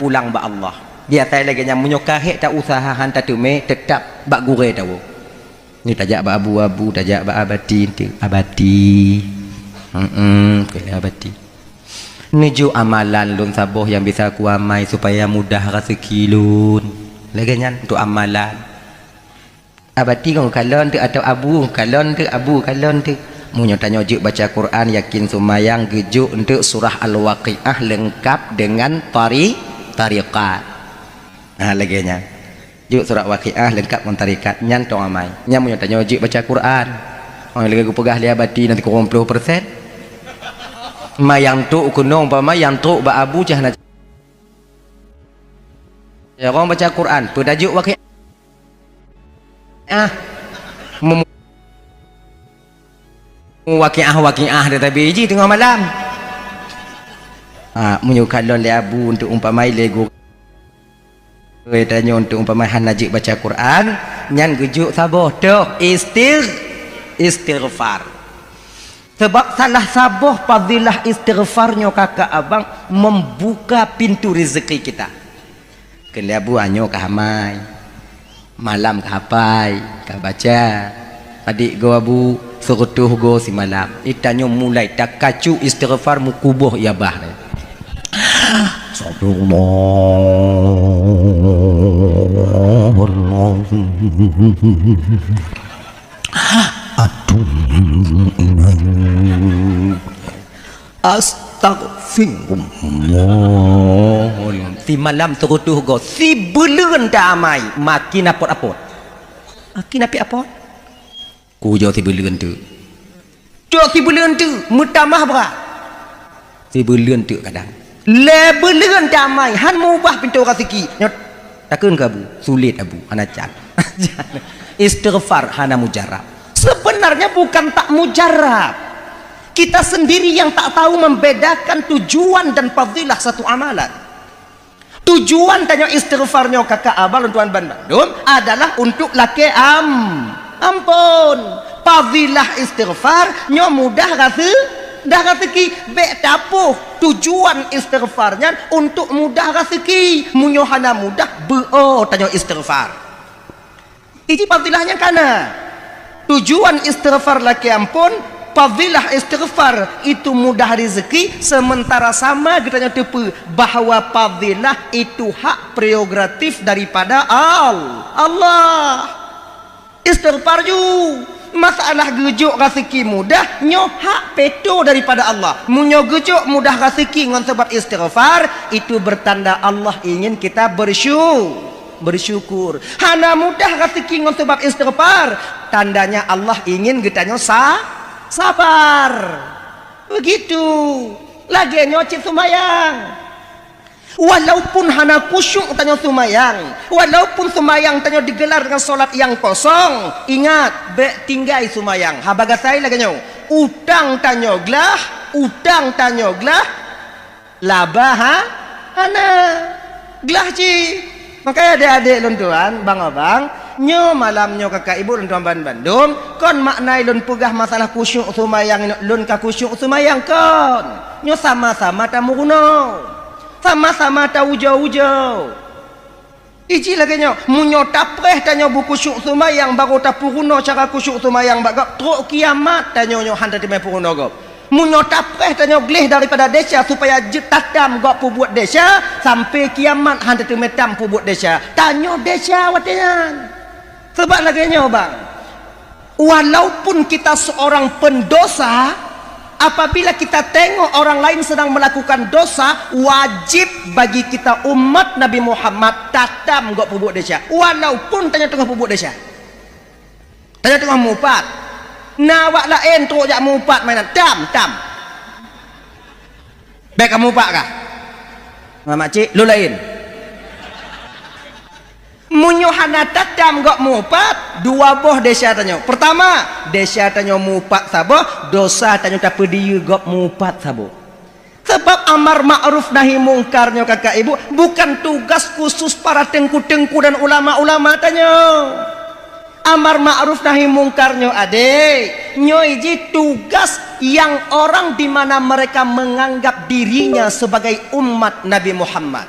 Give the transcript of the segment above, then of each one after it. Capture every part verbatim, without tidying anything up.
pulang bak Allah. Biasa lagée nyan, meunyoe ka hék ta useuha hán tateumé, teutap bak gurée tawoe. Nyoe tajak bak abu, abu, tajak bak abati, teuk abati. Hmm, keu abati. Neujok amalan lôn saboh nyang bisa kuamai supaya mudah raseuki lôn. Lagée nyan untuk amalan. Abati ngon kalon teuk atau abu ngon kalon teuk, abu kalon teuk. Meunyoe tanyoe jeuet baca Quran, yakin seumayang geujok untuk surah Al-Waqiah lengkap dengan tari-, tarikat. Nah, lagée nyan. Jok surat Waqiah lengkap ngon tarikat, nyan tong amai. Nyan meunyoe tanyoe jeuet baca Quran. Oh, lagée geupeugah lé abati nanti kurang ploh persen. Ma nyang trok keunoe, umpama nyang trok bak abu cah na. Ya, orang baca Quran, peue tajok Waqiah. Ah. Mem-, Waqiah, Waqiah dah tabi jih teungoh malam. Ha, meunyoe kalon lé abu untuk umpama lé gurée tanyoe untuk umpama hana jeuet baca Quran, nyan geujok saboh toh istigh-, istighfar. Sebab salah saboh fadilah istighfar nyoe kakak abang membuka pintu rezeki kita. Keu lé abu nyoe ka amai. Malam ka hafai, ka baca. Adik goe abu, seureutôh goe simalam. Itanyoe mulai takacu istighfar meukuboh ié abah. Astagfirullahalazim. Atubu ilaik. Astagfirullah. Simalam seureutôh goe, sibeuleuen ta amai, makin apot-apot. Makin apot-apot. Kujoe sibeuleuen teuk. Cok sibeuleuen teuk, meutamah brat. Sibeuleuen teuk kadang. Lhée beuleuen ta amai, hán meubah pintoe raseuki. Nyoe, takheun keu abu, sulet abu, hana can. Istighfar hana mujarab. Sebenarnya bukan tak mujarab. Kita sendiri yang tak tahu membedakan tujuan dan fadilah satu amalan. Tujuan tanyoe istighfar nyoe kakak abang lôn tuan ban bandum adalah untuk lakée am-, ampon. Fadilah istighfar nyoe mudah rase-, dah raseuki. Bék tapoh tujuan istighfar nyan untuk mudah raseuki. Meunyoe hana mudah, beu-o tanyoe istighfar. Iji fadilah nyang kana. Tujuan istighfar lakée ampon, fadilah istighfar itu mudah rezeki, sementara sama geutanyoe teupeue bahwa fadilah itu hak prerogatif daripada Al-, Allah. Istighfar ju. Masalah geujok raseuki mudah, nyoe hak peto daripada Allah. Meunyoe geujok mudah raseuki ngon sabab istighfar, itu bertanda Allah ingin kita bersyu-, bersyukur. Hana mudah raseuki ngon sabab istighfar, tandanya Allah ingin geutanyoe sa-, sabar. Begitu. Lagée nyoe cit seumayang. Walaupun hana khusyuk tanyoe seumayang, walaupun seumayang tanyoe digelar dengan solat nyang kosong, ingat, bék tinggai seumayang. Haba gasai lagée nyoe, utang tanyoe glah, utang tanyoe glah, laba ha-, hana. Glah cit. Maka adék-adék lôn tuan, bang abang, nyoe malam nyoe kakak ibu lôn tuan ban bandum, kon makna lôn peugah masalah khusyuk seumayang, lôn ka khusyuk seumayang kon. Nyoe sama-sama tameurunoe. Sama-sama taujoe-ujoe. Iji lagée nyoe, meunyoe tapreh tanyoe beukhusyuk seumayang, barô tapeurunoe cara khusyuk seumayang bak gob, trok kiamat tanyoe nyoe hana teumé peurunoe gob. Meunyoe tapreh tanyoe gleh daripada desya supaya jeuet tatam gob peubuet desya, sampai kiamat hana teumé tam peubuet desya, tanyoe desya watée nyan. Sabab lagée nyoe bang, walaupun kita seorang pendosa, apabila kita tengok orang lain sedang melakukan dosa, wajib bagi kita umat Nabi Muhammad tatam gob peubuet desya, walaupun tanyoe teungoh peubuet desya. Tanyoe teungoh mupat. Na awak laén trok jak mupat mainan, tam, tam. Bék kamu pak kah? Mak cik, lôn laén. Meunyoe hana tatam gob mupat, dua boh desya tanyoe. Pertama, desya tanyoe mupat saboh, dosa tanyoe tapeudiyeu gob mupat saboh. Sebab amar ma'ruf nahi mungkar nyoe kakak ibu bukan tugas khusus para teungku-teungku dan ulama-ulama tanyoe. Amar ma'ruf nahi mungkar nyoe adék, nyoe jih tugas yang orang di mana mereka menganggap dirinya sebagai umat Nabi Muhammad.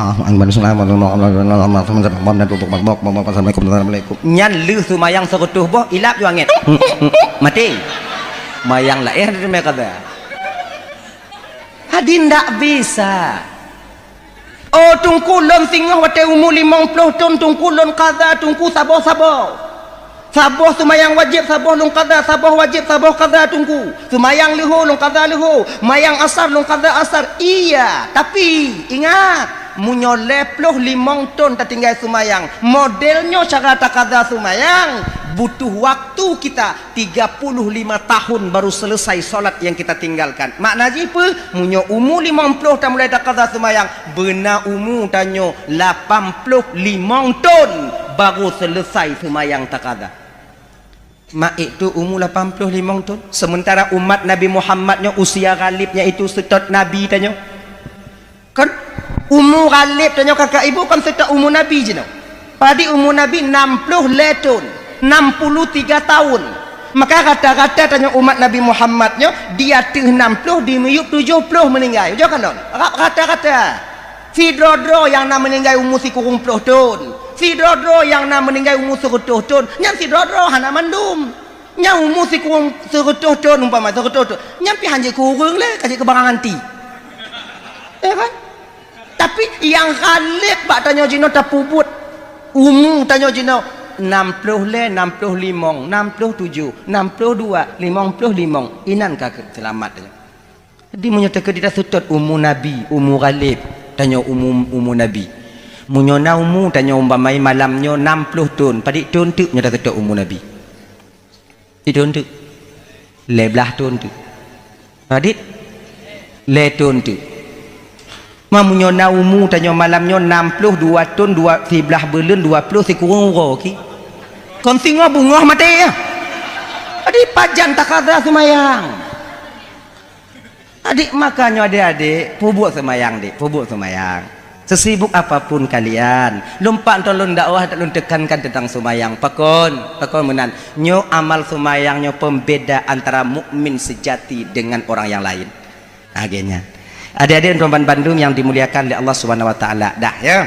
Assalamualaikum. Nyan lheueh seumayang seureutôh boh, ilap ju angén. Maté. Mayang laén teuma qadha. Hadi ndak bisa. Oh, Teungku, lôn singoh watée umu limong ploh thon, Teungku, lôn qadha, Teungku, saboh-saboh. Saboh seumayang wajéb, saboh lôn qadha, saboh wajéb, saboh qadha, Teungku. Seumayang leuhô, lôn qadha leuhô. Mayang asar, lôn qadha asar. Iya, tapi ingat, meunyoe lhée ploh limong thon tatinggai seumayang, model nyoe cara taqadha seumayang, butuh waktu kita tiga puluh lima tahun baru selesai solat yang kita tinggalkan. Makna jih peue? Meunyoe umu limong ploh tamulai taqadha seumayang, beuna umu tanyoe lapan ploh limong thon baru selesai seumayang taqadha. Mak itu umu lapan ploh limong thon, sementara umat Nabi Muhammad nyoe usia ghalib, yaitu seutôt Nabi tanyoe. Kan? Umu ghalib tanyoe kakak ibu kan seutôt umu Nabi jinoe. Padum umu Nabi enam puluh lhée thon, enam puluh tiga tahun. Maka rata-rata tanyoe umat Nabi Muhammad nyoe di ateueh enam ploh, di miyueb tujoh ploh meuninggai. Ujoe kalon, rab rata-rata. Sidroe-droe nyang na meuninggai umu sikureueng ploh thon. Sidroe-droe nyang na meuninggai umu sireutoh thon. Nyan sidroe-droe, hana mandum. Nyang umu sikureueng sireutoh thon, umpama sireutoh thon, nyan pih hanjeuet keu ureueng lé, ka jeuet keu barang anti. Ya kan? Tapi nyang ghaleb bak tanyoe jinoe tapeubuet, umu tanyoe jinoe enam ploh lhèe, enam ploh limong, enam ploh tujoh, enam ploh dua, limong ploh limong, inan ka seulamat tanyoe. Jadi meunyoe teukeudi taseutôt umu Nabi, umu ghaleb, tanyoe umu, umu Nabi. Meunyoe na umu tanyoe umpama malam nyoe enam ploh thon, padit thon teuk meunyoe taseutôt umu Nabi? Thon teuk. Lhèe blaih thon teuk. Padit? Lhèe thon teuk. Ma meunyoe na umu tanyoe malam nyoe enam ploh dua thon, dua, siblaih buleuen, dua ploh sikureueng uroe ki. Kon singoh beungoh maté ya. Jadi pajan takaza seumayang. Adik, makanya adik-adik, peubuet seumayang, dik, peubuet seumayang. Sesibuk apapun kalian, lumpak tolong dakwah tak lôn tekankan tentang seumayang. Pakon, pakon meunan. Nyoe amal seumayang nyoe pembeda antara mukmin sejati dengan orang yang lain. Akhirnya, adik-adik dan bandum yang dimuliakan oleh Allah Subhanahu wa taala, dah ya.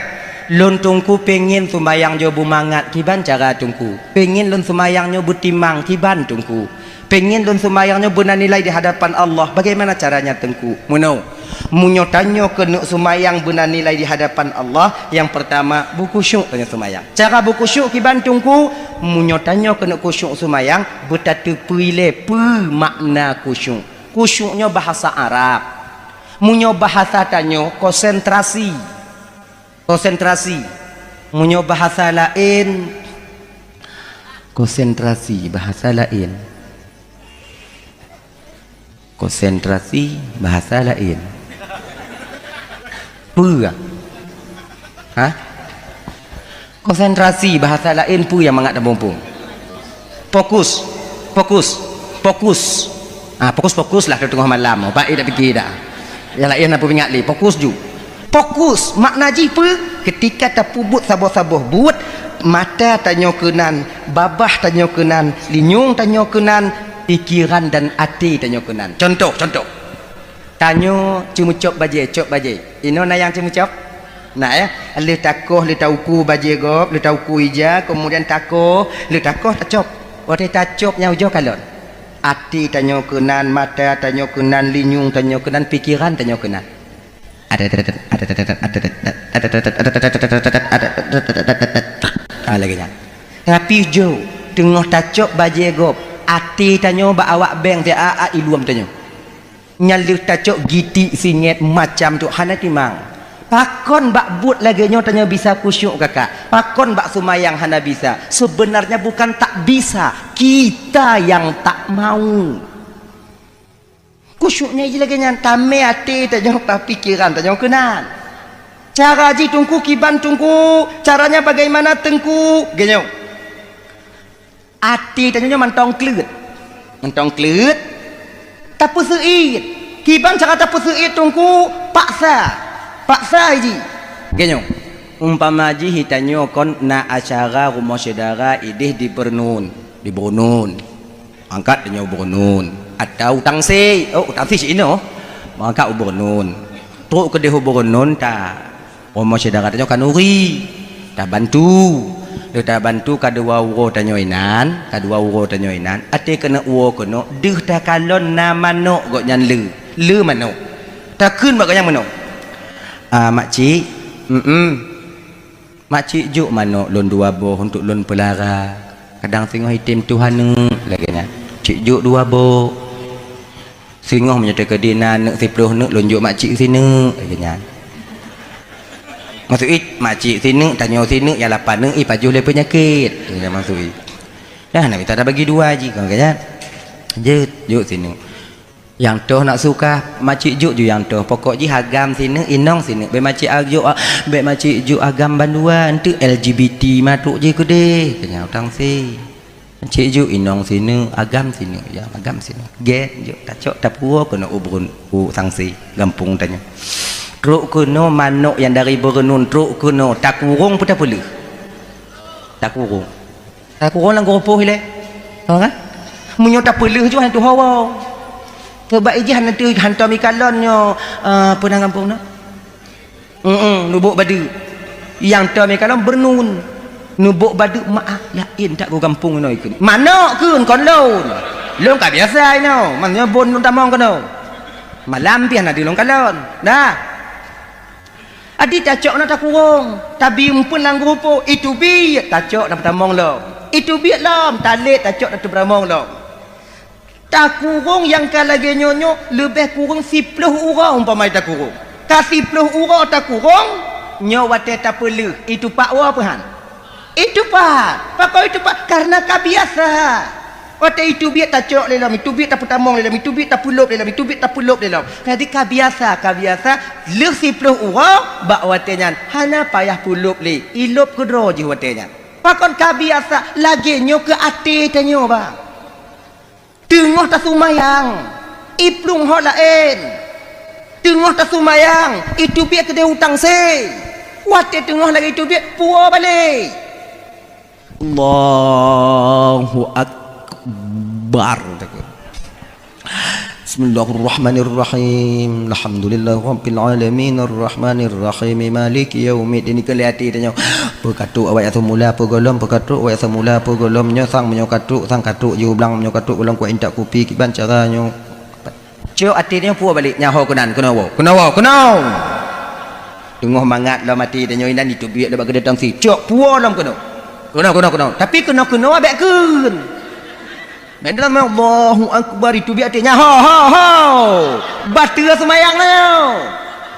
Lôn Teungku pengen seumayang nyoe beumangat kiban cara Teungku. Pengen lôn seumayang nyoe beutimang kiban Teungku. Pengen lôn seumayang nyoe beuna nilai di hadapan Allah. Bagaimana caranya Teungku? Meunoe. Meunyoe tanyoe keuneuk seumayang beuna nilai di hadapan Allah, yang pertama, beukhusyuk tanyoe seumayang. Cara beukhusyuk kiban Teungku, meunyoe tanyoe keuneuk khusyuk seumayang, beutateupeue lé peue makna khusyuk. Khusyuk nyoe bahasa Arab. Meunyoe bahasa tanyoe, konsentrasi. Konsentrasi. Meunyoe bahasa laén, konsentrasi, bahasa laén. Konsentrasi, bahasa laén. Peue? Hah? Konsentrasi, bahasa laén peue nyang mangat tamuphom? Fokus, fokus, fokus. Ah, fokus-fokus lah teungoh malam. Baik dak pikir dah. Nyang laén na peuingat lé, fokus ju. Fokus, makna jih peue? Ketika tapeubuet saboh-saboh buet, mata tanyoe keunan, babah tanyoe keunan, linyueng tanyoe keunan, pikeran dan até tanyoe keunan. Contoh, contoh. Tanyoe ceumeucop bajée, cop bajée. Inoe na nyang ceumeucop? Na, ya? Lheueh takoh, lheueh tauku bajée gob, lheueh tauku ija, kemudian takoh, lheueh takoh tacop. Watée tacop nyan ujoe kalon. Até tanyoe keunan, mata tanyoe keunan, linyueng tanyoe keunan, pikeran tanyoe keunan. Ah, lagée nyan. Tapi jok, teungoh tacop bajée gob, até tanyoe bak awak beng teuh, a, a, iluem tanyoe. Nyan lheueh tacok gitik singét macam tu hana timang. Pakon bak buet lagée nyoe tanyoe bisa khusyuk kakak? Pakon bak seumayang hana bisa? Sebenarnya bukan tak bisa, kita yang tak mau. Khusyuk nyan jih lagée nyan, tamé até tanyoe, pikeran tanyoe keunan. Cara jih Teungku kiban Teungku, caranya bagaimana Teungku? Lagée nyoe. Até tanyoe nyoe mantong kleuet. Mantong kleuet. Tapeuseuit. Kiban cara tapeuseuit Teungku? Paksa. Paksa jih. Lagée nyoe. Umpama jih tanyoe kon na acara rumoh syedara ideh di Beureunuen, di Beureunuen. Angkat tanyoe u Beureunuen. Atau u Tangse. Oh, u Tangse si inoe. Mangkat u Beureunuen. Trok keudeh u Beureunuen ta Rumoh syedara tanyoe khanuri, tabantu. Lheueh tabantu kadua uroe tanyoe inan, kadua uroe tanyoe inan, até keuneuk uroe keunoe, deuh takalon na manok gobnyan le, le manok. Takheun bak gobnyan meunoe, "Ah, makcik, mm-mm. Makcik jok manok lôn dua boh untuk lôn peulara. Kadang singoh item tuha neuk," lagée nyan. "Cik jok dua boh." Singoh meunyoe teukeudi na neuk siploh neuk, lôn jok makcik sineuk, lagée nyan. Maksud jih, makcik sineuk, tanyoe sineuk, nyang lapan neuk, ih, pajoh lé peunyakét. Lagée nyan maksud jih. Dah, na mita tabagi dua jih, kon lagée nyan. Jeuet, jok sineuk. Nyang toh nak suka, makcik jok ju nyang toh. Pokok jih agam sineuk, inong sineuk. Bék makcik a-, jok a-, bék makcik jok agam bandua, enteuk L G B T matuk jih keudeh. Lagée nyan u Tangse. Cik jok inong sineuk, agam sineuk, ya, agam sineuk. Gét jok, tacok, tapuwoe keunoe u Beureun-, u Tangse, gampông tanyoe. Trok keunoe manok nyang dari Beureunuen, trok keunoe, takurong peue tapeuleueh? Takurong. Takurong lam geurupoh ilée. Tahu kan? Meunyoe tapeuleuh ju han tuho woe. Sabab ijih hana teu hantom ikalon nyoe, eh, peue nan gampông na? Heeh, neubôk badeuk. Nyang tom ikalon beureunon. Neubôk badeuk maah laén that goe gampông inoe keunoe. Manok kheun kon lôn. Lôn ka biasa inoe, meunyoe bon lôn tamong keunoe. Malam pih hana deuh lôn kalon. Dah. Adi tacok na takurong, tabi eumpeuen lam geurupo, iteubiet tacok na peutamong lom. Iteubiet lom, talét tacok na teupeutamong lom. Takurong nyang ka lagée nyoe nyoe leubeh kureueng siploh uroe umpama takurong. Ka siploh uroe takurong, nyoe watée tapeuleuh, itupat woe peuhan. Itupat. Pakon itupat? Karena ka biasa. Watée iteubiet tacok lé lom, iteubiet tapeutamong lé lom, iteubiet tapeulôb lé lom, iteubiet tapeulôb lé lom. Jadi ka biasa, ka biasa, lheueh siploh uroe bak watée nyan hana payah peulôb lé, ilôb keudroe jih watée nyan. Pakon ka biasa, lagée nyoe keu até tanyoe, bang. Teungoh tasumayang, iplueng ho laén. Teungoh tasumayang, iteubiet keudeh utang sé. Watée teungoh lagée iteubiet, puwoe balek. Allahu Akbar. Bismillahirrahmanirrahim. Alhamdulillahirabbil alamin, arrahmanirrahim, maliki yaumiddin. Keu lé até tanyoe. Peukatuk awak nyang seumula peugolom, peukatuk awak nyang seumula peugolom. Nyoe sang meunyoe katuk, sang katuk jih u blang, meunyoe katuk golom kuat intat kupi kiban cara nyoe. Cok até nyoe puwoe balek nyaho keunan, keunoe woe, keunoe woe, keunoe. Teungoh mangat lom até tanyoe inan iteubiet lé bak keudeh tangsi. Cok puwoe lom keunoe. Keunoe, keunoe, keunoe. Tapi keunoe-keunoe bék kheun. Bék dalam Allahu Akbar iteubiet até nyan. Ho, ho, ho. Bateue seumayang nyoe.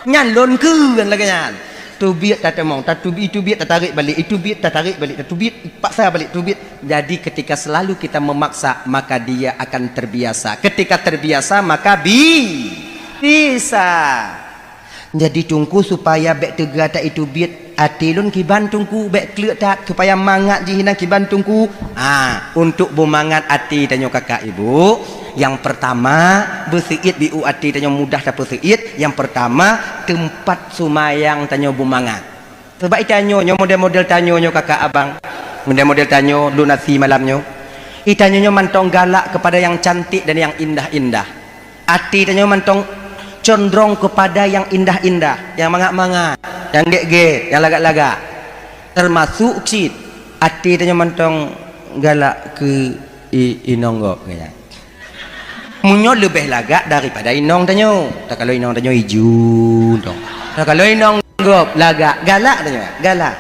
Nyan lôn kheun lagée nyan. Teubiet tatamong, tatubi-, iteubiet tatarék balek, iteubiet tatarék balek, tatubiet paksa balek, teubiet. Jadi ketika selalu kita memaksa, maka dia akan terbiasa. Ketika terbiasa, maka bi-, bisa. Jadi Teungku, supaya bék teuga that iteubiet até lôn kiban Teungku, bék kleuek that, supaya mangat jih inan kiban Teungku. Ah, untuk beumangat até tanyoe kakak ibu, nyang pertama, beuseuiet biu até tanyoe mudah tapeuseuiet. Nyang pertama, teumpat seumayang tanyoe beumangat. Sabab itanyoe nyoe model-model tanyoe nyoe kakak abang, model-model tanyoe lunasi malam nyoe. Itanyoe nyoe mantong galak kepada yang cantik dan yang indah-indah. Até tanyoe mantong condrong kepada yang indah-indah, yang mangat-mangat, yang gét-gét, yang lagak-lagak. Termasuk cit até tanyoe mantong galak keu i-, inong gob nyan. Meunyoe leubeh lagak daripada inong tanyoe. Takalon inong tanyoe iju dong. Takalon inong gob lagak, galak tanyoe, galak.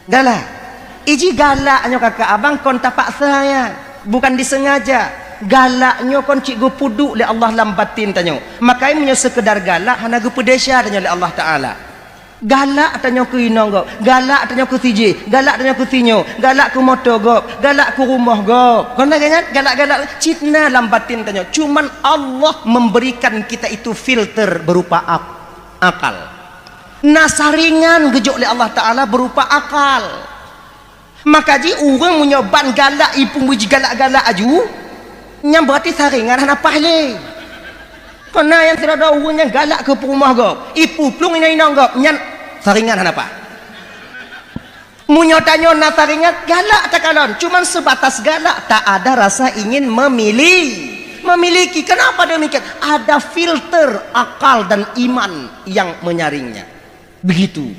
Galak. Iji galak nyoe kakak abang kon tapaksa ya. Bukan disengaja. Galak nyoe kon cit geupeuduek lé Allah lam batin tanyoe. Makanya meunyoe seukeudar galak hana geupeudesya tanyoe lé Allah Taala. Galak tanyoe keu inong gob, galak tanyoe keu sijih, galak tanyoe keu sinyoe, galak keu moto gob, galak keu rumoh gob. Kon lagée nyan, galak-galak cit na lam batin tanyoe. Cuman Allah memberikan kita itu filter berupa ak-, akal. Na saringan geujok lé Allah Taala berupa akal. Maka jih ureuëng meunyoe ban galak, ipeumuji galak-galak aju, nyan berarti saringan hana paih lé. Keu na nyang sidroe-droe ureuëng nyang galak keu peurumoh gob, ipeuplueng inong-inong gob, nyan saringan hana paih. Meunyoe tanyoe na saringan, galak takalon, cuman sebatas galak, tak ada rasa ingin memili-, memiliki. Kenapa demikian? Ada filter akal dan iman yang menyaringnya. Begitu.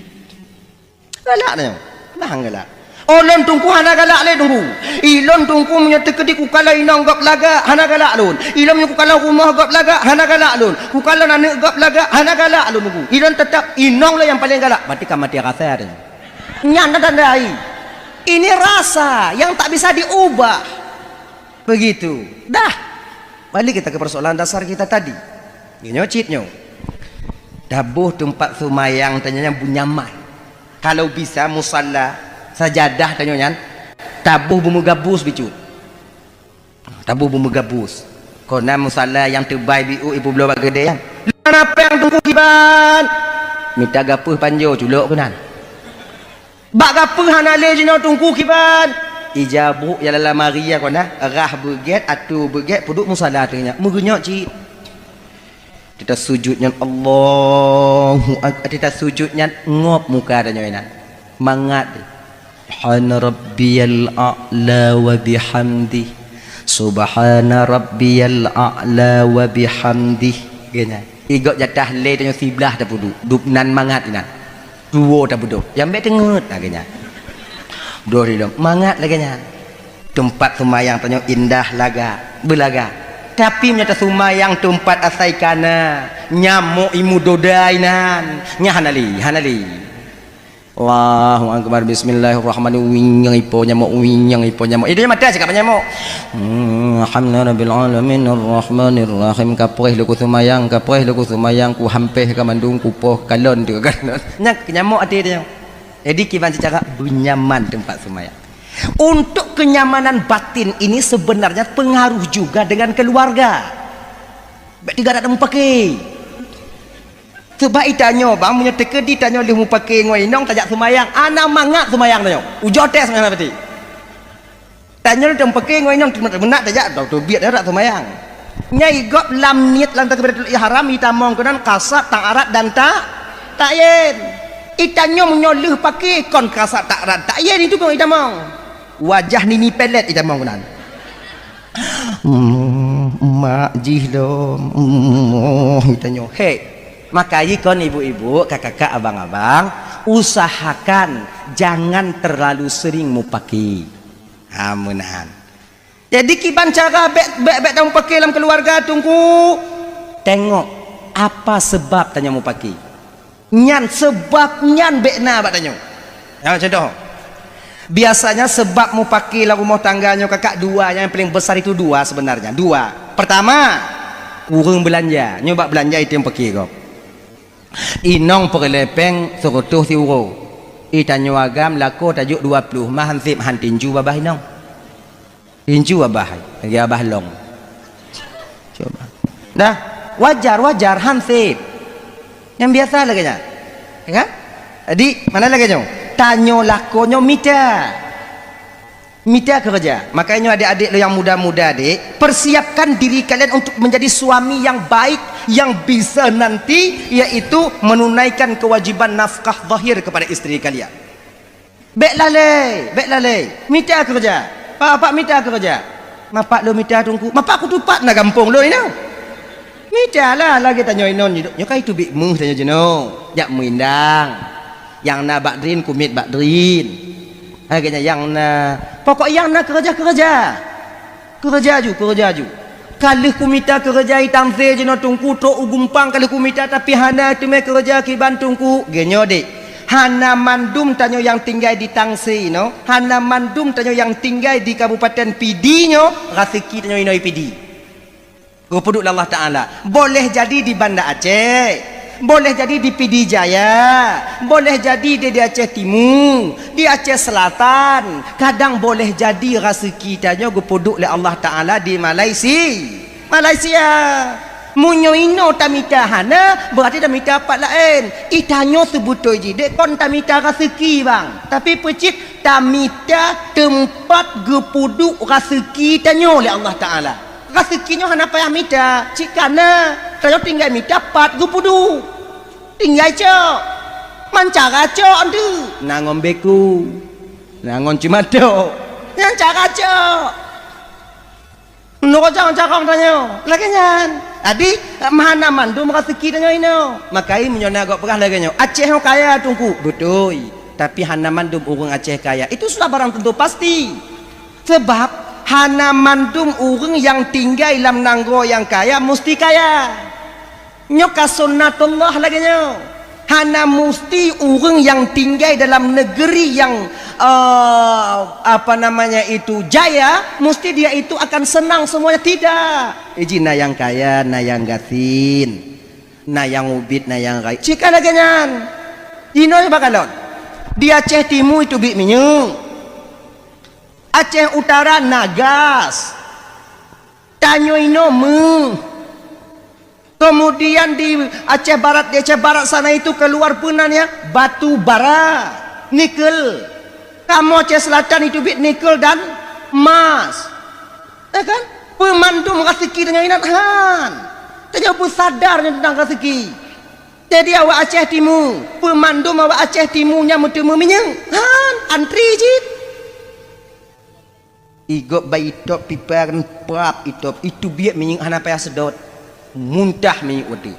Galak nyoe. Bang galak. Oh, lôn Teungku hana galak lé Teungku. Ilôn Teungku meunyoe teukeudi kukalon inong gob lagak, hana galak lôn. Ilôn meunyoe kukalon rumoh gob lagak, hana galak lôn. Kukalon aneuëk gob lagak, hana galak lôn Teungku. Ilôn teutap inong lôn nyang paleng galak. Berarti ka maté rasa teuh. Nyan na tanda hai. Ini rasa yang tak bisa diubah. Begitu. Dah. Balik kita ke persoalan dasar kita tadi. Nyoe cit nyoe. Taboh teumpat seumayang tanyoe nyan beunyaman. Kalau bisa musalla, sajadah tanyoe nyan, taboh beumeugabus bicut. Taboh beumeugabus. Kona musalla nyang teubai biu ipeubloe bak keudè nyan. Lôn apéng Teungku kiban. Mita gapeuh panjoe culok keunan. Bak gapeuh hana lé jinoe Teungku kiban. Ija brôk ya lam lamari ya kona, rhah beugét, atô beugét, peuduek musalla teuh nyan. Meugeunyoe cit. Teuta sujut nyan Allahu Ak-, teuta sujut nyan ngop muka tanyoe inan. Mangat deh. Subhana rabbiyal a'la wa bihamdih. Subhana rabbiyal a'la wa bihamdih. Geunya. Igob jatah lé tanyoe siblah tapeuduek. Dub nan mangat inan. Tuwo tapeuduek. Nyang bék teungeut lagée nyan. Doh ridong. Mangat lagée nyan. Teumpat seumayang tanyoe indah laga, beulaga. Tapi meunyoe taseumayang teumpat asai kana, nyamok imu doda inan. Nyan hana lé, hana lé. Allahu akbar, bismillahirrahmanirrahim. Wing nyang ipo nyamok, wing nyang ipo nyamok. Itu mata cakap nyamok. Hmm, alhamdulillahirabbil alamin, arrahmanirrahim. Kapreh leuku seumayang, kapreh leuku seumayang, ku hampeh ka mandum, ku poh kalon tu kalon. Nyan nyamok até dia. Jadi kiban secara benyaman tempat seumayang. Untuk kenyamanan batin ini sebenarnya pengaruh juga dengan keluarga. Bék teuga dak mupake. Sebab itanyoe bang, meunyoe teukeudi tanyoe lheueh mupake ngon inong tajak seumayang, hana mangat seumayang tanyoe. Ujoe teuh seumayang berarti. Tanyoe lheueh mupake ngon inong meunak tajak teubiet dak seumayang. Nyang igob lam niet lam takbiratul ihram itamong keunan kasat, ta'arat dan ta ta'yin. Itanyoe meunyoe lheueh pake kon kasat, ta'arat, ta'yin itu pun itamong. Wajah nini pelet itamong keunan. Hmm, mak jih lom. Hmm, itanyoe. Hek. Maka kon ibu-ibu, kakak-kakak, abang-abang, usahakan jangan terlalu sering mupake. Ha, meunan. Jadi kiban cara bék, bék, bék tamupake lam keuluwarga, Teungku. Tengok apa sebab tanyoe mupake. Nyan seubab nyan bék na bak tanyoe. Ha, contoh. Biasanya seubab mupake lam rumoh tangga nyoe kakak dua, nyang paléng besar itu dua sebenarnya. Dua. Pertama, ureuëng beulanja. Nyoe bak beulanja itu nyang pake gob. Inong peureulée péng seureutôh siuroe. Itanyoe agam lakoe tajok dua ploh mah han sép han tinju babah inong. Tinju abah hai, lagée abah long. Cuba. Dah, wajar, wajar, han sép. Nyang biasa lagée nyan. Ya kan? Jadi, mana lagée nyoe? Tanyoe lakoe nyoe mita. Mita keureuja. Makanya adik-adik lo yang muda-muda, Dek, persiapkan diri kalian untuk menjadi suami yang baik, yang bisa nanti, yaitu menunaikan kewajiban nafkah zahir kepada istri kalian. Bék lalée, bék lalée. Mita keureuja. Pak, pak mita keureuja. Mapak lôn mita Teungku. Mapak kutupat na gampông lôn inoe. Mita lah lagée tanyoe inoe nyoe. Nyoe ka itu bit meuh tanyoe jinoe. Jak meuindang. Nyang na bak drin kumiet bak drin. Lagée nyan nyang na. Pokok nyang na keureuja-keureuja. Keureuja ju, keureuja ju. Ka lheueh kumita keureuja i tangse jinoe Teungku, trok u gumpang ka lheueh kumita, tapi hana teumé keureuja kiban Teungku. Geunyoe dek, hana mandum tanyoe nyang tinggai di tangse nyoe, hana mandum tanyoe nyang tinggai di Kabupaten Pidie nyoe, raseuki tanyoe inoe i Pidie. Geupeuduek lé Allah Taala. Boleh jadi di Banda Aceh. Boleh jadi di Pidie Jaya, boleh jadi di, di Aceh Timu, di Aceh Selatan, kadang boleh jadi raseuki tanyoe geupeuduek lé Allah Taala di Malaysia. Malaysia. Meunyoe inoe tamita hana, berarti tamita pat laén. Itanyoe seubeutôi jih dek kon tamita raseuki, bang. Tapi peucit tamita teumpat geupeuduek raseuki tanyoe lé Allah Taala. Raseuki nyoe hana payah mita, cit kana tanyoe tinggai mita pat geupeuduek. Tinggai cok. Mancara cok antu. Na ngon beku. Na ngon cimatok. Nyan cara cok. Meunurot carong-carong tanyoe. Lagée nyan. Jadi, hana mandum raseuki tanyoe inoe. Makai meunyoe na gob peugah lagée nyoe, Aceh nyoe kaya Teungku. Beutôi. Tapi hana mandum ureuëng Aceh kaya. Itu sudah barang tentu pasti. Sebab hana mandum ureuëng nyang tinggai lam nanggroe nyang kaya musti kaya. Nyoe ka sunnatullah lagée nyoe. Hana musti ureuëng nyang tinggai dalam negeri yang, eh, apa namanya itu, jaya, musti dia itu akan senang semuanya. Tidak. Iji na nyang kaya, na nyang gasien, na nyang ubit, na nyang rayeuk. Cika lagée nyan. Inoe bak kalon. Di Aceh Timu itu bit minyeuk. Aceh Utara na gas. Tanyoe inoe meuh. Kemudian di Aceh Barat, di Aceh Barat sana itu keluar peunan ya, batu bara, nikel. Kamoe Aceh Selatan itu bit nikel dan emas. Ya kan? Peumandum raseuki tanyoe inan han. Tanyoe peusadar nyoe teuntang raseuki. Jadi awak Aceh Timu, peumandum awak Aceh Timu nyang meuteumé minyeuk. Han, antri cit. Igop bak itop pipa kan prap itop, itu biet minyeuk hana payah sedot. Muntah minyeuk watée.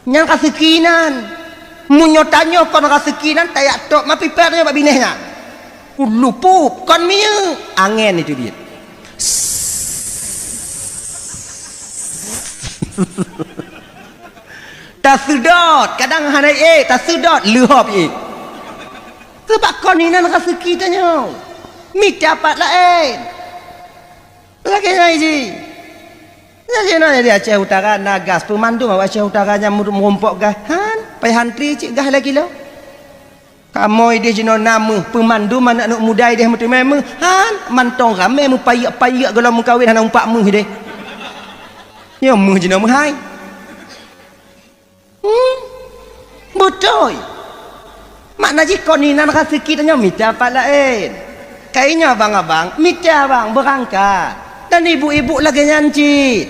Nyan raseuki nan. Meunyoe tanyoe kon raseuki nan, tajak top ma pipa tanyoe bak binéh nyan. Ulu pup, kon minyeuk, angén itu biet. Taseudot, kadang hana ék, taseudot, leuhop ék. Sabab kon inan raseuki tanyoe. Mita pat laén. Lagée nyan jih. Nyan jih na di Aceh Utara na gas, peumandum awak Aceh Utara nyan meu-, meurumpok gas. Han, payah antri cit gas lagée lo. Kamoe ideh jinoe na meuh, peumandum aneuëk-aneuëk muda ideh meuteumé meuh. Han, mantong ramé meupayek-payek gohlom meukawen hana umpak meuh ideh. Nyoe meuh jinoe meuhai. Hmm, beutôi. Makna jih kon inan raseuki tanyoe mita pat laén. Kayée nyoe abang-abang, mita abang beurangkat. Dan ibu-ibu lagée nyan cit.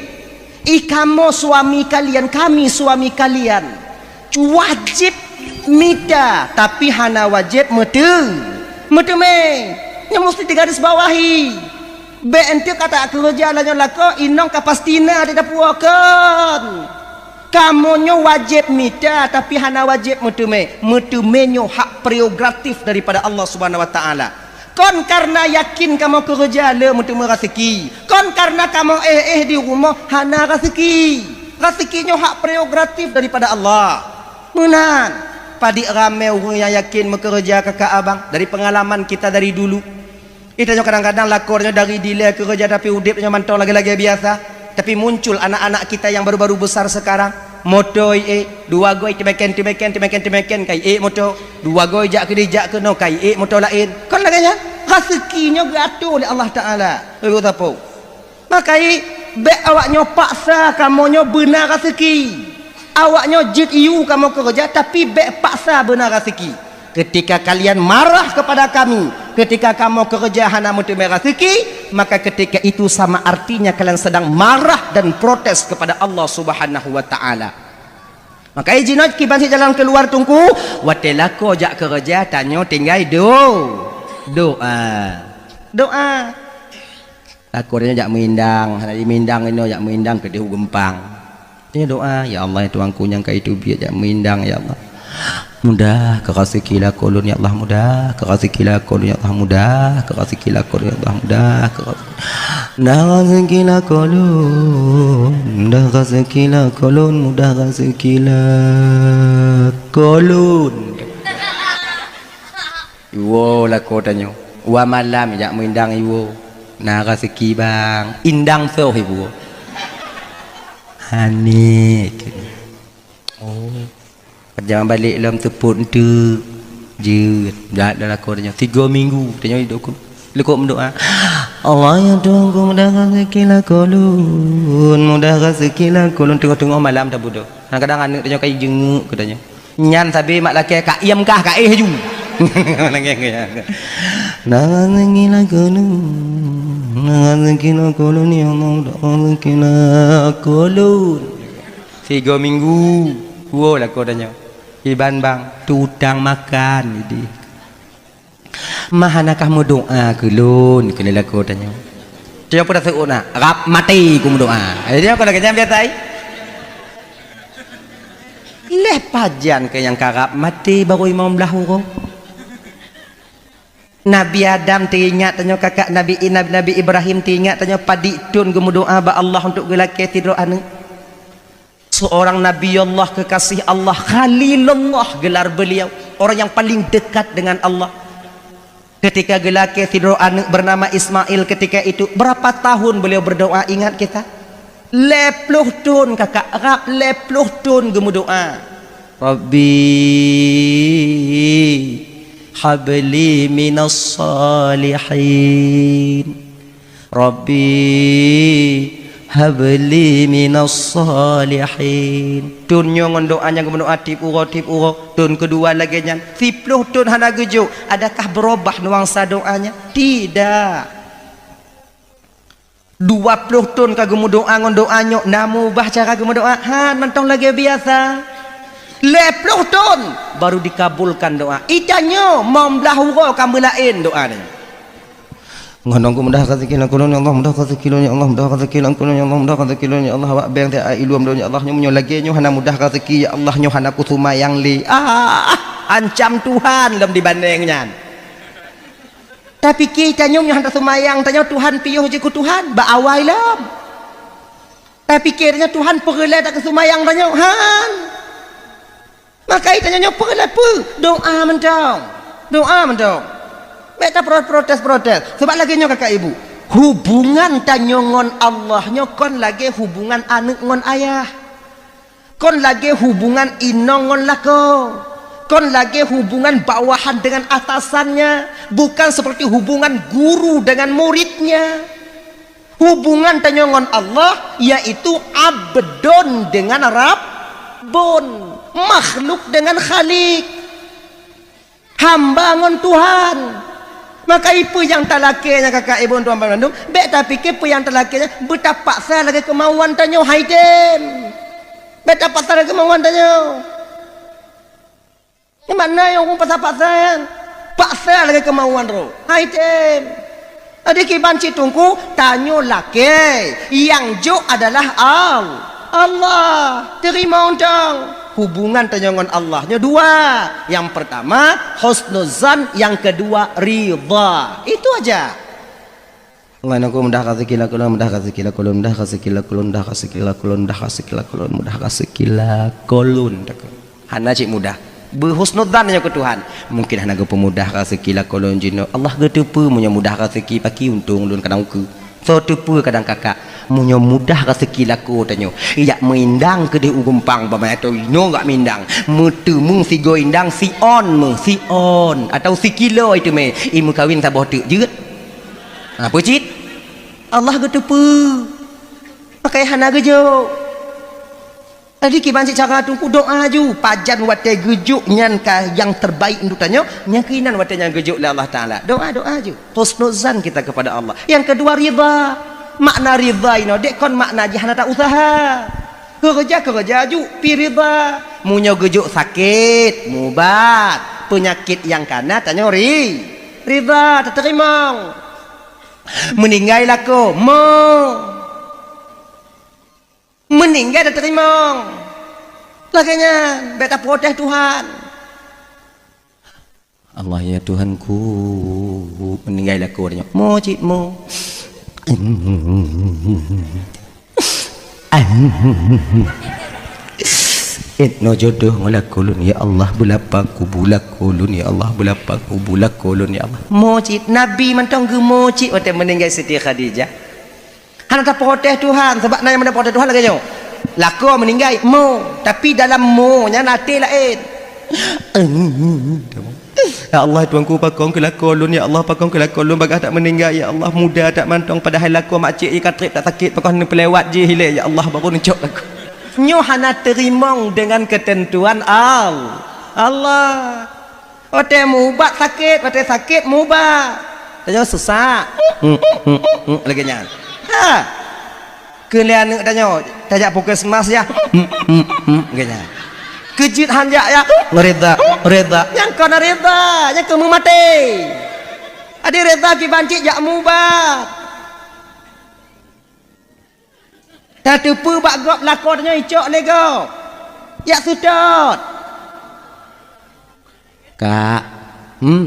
I kamoe suami kalian, kami suami kalian. Wajéb mita, tapi hana wajéb meuteu-, meuteumé. Nyoe musti digaris bawahi. Bék enteuk ka takeureuja lagée nyoe lakoe, inong ka pasti na di dapur kon. Kamoe nyoe wajéb mita, tapi hana wajéb meuteumé. Meuteumé nyoe hak prerogatif daripada Allah Subhanahu wa Taala. Kon kareuna yakin kamoe keureuja le meuteumé raseuki. Kon kareuna kamoe éh-éh di rumoh hana raseuki. Raseuki nyoe hak prerogatif daripada Allah. Meunan, padit ramé ureuëng nyang yakin meukeureuja kakak abang dari pengalaman kita dari dulu. Ih, tanyoe kadang-kadang lakoe tanyoe dari dilée keureuja, tapi udeb tanyoe mantong lagée-lagée biasa. Tapi muncul anak-anak kita yang baru-baru besar sekarang. Moto iék, dua goe teumeken, teumeken, teumeken, teumeken, ka iék moto. Dua goe jak keudeh, jak keunoe, ka iék moto laén. Kon lagée nyan, raseuki nyoe geuatoe lé Allah Taala. Ibu tapo. Maka i, bék awak nyoe paksa kamoe nyoe beuna raseuki. Awak nyoe jeuet iyue kamoe keureuja, tapi bék paksa beuna raseuki. Ketika kalian marah kepada kami, ketika kamoe keureuja hana meuteumé raseuki, maka ketika itu sama artinya kalian sedang marah dan protes kepada Allah Subhanahu wa Taala. Maka i jinoe kiban sit jalan keuluar Teungku, watée lakoe jak keureuja tanyoe tinggai do-, doa. Doa. Lakoe tanyoe jak meuindang, hana jimeuindang inoe jak meuindang keudeh u geumpang. Tanyoe doa, "Ya Allah, ya Tuhanku nyang ka iteubiet jak meuindang, ya Allah. Mudah keu raseuki lakoe lôn, ya Allah, mudah keu raseuki lakoe lôn, ya Allah, mudah keu raseuki lakoe lôn, ya Allah, mudah keu raseuki, mudah raseuki lakoe lôn, mudah raseuki lakoe lôn, mudah raseuki lakoe lôn." Iwoe lakoe tanyoe. Wa malam jak meuindang iwoe. Na raseuki bang. Indang soh iwoe. Hane keunoe. Oh. Pajan balek lom teupot enteuk. Jeuet. Jak dah lakoe tanyoe. Tiga minggu tanyoe hidup ku. Lekok meudoa. Allah ya Tuhanku mudah raseuki lakoe lôn. Mudah raseuki lakoe lôn. Teungoh-teungoh malam tabudoe. Kadang-kadang aneuëk tanyoe ka jijeuenguk keu tanyoe. Nyan sabe mak lakée ka iem kah ka éh ju. Nangis ngilang kolon, nangis ngilang kolon, ya Allah, nangis ngilang kolon. Tiga minggu, dua lakoe tanyoe. Iban bang, tu utang makan, jadi. Mah hana kah meudoa keu lôn, keu lôn lakoe tanyoe. Tanyoe peue taseuôt na, rab maté ku meudoa. Jadi apa lagée nyan biasa ai? Leh pajan keu nyang ka rab maté barô limong blaih uroe. Nabi Adam teuingat tanyoe kakak Nabi, Nabi, Nabi Ibrahim teuingat tanyoe padit thon geumeudoa bak Allah untuk geulakée sidroe aneuëk. Seorang Nabi Allah, kekasih Allah, Khalilullah gelar beliau, orang yang paling dekat dengan Allah. Ketika geulakée sidroe aneuëk bernama Ismail ketika itu, berapa tahun beliau berdoa, ingat kita? Lhée ploh thon kakak, rab lhée ploh thon geumeudoa. Rabbi habli minas salihin. Rabbi habli minas salihin. Thon nyoe ngon doa nyang geumeudoa tieb uroe, tieb uroe. Thon keudua lagée nyan. Siploh thon hana geujok. Adakah berubah nuansa doanya? Tidak. Dua ploh thon ka geumeudoa ngon doa nyoe, na meuubah cara geumeudoa? Han, mantong lagée biasa. Lhée ploh thon baru dikabulkan doa. Ita nyoe limong blaih uroe ka meulaén doa nyoe. Ngon ku mudah rezeki lam ulôn, ya Allah, mudah rezeki lôn, ya Allah, mudah rezeki lam ulôn, ya Allah, mudah rezeki lôn, ya Allah, awak beng teuh ai lom lôn, ya Allah, nyoe meunyoe lagèe nyoe hana mudah rezeki, ya Allah, nyoe hana kuseumayang lé. Ah, ancam Tuhan lom dibandeng nyan. Tapike tanyoe meunyoe hana seumayang, tanyoe Tuhan piôh jih keu Tuhan, bak awai lom. Tapike tanyoe Tuhan peureulèe takeuseumayang tanyoe, han. Maka tanyoe nyoe peue lé peue? Doa mantong. Doa mantong. Bèk taprotes-protes. Sabab lagèe nyoe kakak ibu, hubungan tanyoe ngon Allah nyoe kon lagèe hubungan aneuk ngon ayah. Kon lagèe hubungan inong ngon lakoe. Kon lagèe hubungan bawahan dengan atasannya, bukan seperti hubungan guru dengan muridnya. Hubungan tanyoe ngon Allah yaitu abdun dengan rabbun, makhluk dengan khalik, hamba ngon Tuhan. Maka peue nyang talakèe nyan kakak ibu tuan bandum, bèk tapike peue nyang talakèe nyan beutapaksa lagèe keumauan tanyoe, hai tem. Bèk tapaksa lagèe keumauan tanyoe. Nyan makna nyang ureueng paksa-paksa nyan. Paksa lagèe keumauan droe. Hai tem. Jadi kiban cit teungku, tanyoe lakèe, nyang jok adalah Al-, Allah. Teurimong tong. Hubungan tanyoe ngon Allah nyoe dua. Nyang pertama, husnuzan, nyang kedua, ridha. Itu aja. Ngon ku mudah rezeki lam ulôn, mudah rezeki lam ulôn, mudah rezeki lam ulôn, mudah rezeki lam ulôn, mudah rezeki lam ulôn, mudah rezeki lam ulôn. Hana cit mudah. Beuhusnudzan nyoe keu Tuhan. Mungkin hana geupeumudah rezeki lakoe lôn jinoe. Allah geuteupeue meunyoe mudah rezeki, pakri untông lôn kadang ukeue. Soe teupeue kadang kakak, meunyoe mudah rezeki lakoe tanyoe, jak meuindang keudeh u geumpang, bak meuato inoe jak meuindang, meuteumé sigoe indang siôn meuh, siôn, atawa sikilo iteumé, imeukawen saboh teuk jeuet. Ha, peue cit? Allah geuteupeue. Pakai hana geujok. Jadi kiban cit cara teungku, doa aju. Pajan watèe geujok nyan ka nyang terbaik untuk tanyoe, nyan keuh inan watèe nyan geujok lé Allah Taala. Doa, doa aju. Husnuzan kita kepada Allah. Nyang keudua, ridha. Makna ridha inoe dek kon makna jih hana ta-useuha. Keureuja-keureuja aju, pi ridha. Meunyoe geujok sakét, mubat. Peunyakét nyang kana tanyoe ri-, ridha, tateurimong. Meuninggai lakoe, mo. Meuninggai tateurimong. Lagèe nyan, bèk taprotes Tuhan. Allah ya Tuhanku, meuninggai lakoe nyoe. Mo cit mo. Inoe jodoh ngon lakoe lôn ya Allah, beulapang kubu lakoe lôn ya Allah, beulapang kubu lakoe lôn ya Allah. Mo cit, Nabi mantong geumo cit watèe meuninggai Siti Khadijah. Hana taprotes Tuhan, sabab na nyang meuprotes Tuhan lagèe nyoe. Lakoe meuninggai, mo. Tapi dalam mo nyan até laén. Ya Allah, Tuhanku, pakon keu lakoe lôn, ya Allah, pakon keu lakoe lôn, bagaih that meuninggai, ya Allah, muda that mantong, padahai lakoe mak cék jih ka trép that sakét, pakon neupeulewat jih ilèe, ya Allah, baru neucok lakoe. Nyoe hana teurimong deungon keuteuntuan Al-, Allah. Watèe mubat sakét, watèe sakét mubat. Tanyoe sesak. Lagèe nyan. Ha. Keu lé aneuk tanyoe, tajak puskesmas ya. Lagèe nyan. Keujeuet hanjak ya. Ridha, ridha. Nyang kon ridha, nyang keu meumaté. Adi ridha kiban cit jak mubat. Tateupeue bak gob lakoe tanyoe icok lé gob. Jak seutôt. Kak, hmm,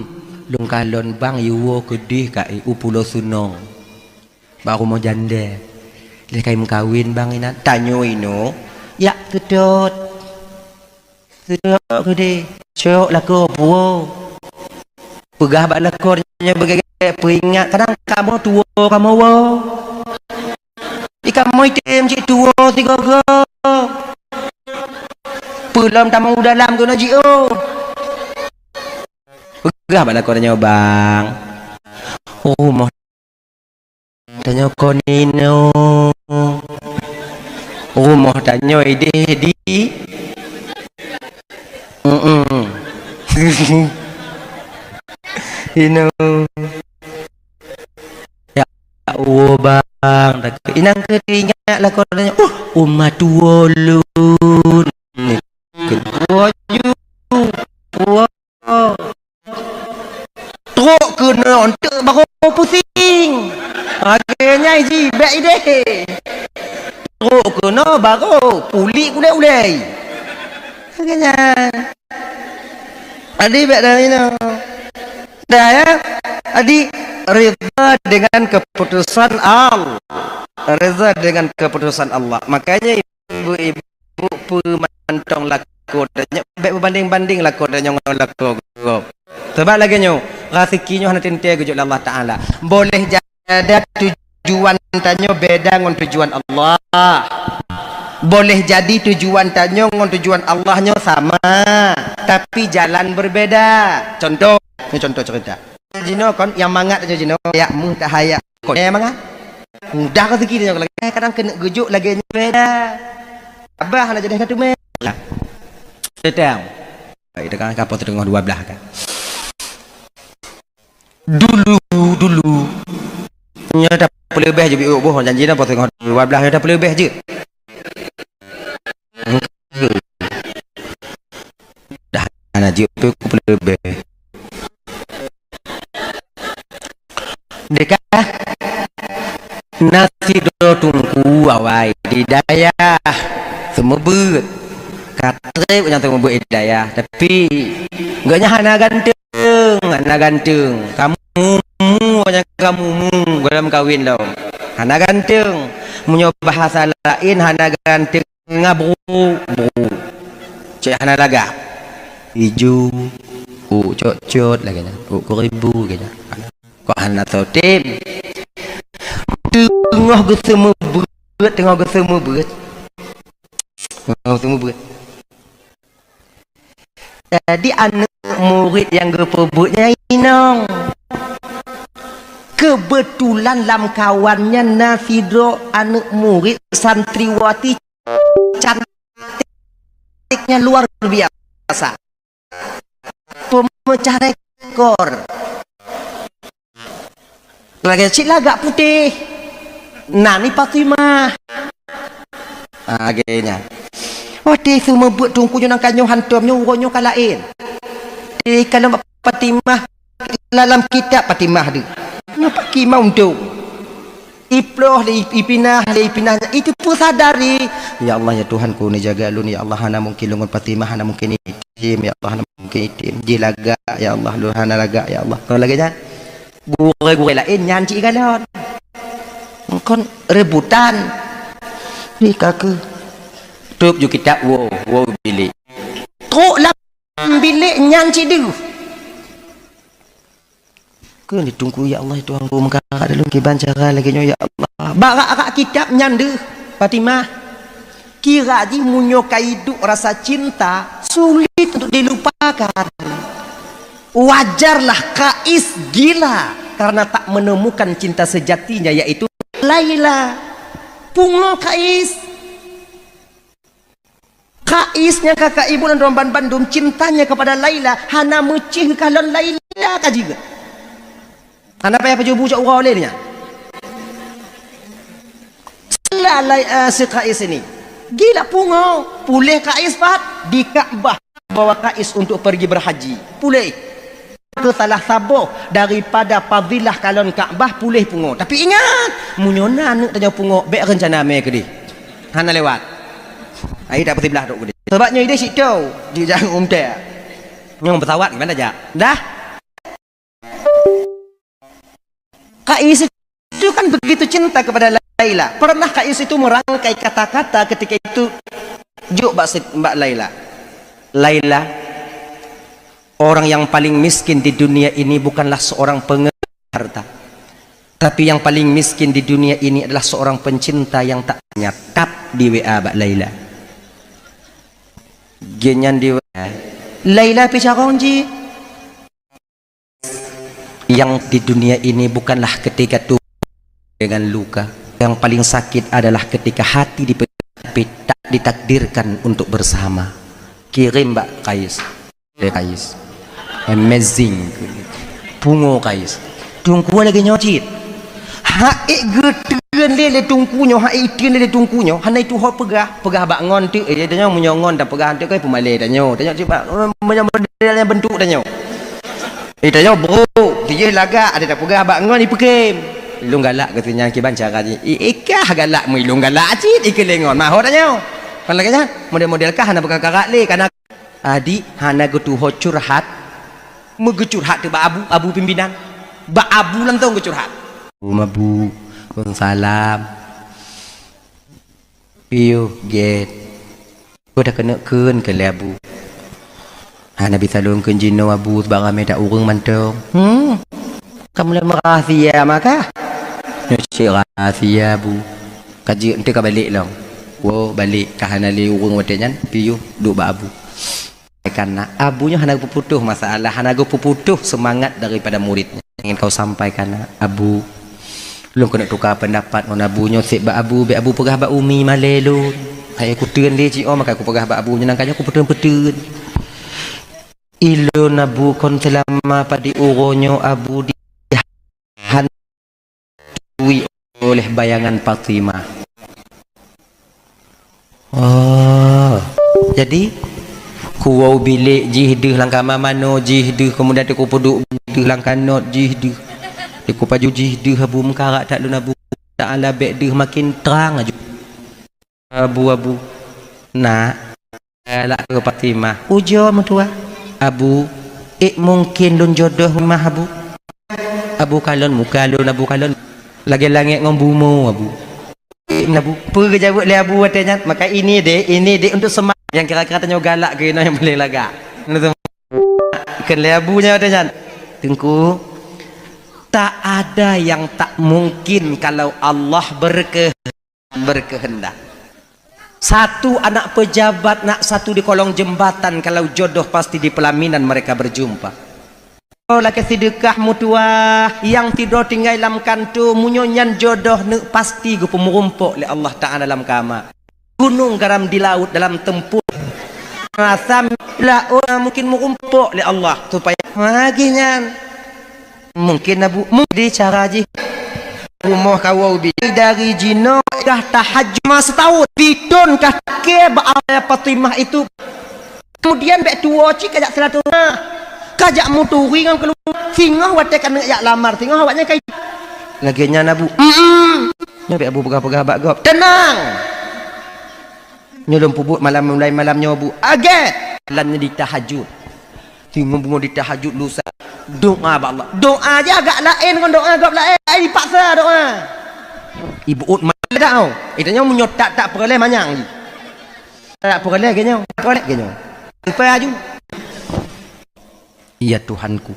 lôn kalon bang yue woe keudeh, Kak, eh, u Pulo Sunong. Bak rumoh jandèe. Lé ka imeukawen bang inan, tanyoe inoe. Jak seutôt. Seutôt keudeh, cok lakoe puwoe. Peugah bak lakoe nyoe beugèt-gèt peuingat, kadang kamoe tuwoe kamoe woe. Di kamoe item cit tuwoe sigoe-goe. Peulom tamong u dalam keunoe jiôh. Peugah bak lakoe nyoe, "Bang, rumoh tanyoe kon inoe. Rumoh tanyoe ideh di, mm-mm, inoe." Ya Allah, bang, takut. Inong keu teuingat lakoe tanyoe, uh, uma tuwoe lôn. Keudua ju, tuwoe. Trok keunoe, eunteuk barô pusing. keunoe barô puléh ulèe-ulèe. Lagèe nyan. Jadi bèk dah inoe. Dah ya. Jadi rida dengan keputusan Allah. Rida dengan keputusan Allah. Makanya ibu-ibu peumantong lakoe tanyoe, bèk beubandeng-bandeng lakoe tanyoe ngon lakoe gob. Sabab lagèe nyoe, raseuki nyoe hana teuntèe geujok lé Allah Taala. Boleh jadi tujuan tanyoe beda ngon tujuan Allah. Boleh jadi tujuan tanyoe ngon tujuan Allah nyoe sama, tapi jalan berbeda. Contoh, ni contoh cerita. Jinoe kon nyang mangat tanyoe jinoe, jak meuh tahayak. Kon nyang mangat. Mudah raseuki tanyoe lagèe, kadang keuneuk geujok lagèe nyoe beda. Abah hana jadi satu meh. Sedang. Baik, tekan kapal setengah dua belas kan. Dulu, dulu. Nyoe dah peuleubeh jeuet, boh janji dah peuleubeh, dua belas dah peuleubeh jeuet. Dah hana jeuet peuleubeh. Deka na sidroe teungku awai di dayah seumeubeuet. Ka trép nyang seumeubeuet di dayah, tapi gobnyan hana ganteng. Hana ganteng. Kamu mu, hanya kamu mu dalam kawin lom. Hana ganteng. Meunyoe bahasa laén hana ganteng ngabru, bru. Cek hana lagak. Ijo, u cot-cot lagèe nyan. U kuribu lagèe nyan. Kok hana sotem. Teungoh geuseumeubeuet, teungoh geuseumeubeuet. Teungoh geuseumeubeuet. Jadi, aneuk murit nyang geupeubuet nyan inong. Keubeutulan lam kawan nyan na sidroe aneuk murit santriwati cantiknya luar biasa. Peumeucah rekor. Lagèe cit lagak putéh. Nan ni Fatimah. Ah, lagèe nyan. Watèe seumeubeuet teungku nyoe nangka nyoe hantom nyoe, uroe nyoe ka laén. Di kalon Fatimah, lam kitab Fatimah deuh. Nyoe pakri mau untung. Iploh lé, ipinah lé, ipinah. Itu peusadari. Ya Allah, ya Tuhanku, neujaga lôn. Ya Allah, hana mungkin lôn ngon Fatimah, hana mungkin item. Ya Allah, hana mungkin item. Jih lagak, ya Allah, lôn hana lagak, ya Allah. Kon lagèe nyan. Gurèe-gurèe laén nyan cit galon. Kon rebutan. Di kaki. Tutup ju kitab, woe, woe bilék. Trok lam bilék nyan cit deuh. Kheun di teungku, "Ya Allah, ya Tuhanku, meukarat lôn kiban cara lagèe nyoe, ya Allah." Bak rak-rak kitab nyan deuh, Fatimah. Kira jih meunyoe ka iduek rasa cinta, sulit untuk dilupakan. Wajarlah Kais gila karena tak menemukan cinta sejatinya, yaitu Laila. Pungo Kais. Kais nyang ka kaibu lam droe banmandum cintanya kepada Laila, hana meucéh geukalon Laila ka jeuet. Hana payah pajoh bu cok uroe lé nyan. Sila Lai-, eh, si Kais ini. Gila pungo, puléh Kais pat di Ka'bah bawa Kais untuk pergi berhaji. Puléh. Ke salah saboh daripada fadilah kalon Ka'bah puléh pungo. Tapi ingat, meunyoe na aneuk tanyoe pungo, bèk reuncana mè keudeh. Hana lewat. Ai tak beusiblah dok keudeh. Sebab nyoe ideh situ, di jangan umtè. Nyang pesawat gimana jak? Dah? Kais itu kan begitu cinta kepada Laila. Pernah Kais itu merangkai kata-kata ketika itu jok bak si-, bak Laila. Laila, orang yang paling miskin di dunia ini bukanlah seorang pengemis harta. Tapi yang paling miskin di dunia ini adalah seorang pencinta yang tak nyatap di W A bak Laila. Genyan di W A. Laila pi carong ji. Yang di dunia ini bukanlah ketika tubuh dengan luka. Yang paling sakit adalah ketika hati dipe-, tapi tak ditakdirkan untuk bersama. Kirim bak Kais. Eh, Kais. Amazing. Pungo Kais. Teungku lagèe nyoe cit. Hak ék geutreun lé, lé teungku nyoe, hak ék treun lé, lé teungku nyoe, hana itu ho peugah. Peugah bak ngon teuk, eh, tanyoe meunyoe ngon dan peugah teuk kai peumalèe tanyoe. Tanyoe cuba, eh, meunyoe model nyang bentuk tanyoe. Eh, tanyoe bro, dijih lagak, ada tak peugah bak ngon ipeukem. Ilôn galak keu si nyan kiban cara jih. I, i kah galak meu ilôn galak cit, i keulengon. Mahot tanyoe. Kon lagèe nyan, model-model kah hana beukakarak lé, kana adik hana geutuho curhat. Meugeucurhat teuh bak abu, abu pimpinan. Bak abu lantong geucurhat. Abu, salam. Piôh gét. Peue takeuneuk kheun keu lé abu. Hana bisa lôn kheun jinoe abu, sabab ramé that ureueng mantong. Hmm. Ka mulai meurahsia maka. Nyoe cit rahsia abu. Ka jeuet, enteuk ka balek lom. Woe balek, ka hana lé ureueng watèe nyan, piôh duek bak abu. Kana abu nyoe hana geupeuputoh masalah, hana geupeuputoh seumangat daripada murid nyan. Ingin kau sampaikan, abu, lôn keuneuk tuka peundapat ngon abu nyoe, seb bak abu, bèk abu peugah bak umi malèe lôn. Hai kuteun lé jiôh, maka kupeugah bak abu nyoe, nangka nyoe kupeuteun-peuteun. Ilôn abu kon seulama padum uroe nyoe abu di hantui oleh bayangan Fatimah. Oh, jadi kuwoe bilék jih deuh lam kama manoe jih deuh, keumudian teuk kupeuduek deuh lam kanot jih deuh, teuk kupaju jih deuh, abu meukarak that lôn abu. Taala bèk deuh makin trang aju. Abu, abu. Nak, galak keu Fatimah. Ujoe meutuah. Abu, ék mungken lôn jodoh mah abu. Abu kalon muka lôn, abu kalon. Lagèe langèt ngon bumoe abu. Ék meunan abu. Peue geujaweueb lé abu watèe nyan? Maka ini dek, ini dek untuk semak. Nyang kira-kira tanyoe galak keu inoe nyang paléng lagak. Kheun lé abu nyan watèe nyan. Teungku, tak ada yang tak mungkin kalau Allah berke- berkehendak. Satu anak pejabat, nak satu di kolong jembatan, kalau jodoh pasti di pelaminan mereka berjumpa. Oh, lakèe seudeukah meutuah, nyang sidroe tinggai lam kanto, meunyoe nyan jodoh neuk pasti geupeumeurumpok lé Allah Taala lam kama. Gunong garam di laôt dalam tempoh. Rasa laôt mungkin meurumpok lé Allah supaya lagèe nyan. Mungkin abu, mungken cara jih. Rumoh kawoe bi dari jinoe kah tahajud ma seutahun, piton kah takée bak Fatimah itu. Kemudian bèk tuwoe cit kajak silaturahmi, kajak meuturi ngon keuluwarga. Singoh watèe ka neuk jak lamar, singoh awaknyan ka lagèe nyan abu. Mm-mm. Nyoe bèk abu peugah-peugah bak gob. Teunang. Nyoe lôn peubuet malam, mulai malam nyoe bu. Agèe. Lam nyoe di tahajud. Timbang bungo di tahajud lusa. Doa bak Allah. Doa jih agak laén ngon doa gob laén. Ai dipaksa doa. Ibu ut ma-, dak tau. Itanyoe meunyoe tak, tak peureulèe manyang jih. Tak peureulèe geuh nyoe. Peureulèe geuh nyoe. Sampai aju. Ya Tuhanku.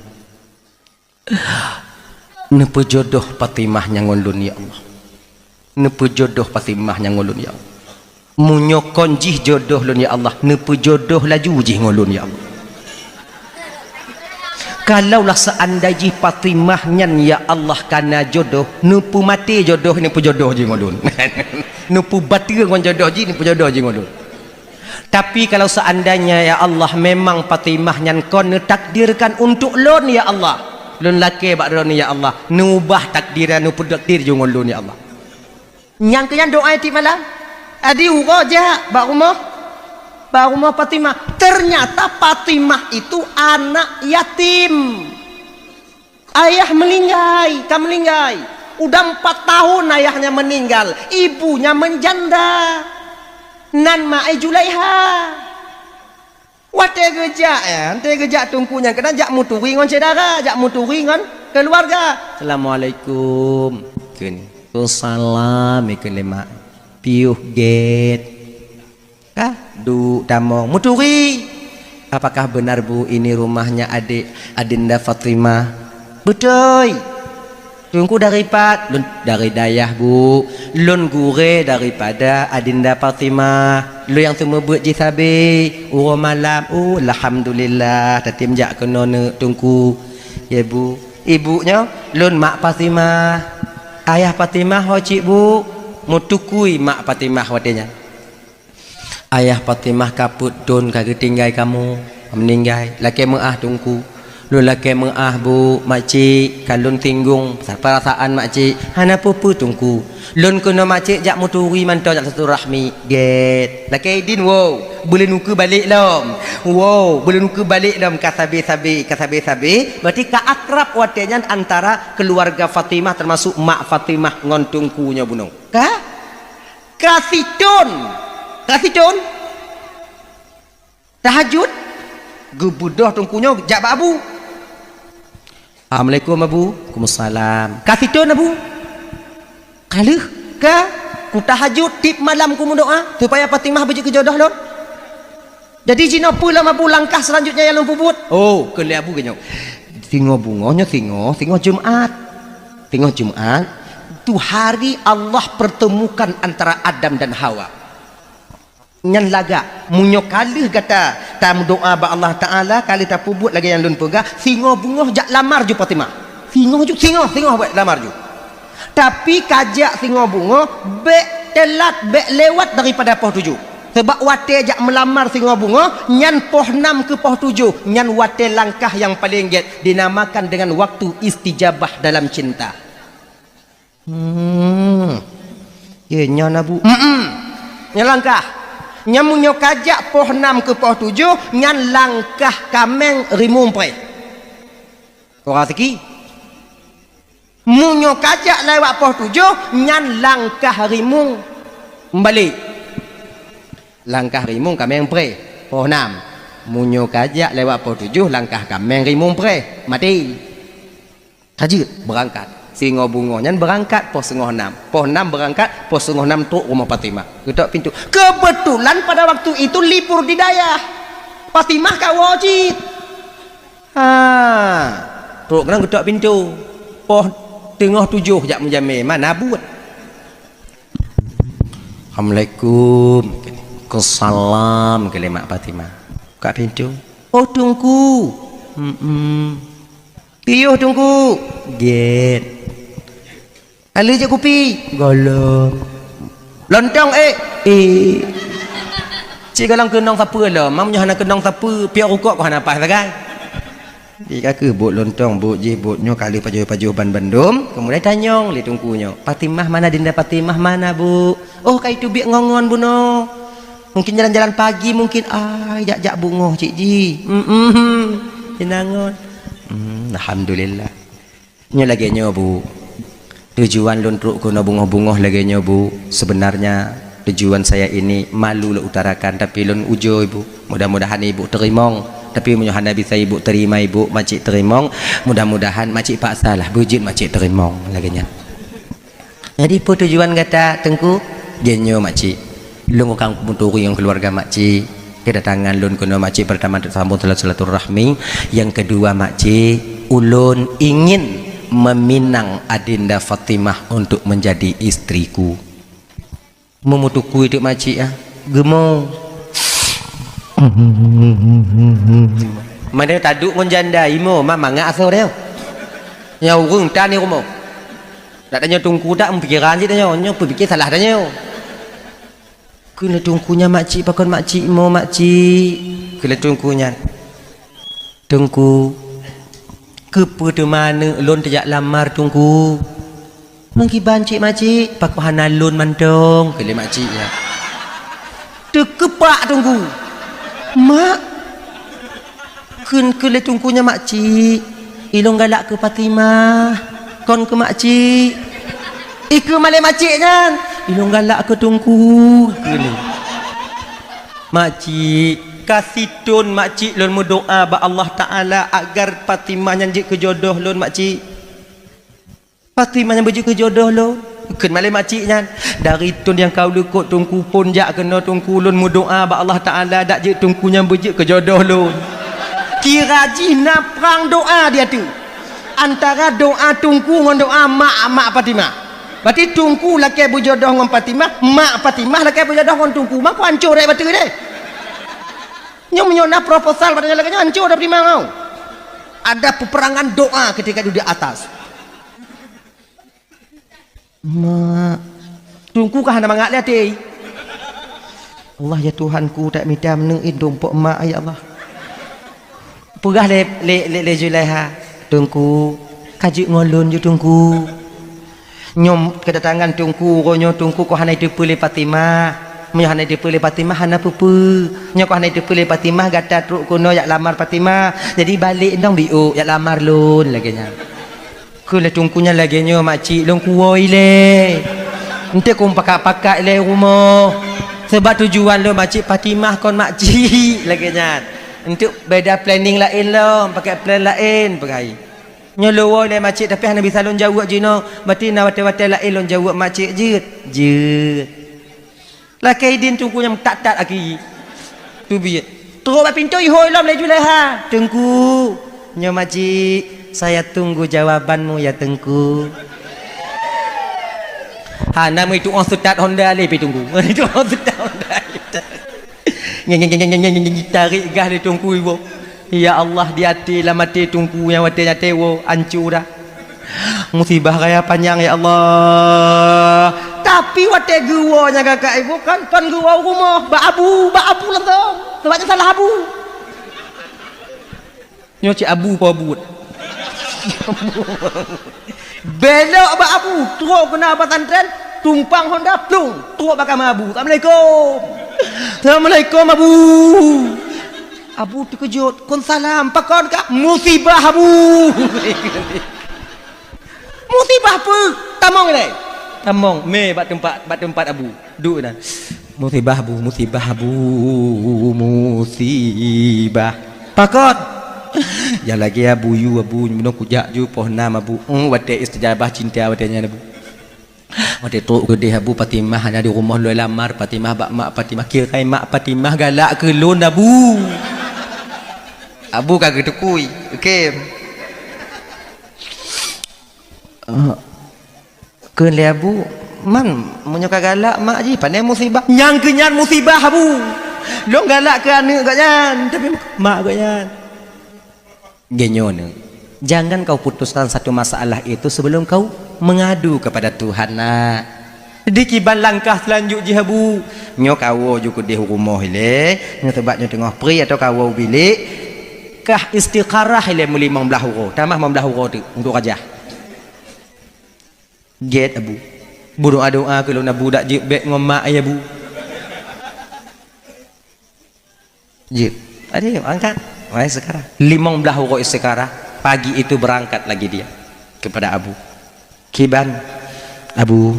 Neupeujodoh Fatimah nyan ngon lôn, ya Allah. Neupeujodoh Fatimah nyan ngon lôn, ya Allah. Meunyoe kon jih jodoh lôn, ya Allah, neupeujodoh laju jih ngon lôn, ya Allah. Kalaulah seandai jih Fatimah nyan, ya Allah, kana jodoh, neupeumaté jodoh, neupeujodoh jih ngon lôn. Neupeubateue ngon jodoh jih, neupeujodoh jih ngon lôn. Tapi kalau seandainya, ya Allah, memang Fatimah nyan kon neutakdirkan untuk lôn, ya Allah, lôn lakée bak droeneuh, ya Allah, neuubah takdir, neupeutakdir jih ngon lôn, ya Allah. Nyang keu nyan doa tiep malam. Adi uroe jak bak rumoh, bak rumoh Fatimah. Ternyata Fatimah itu anak yatim. Ayah meuninggai, ka meuninggai. Udah empat tahun ayahnya meninggal, ibunya menjanda. Nan ma ai Julaiha. Watée geujak, ya, watée geujak teungku nyan keunan jak meuturi ngon syedara, jak meuturi ngon keuluwarga. "Assalamualaikum." Kheun, "Waalaikumsalam," kheun lé mak. "Piôh gét." Ka duek tamong meuturi. "Apakah benar, Bu, ini rumahnya adik Adinda Fatimah?" "Beutôi." "Teungku dari pat?" "Lôn dari dayah, Bu. Lôn gurée daripada Adinda Fatimah. Lôn nyang seumeubeuet jih sabe uroe malam." "Oh, alhamdulillah, tatem jak keunoe neuk, Teungku." "Ya, Bu." "Ibu nyoe?" "Lôn mak Fatimah." "Ayah Fatimah ho cit, Bu?" Meutukui mak Fatimah watée nyan. "Ayah Fatimah ka peuet thon ka geutinggai kamoe, ka meuninggai. Lakée meuáh, Teungku. Lôn lakée meuáh, Bu, makcik, ka lôn singgung peurasaan makcik. Hana peue-peue, Teungku. Lôn keunoe makcik jak meuturi mantong jak silaturahmi. Gét. Lakée idin, wow, beuleuen ukeue balek lom. Wow, beuleuen ukeue balek lom, ka sabe-sabe, ka sabe-sabe. Berarti ka akrab watée nyan antara keuluarga Fatimah, teumasuk mak Fatimah ngon Teungku nyoe bunoe. Ka? Ka sithon. Ka sithon. Tahajud, geubeudôh Teungku nyoe jak bak Abu. "Assalamualaikum, Abu." "Waalaikumsalam." "Ka sithon, Abu?" "Ka lheueh, ka. Kutahajud tiep malam kumeudoá supaya Fatimah beujeuet keu jodoh lôn. Jadi jinoe peue lom, Abu, langkah seulanjutnya nyang lôn peubuet?" "Oh," kheun lé Abu geuh nyoe, "singoh beungoh nyoe singoh, singoh Jumat. Singoh Jumat, tu hari Allah pertemukan antara Adam dan Hawa." Nyan lagak, meunyoe ka lheueh gata tameudoá bak Allah Taala, ka lheueh tapeubuet lagée nyang lôn peugah, singoh beungoh jak lamar ju Fatimah. Singoh ju, singoh, singoh bék lamar ju. Tapi ka jak singoh beungoh, bék teulat, bék lewat daripada poh tujoh. Sebab watée jak meulamar singoh beungoh, nyan poh nam keu poh tujoh, nyan watée langkah nyang paleng gét, dinamakan dengan waktu istijabah dalam cinta. Hmm. Ye, nyan, Abu. Mm-mm. Nyan langkah. Nyan meunyoe ka jak poh nam keu poh tujoh, nyan langkah kaméng rimueng preh. Kora teuki. Meunyoe ka jak lewat poh tujoh, nyan langkah rimueng meubalek. Langkah rimueng kaméng preh. Poh nam. Meunyoe ka jak lewat poh tujoh, langkah kaméng rimueng preh. Maté. Ka jeuet beurangkat. Singoh beungoh nyan beurangkat poh singoh nam. Poh nam beurangkat, poh singoh nam trok rumoh Fatimah. Geutok pintoe. Keubeutulan pada waktu itu libur di dayah. Fatimah ka woe cit. Ha. Trok keunan geutok pintoe. Poh teungoh tujoh jak meujamé, mana buet. "Assalamualaikum." "Waalaikumsalam," kheun lé mak Fatimah. Buka pintoe. "Oh, Teungku." "Mm-mm." "Piôh, Teungku." "Gét." "Ka lheueh jép kupi?" "Gohlom." "Lontong ék?" "Ék." Cit gohlom keunong sapeue lom, meunyoe hana keunong sapeue, piôh rukok kok hana paih sagai. Di ka kheueh buet lontong, buet jih, buet nyoe, ka lheueh pajoh-pajoh ban bandum, keumudian tanyong lé Teungku nyoe, "Fatimah mana, Dinda Fatimah mana, Bu?" "Oh, ka iteubiet ngon-ngon bunoe. Mungkin jalan-jalan pagi mungkin, ai, jak-jak beungoh cit jih." "Mm-mm, inong ngon." "Hmm, alhamdulillah." Nyoe lagée nyoe, Bu. Tujuan lôn trok keunoe beungoh-beungoh lagée nyoe, Bu. Sebenarnya tujuan saya ini malu lôn utarakan, tapi lôn ujoe, Bu. Mudah-mudahan Ibu teurimong. Tapi meunyoe hana bisa Ibu terima, Ibu, makcik teurimong. Mudah-mudahan makcik paksalah beujeuet makcik teurimong lagée nyan. Jadi, peue tujuan gata, Teungku? Jih nyoe, makcik. Lôn ka meuturi ngon keuluwarga makcik. Kedatangan lôn keunoe, makcik, pertama untuk sambung silaturahmi. Yang kedua, makcik, ulôn ingin meminang Adinda Fatimah untuk menjadi istriku. Meumeutukui teuk makcik, ah. Geumo. Mana taduek ngon janda, imo, ma mangat asoe dia. Nyang ureueng tan di rumoh. Dak tanyoe Teungku dak meupikiran cit tanyoe, nyoe peupike salah tanyoe. Kheun lé Teungku nyan, "Makcik, pakon makcik mo, makcik?" Kheun lé Teungku nyan, "Teungku, keupeue teuma aneuk lôn teujak lamar, Teungku?" "Meukiban cit, makcik?" "Pakon hana lôn mantong," kheun lé makcik nyan. Teukeupak Teungku. "Mak," kheun, kheun lé Teungku nyan, "Makcik, ilôn galak keu Fatimah, kon keu makcik." Ikheun malée makcik nyan, "Ilôn galak keu Teungku," kheun lé. "Makcik, ka sithon makcik lôn meudoá bak Allah Taala agar Fatimah nyan jeuet keu jodoh lôn, makcik." "Fatimah nyang beujeuet keu jodoh lôn?" Kheun malée makcik nyan, "Dari thon nyang ka u likot Teungku phon jak keunoe Teungku lôn meudoá bak Allah Taala dak jeuet Teungku nyang beujeuet keu jodoh lôn." Kira jih na prang doá di ateueh. Antara doá Teungku ngon doá mak, mak Fatimah. Berarti Teungku lakée beujodoh ngon Fatimah, mak Fatimah lakée beujodoh ngon Teungku. Mako ancô rot bateue deh. Nyoe meunyoe na proposal pada nyoe lagée nyoe ancô dah Fatimah nyoe. Ada peperangan doá ketika duek di atas. Mak, Teungku ka hana mangat lé até. Allah, ya Tuhanku, tak mita meuneuk indong pok mak, ya Allah. Peugah lé, lé, lé, lé Zulaiha, "Teungku, ka jeuet ngon lôn ju Teungku. Nyoe keudatangan Teungku, uroe nyoe Teungku kon hana jiteupeue lé Fatimah. Meunyoe hana jiteupeue lé Fatimah, hana peue-peue. Nyoe kon hana jiteupeue lé Fatimah, gata trok keunoe jak lamar Fatimah. Jadi balek dong biôk jak lamar lôn," lagée nyan. Kheun lé Teungku nyan lagée nyoe, "Makcik, lôn kuwoe ilée. Eunteuk kon pakat-pakat ilée rumoh. Sabab tujuan lôn makcik Fatimah kon makcik," lagée nyan. "Eunteuk beda planning laén lom, pakai plan laén," peugah. "Nyoe lôn woe ilée makcik, tapi hana bisa lôn jaweueb jinoe. Berarti na watée-watée laén lôn jaweueb makcik." "Jeuet, jeuet." Lakée idin Teungku nyang that-that aki. Teubiet. Trok bak pintoe ihôi lom lé Zulaiha. "Teungku, nyoe makcik, saya tunggu jawabanmu ya Teungku." Hana meuitu'oh seutat Honda lé pi Teungku. Itu'oh seutat Honda. Tarék gas lé Teungku iwoe. Ya Allah, di até, lam até Teungku nyang watée nyan teuwoe, ancô dah. Musibah raya panyang, ya Allah. Tapi watée geuwoe nyang kakak ibu kan, kon geuwoe rumoh, bak abu, bak abu langsung. Sebab nyan salah abu. Nyoe cit abu po buet. Belok bak abu, trok keunan pesantren, tumpang Honda, plung, trok bak kama abu. "Assalamualaikum." "Assalamualaikum, Abu." Abu teukeujot, "Kon salam, pakon kah?" "Musibah, Abu." "Musibah peue?" "Tamong ilée." Tamong, mé bak teumpat, bak teumpat Abu. Duek inan. "Musibah, Abu, musibah, Abu, musibah." "Pakon?" "Nyang lagée Abu yue, Abu, nyoe kujak ju poh nam, Abu. Eung, watée istijabah cinta watée nyan, Abu. Watée trok keudeh Abu, Fatimah hana di rumoh lôn lamar, Fatimah bak mak Fatimah. Kira mak Fatimah galak keu lôn, Abu." Abu ka geutukui. Oke. Kheun lé Abu, "Man, meunyoe ka galak mak jih, pane musibah?" "Nyang keu nyan musibah, Abu. Lôn galak keu aneuëk gobnyan, tapi mak gobnyan." Geuh nyoe, jangan kau putuskan satu masalah itu sebelum kau mengadu kepada Tuhan, nak. Jadi kiban langkah seulanjut jih, Abu? Nyoe kawoe ju keudeh u rumoh ilée, nyoe teubat nyoe teungoh pri atau kawoe u bilék, kah istikharah ilée meulimong blaih uroe, tamah limong blaih uroe teuk untuk rajah. Gét, Abu. Beudoá-doá keu lôn, Abu, dak jeuet bék ngon mak, ya, Bu. Jeuet. Adi, angkat. Wahai sekarang. Limong blaih uroe istikharah, pagi itu berangkat lagi dia kepada Abu. Kiban, Abu,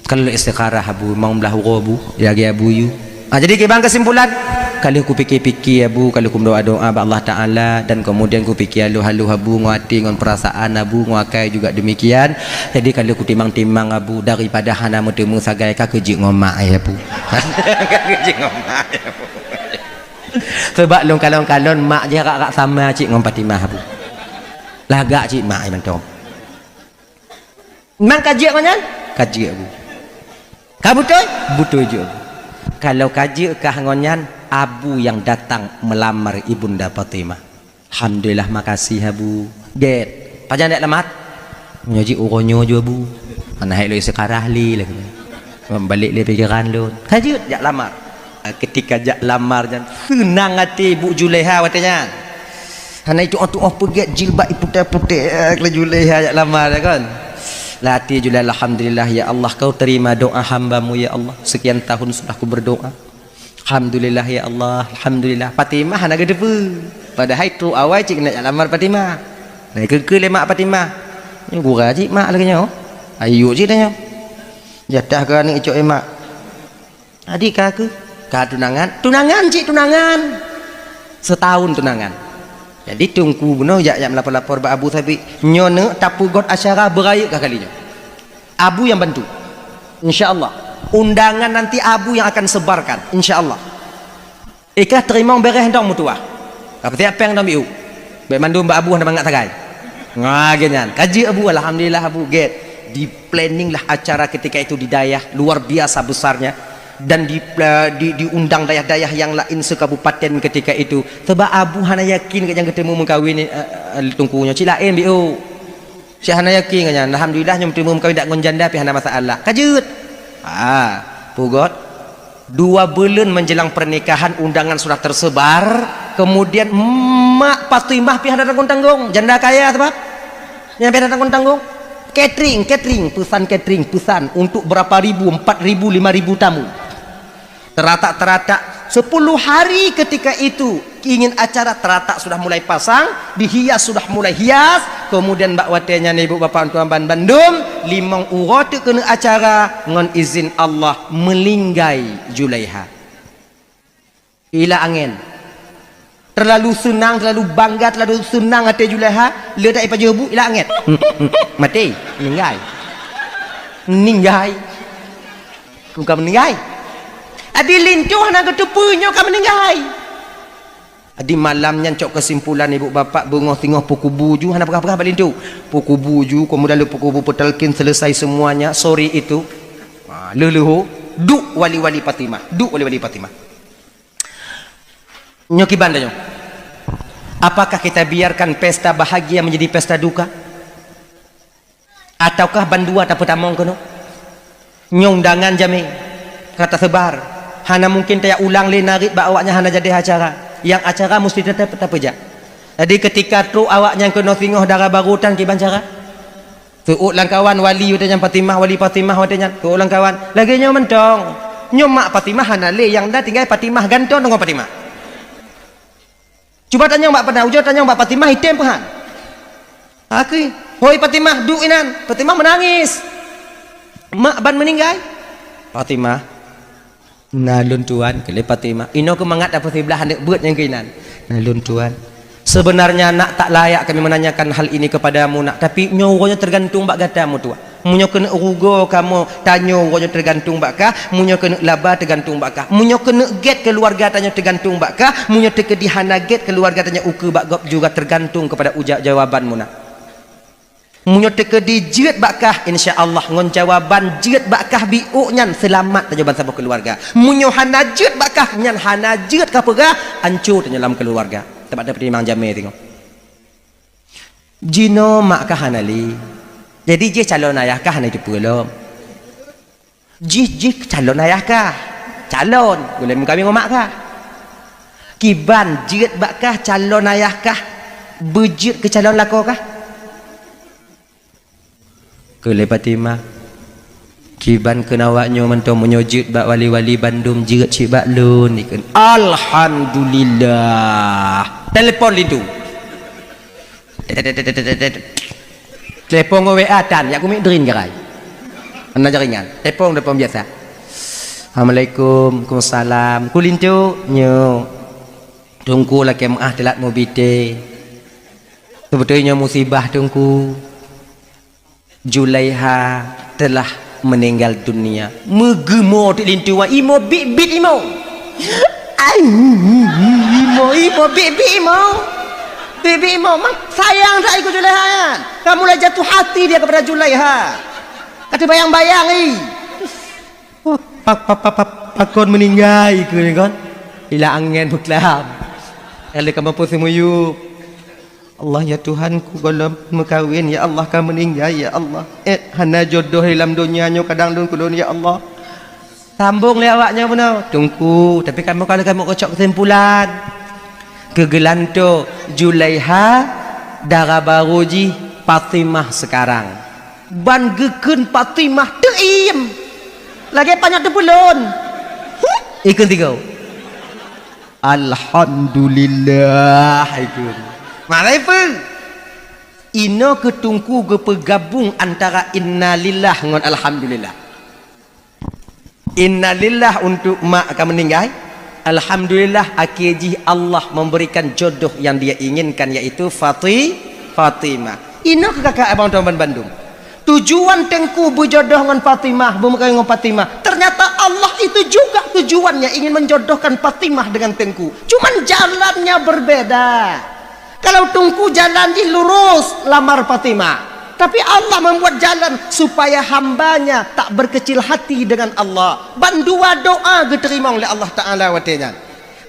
ka lheueh istikharah, Abu, limong blaih uroe, Bu, ya, ya, Abu, yu. Ah, jadi kiban kesimpulan, ka lheueh kupikir-pikir, Abu, ka lheueh kumeudoá-doá bak Allah Taala, dan kemudian kupikir haloh-haloh, Abu, ngon até, ngon perasaan, Abu, ngon akai juga demikian. Jadi ka lheueh kutimang-timang, Abu, daripada hana meuteumé sagai, ka keu jeuet ngon mak, ya, Bu. Ka keu jeuet ngon mak, ya, Bu. Sebab lôn kalon-kalon mak jih rak-rak sama cit ngon Fatimah, Abu. Lagak cit mak, ya, mantong. Memang ka jeuet ngon nyan? Ka jeuet, Abu. Ka beutôi? Beutôi jeuet, Abu. Kalau ka jeuet kah ngon nyan, Abu nyang datang meulamar Ibunda Fatimah. Alhamdulillah, makasih, Abu. Gét. Pajan jak lamar? Nyoe jih uroe nyoe ju, Abu. Hana hék lôn istikharah lé lagée nyoe. Balek lé pikeran lôn. Ka jeuet jak lamar. Ah, ketika jak lamar nyan, seunang até Ibu Julaiha watée nyan. Hana itu'oh-tu'oh peugét jilbab iputéh-putéh, eh, laju lé jak lamar, ya kan? Lam até Julaiha, "Alhamdulillah, ya Allah, kau terima doa hamba-Mu, ya Allah. Sekian tahun sudah ku berdoa. Alhamdulillah, ya Allah, alhamdulillah." Fatimah hana geuteupeue. Padahai trok awai cit keuneuk jak lamar Fatimah. Nah, keu-keu lé mak Fatimah. Nyoe gura cit mak lagée nyoe. Ayo cit tanyoe. Jatah keu aneuëk icok, eh, mak. Adik ka keu? Ka tunangan? Tunangan cit tunangan. Setahun tunangan. Jadi Teungku bunoe jak, jak meulapor-lapor bak Abu Sabit. Nyoe neuk tapeugöt acara beurayeuk ka kali nyoe. Abu nyang bantu. Insya Allah. Undangan nanti Abu yang akan sebarkan. Insya Allah. Ikah teurimong beureh dong meutuwah. Ka peusiap péng dong biôh. Bék mandum bak Abu hana mangat sagai. Nga, gét nyan. Ka jeuet Abu, alhamdulillah Abu, gét. Di-planning lah acara ketika itu di dayah, luar biasa besarnya. Dan di, di, diundang dayah-dayah yang lain sekabupaten ketika itu. Sebab Abu hana yakin gét nyang geuteumu meukawen, eh, eh, Teungku nyoe. Cit laén biôh. Cit hana yakin gét nyan. Alhamdulillah nyoe meuteumé meukawen dak ngon janda pih hana masalah. Ka jeuet. Ha, peugöt. Dua buleuen menjelang pernikahan undangan sudah tersebar. Kemudian mak Fatimah pih hana tanggong-tanggong, janda kaya sabab. Nyang pih hana tanggong-tanggong. Catering, catering, pesan catering, pesan untuk berapa ribu, empat ribu, lima ribu tamu. Teratak-teratak, sepuluh hari ketika itu ingin acara, teratak sudah mulai pasang, dihias sudah mulai hias, kemudian bak watée nyan ibu bapak tuan ban bandum, limong uroe teuk keuneuk acara, ngon izin Allah, meninggai Julaiha. Ila angén. Terlalu senang, terlalu bangga, terlalu senang até Julaiha, le dak ipajoh bu, ila angén. Maté, meninggai. Meninggai. Bukan meninggai. Adi linto hana geuteupeue nyoe ka meninggai. Adi malam nyan cok kesimpulan ibu bapak beungoh singoh peukubu ju hana peugah-peugah bak linto. Peukubu ju, kemudian le peukubu peutalkin selesai semuanya, sore itu. Ha, leuh-leuh, duek wali-wali Fatimah, duek wali-wali Fatimah. Nyoe kiban tanyoe. Apakah kita biarkan pesta bahagia menjadi pesta duka? Ataukah bandua tapeutamong keunoe? Nyoe undangan jamé ka tasebar. Hana mungkin tajak ulang lé narit bak awaknyan hana jadi acara. Nyang acara musti teutap tapeujak. Jadi ketika trok awaknyan keunoe singoh dara barô tan kiban cara? Seuôt lam kawan wali watée nyan Fatimah, wali Fatimah watée nyan. Seuôt lam kawan. Lagée nyoe mantong. Nyoe mak Fatimah hana lé, nyang na tinggai Fatimah gantoe deungon Fatimah. Cuba tanyong bak Fatimah, ujoe tanyong bak Fatimah, item peuhan. Akui, "Hoi Fatimah, duek inan." Fatimah meunangis. "Mak ban meuninggai?" "Fatimah, na lôn tuan," keu lé Fatimah. Inoe keumangat dapur siblah aneuk beuet nyang keuinan. "Na lôn tuan. Sebenarnya nak tak layak kami menanyakan hal ini kepadamu nak, tapi nyoe uroe nyoe tergantung bak gata meutuah. Meunyoe keuneuk rugoe kamoe tanyoe uroe nyoe tergantung bak kah, meunyoe keuneuk laba tergantung bak kah. Meunyoe keuneuk gét keuluwarga tanyoe tergantung bak kah, meunyoe teukeudi hana gét keuluwarga tanyoe ukeue bak gob juga tergantung kepada uja-, jawaban meunan. Meunyoe teukeudi jeuet bak kah, insya Allah ngon jawaban jeuet bak kah biôk nyan seulamat tanyoe bansaboh keuluwarga. Meunyoe hana jeuet bak kah, nyan hana jeuet ka peugah, anco tanyoe lam keuluwarga." Teuma tapeutimang jamé singoh. Jinoe mak kah hana lé. Jadi jih calon ayah kah hana jiteupeue lom. Jih, jih calon ayah kah. Calon. Gulém kawin ngon mak kah. Kiban jeuet bak kah calon ayah kah. Beujeuet keu calon lakoe kah. Keu lé Fatimah. Kiban keu awak nyoe mantong meunyoe jeuet bak wali-wali bandum jeuet cit bak lôn ikheun. Alhamdulillah. Telepon linto. Telepon ngon W A tan, jak kumiet drin garai. Hana jaringan. Telepon, telepon biasa. Assalamualaikum, waalaikumsalam. Keu linto, nyoe. Teungku lakée meu'ah teulat mubité. Seubeutôi nyoe musibah Teungku. Julaiha telah meninggal dunia. Meugeumo teuk linto wan, imo biet-biet imo. Ai, imo, imo biet-biet imo. Biet-biet imo, mang sayang that ikeu Julaiha nyan. Ka mulai jatuh hati dia kepada Julaiha. Ka teubayang-bayang i. Wah, pa, pa, pa, pa, pakon meuninggai keu ni kon. Ila angén beuklam. Kali ka mampu seumuyup. Allah, ya Tuhanku, gohlom meukawen, ya Allah, ka meuninggai, ya Allah. Eh, hana jodoh di lam donya nyoe kadang lôn keu lôn, ya Allah. Sambong lé awak nyoe bunoe, Teungku, tapi kamoe ka lheueh kamoe keucok keusimpulan. Keu geulantoe Julaiha, dara barô jih Fatimah sekarang. Ban geukheun Fatimah teuiem. Lagée panyöt teupeulon. Ikheun tiga. Alhamdulillah, ikheun. Marai peue? Inoe keu Teungku geupeugabong antara innalillah ngon alhamdulillah. Innalillah untuk mak ka meuninggai. Alhamdulillah, akhé jih Allah memberikan jodoh yang Dia inginkan, yaitu Fati-, Fatimah. Inoe keu kakak abang tuan ban bandum. Tujuan Teungku beujodoh ngon Fatimah, beumeukawen ngon Fatimah. Ternyata Allah itu juga tujuannya ingin menjodohkan Fatimah dengan Teungku. Cuman jalannya berbeda. Kalau Teungku jalan jih lurus lamar Fatimah, tapi Allah membuat jalan supaya hamba-Nya tak berkecil hati dengan Allah. Bandua doa geuteurimong lé Allah Taala watée nyan.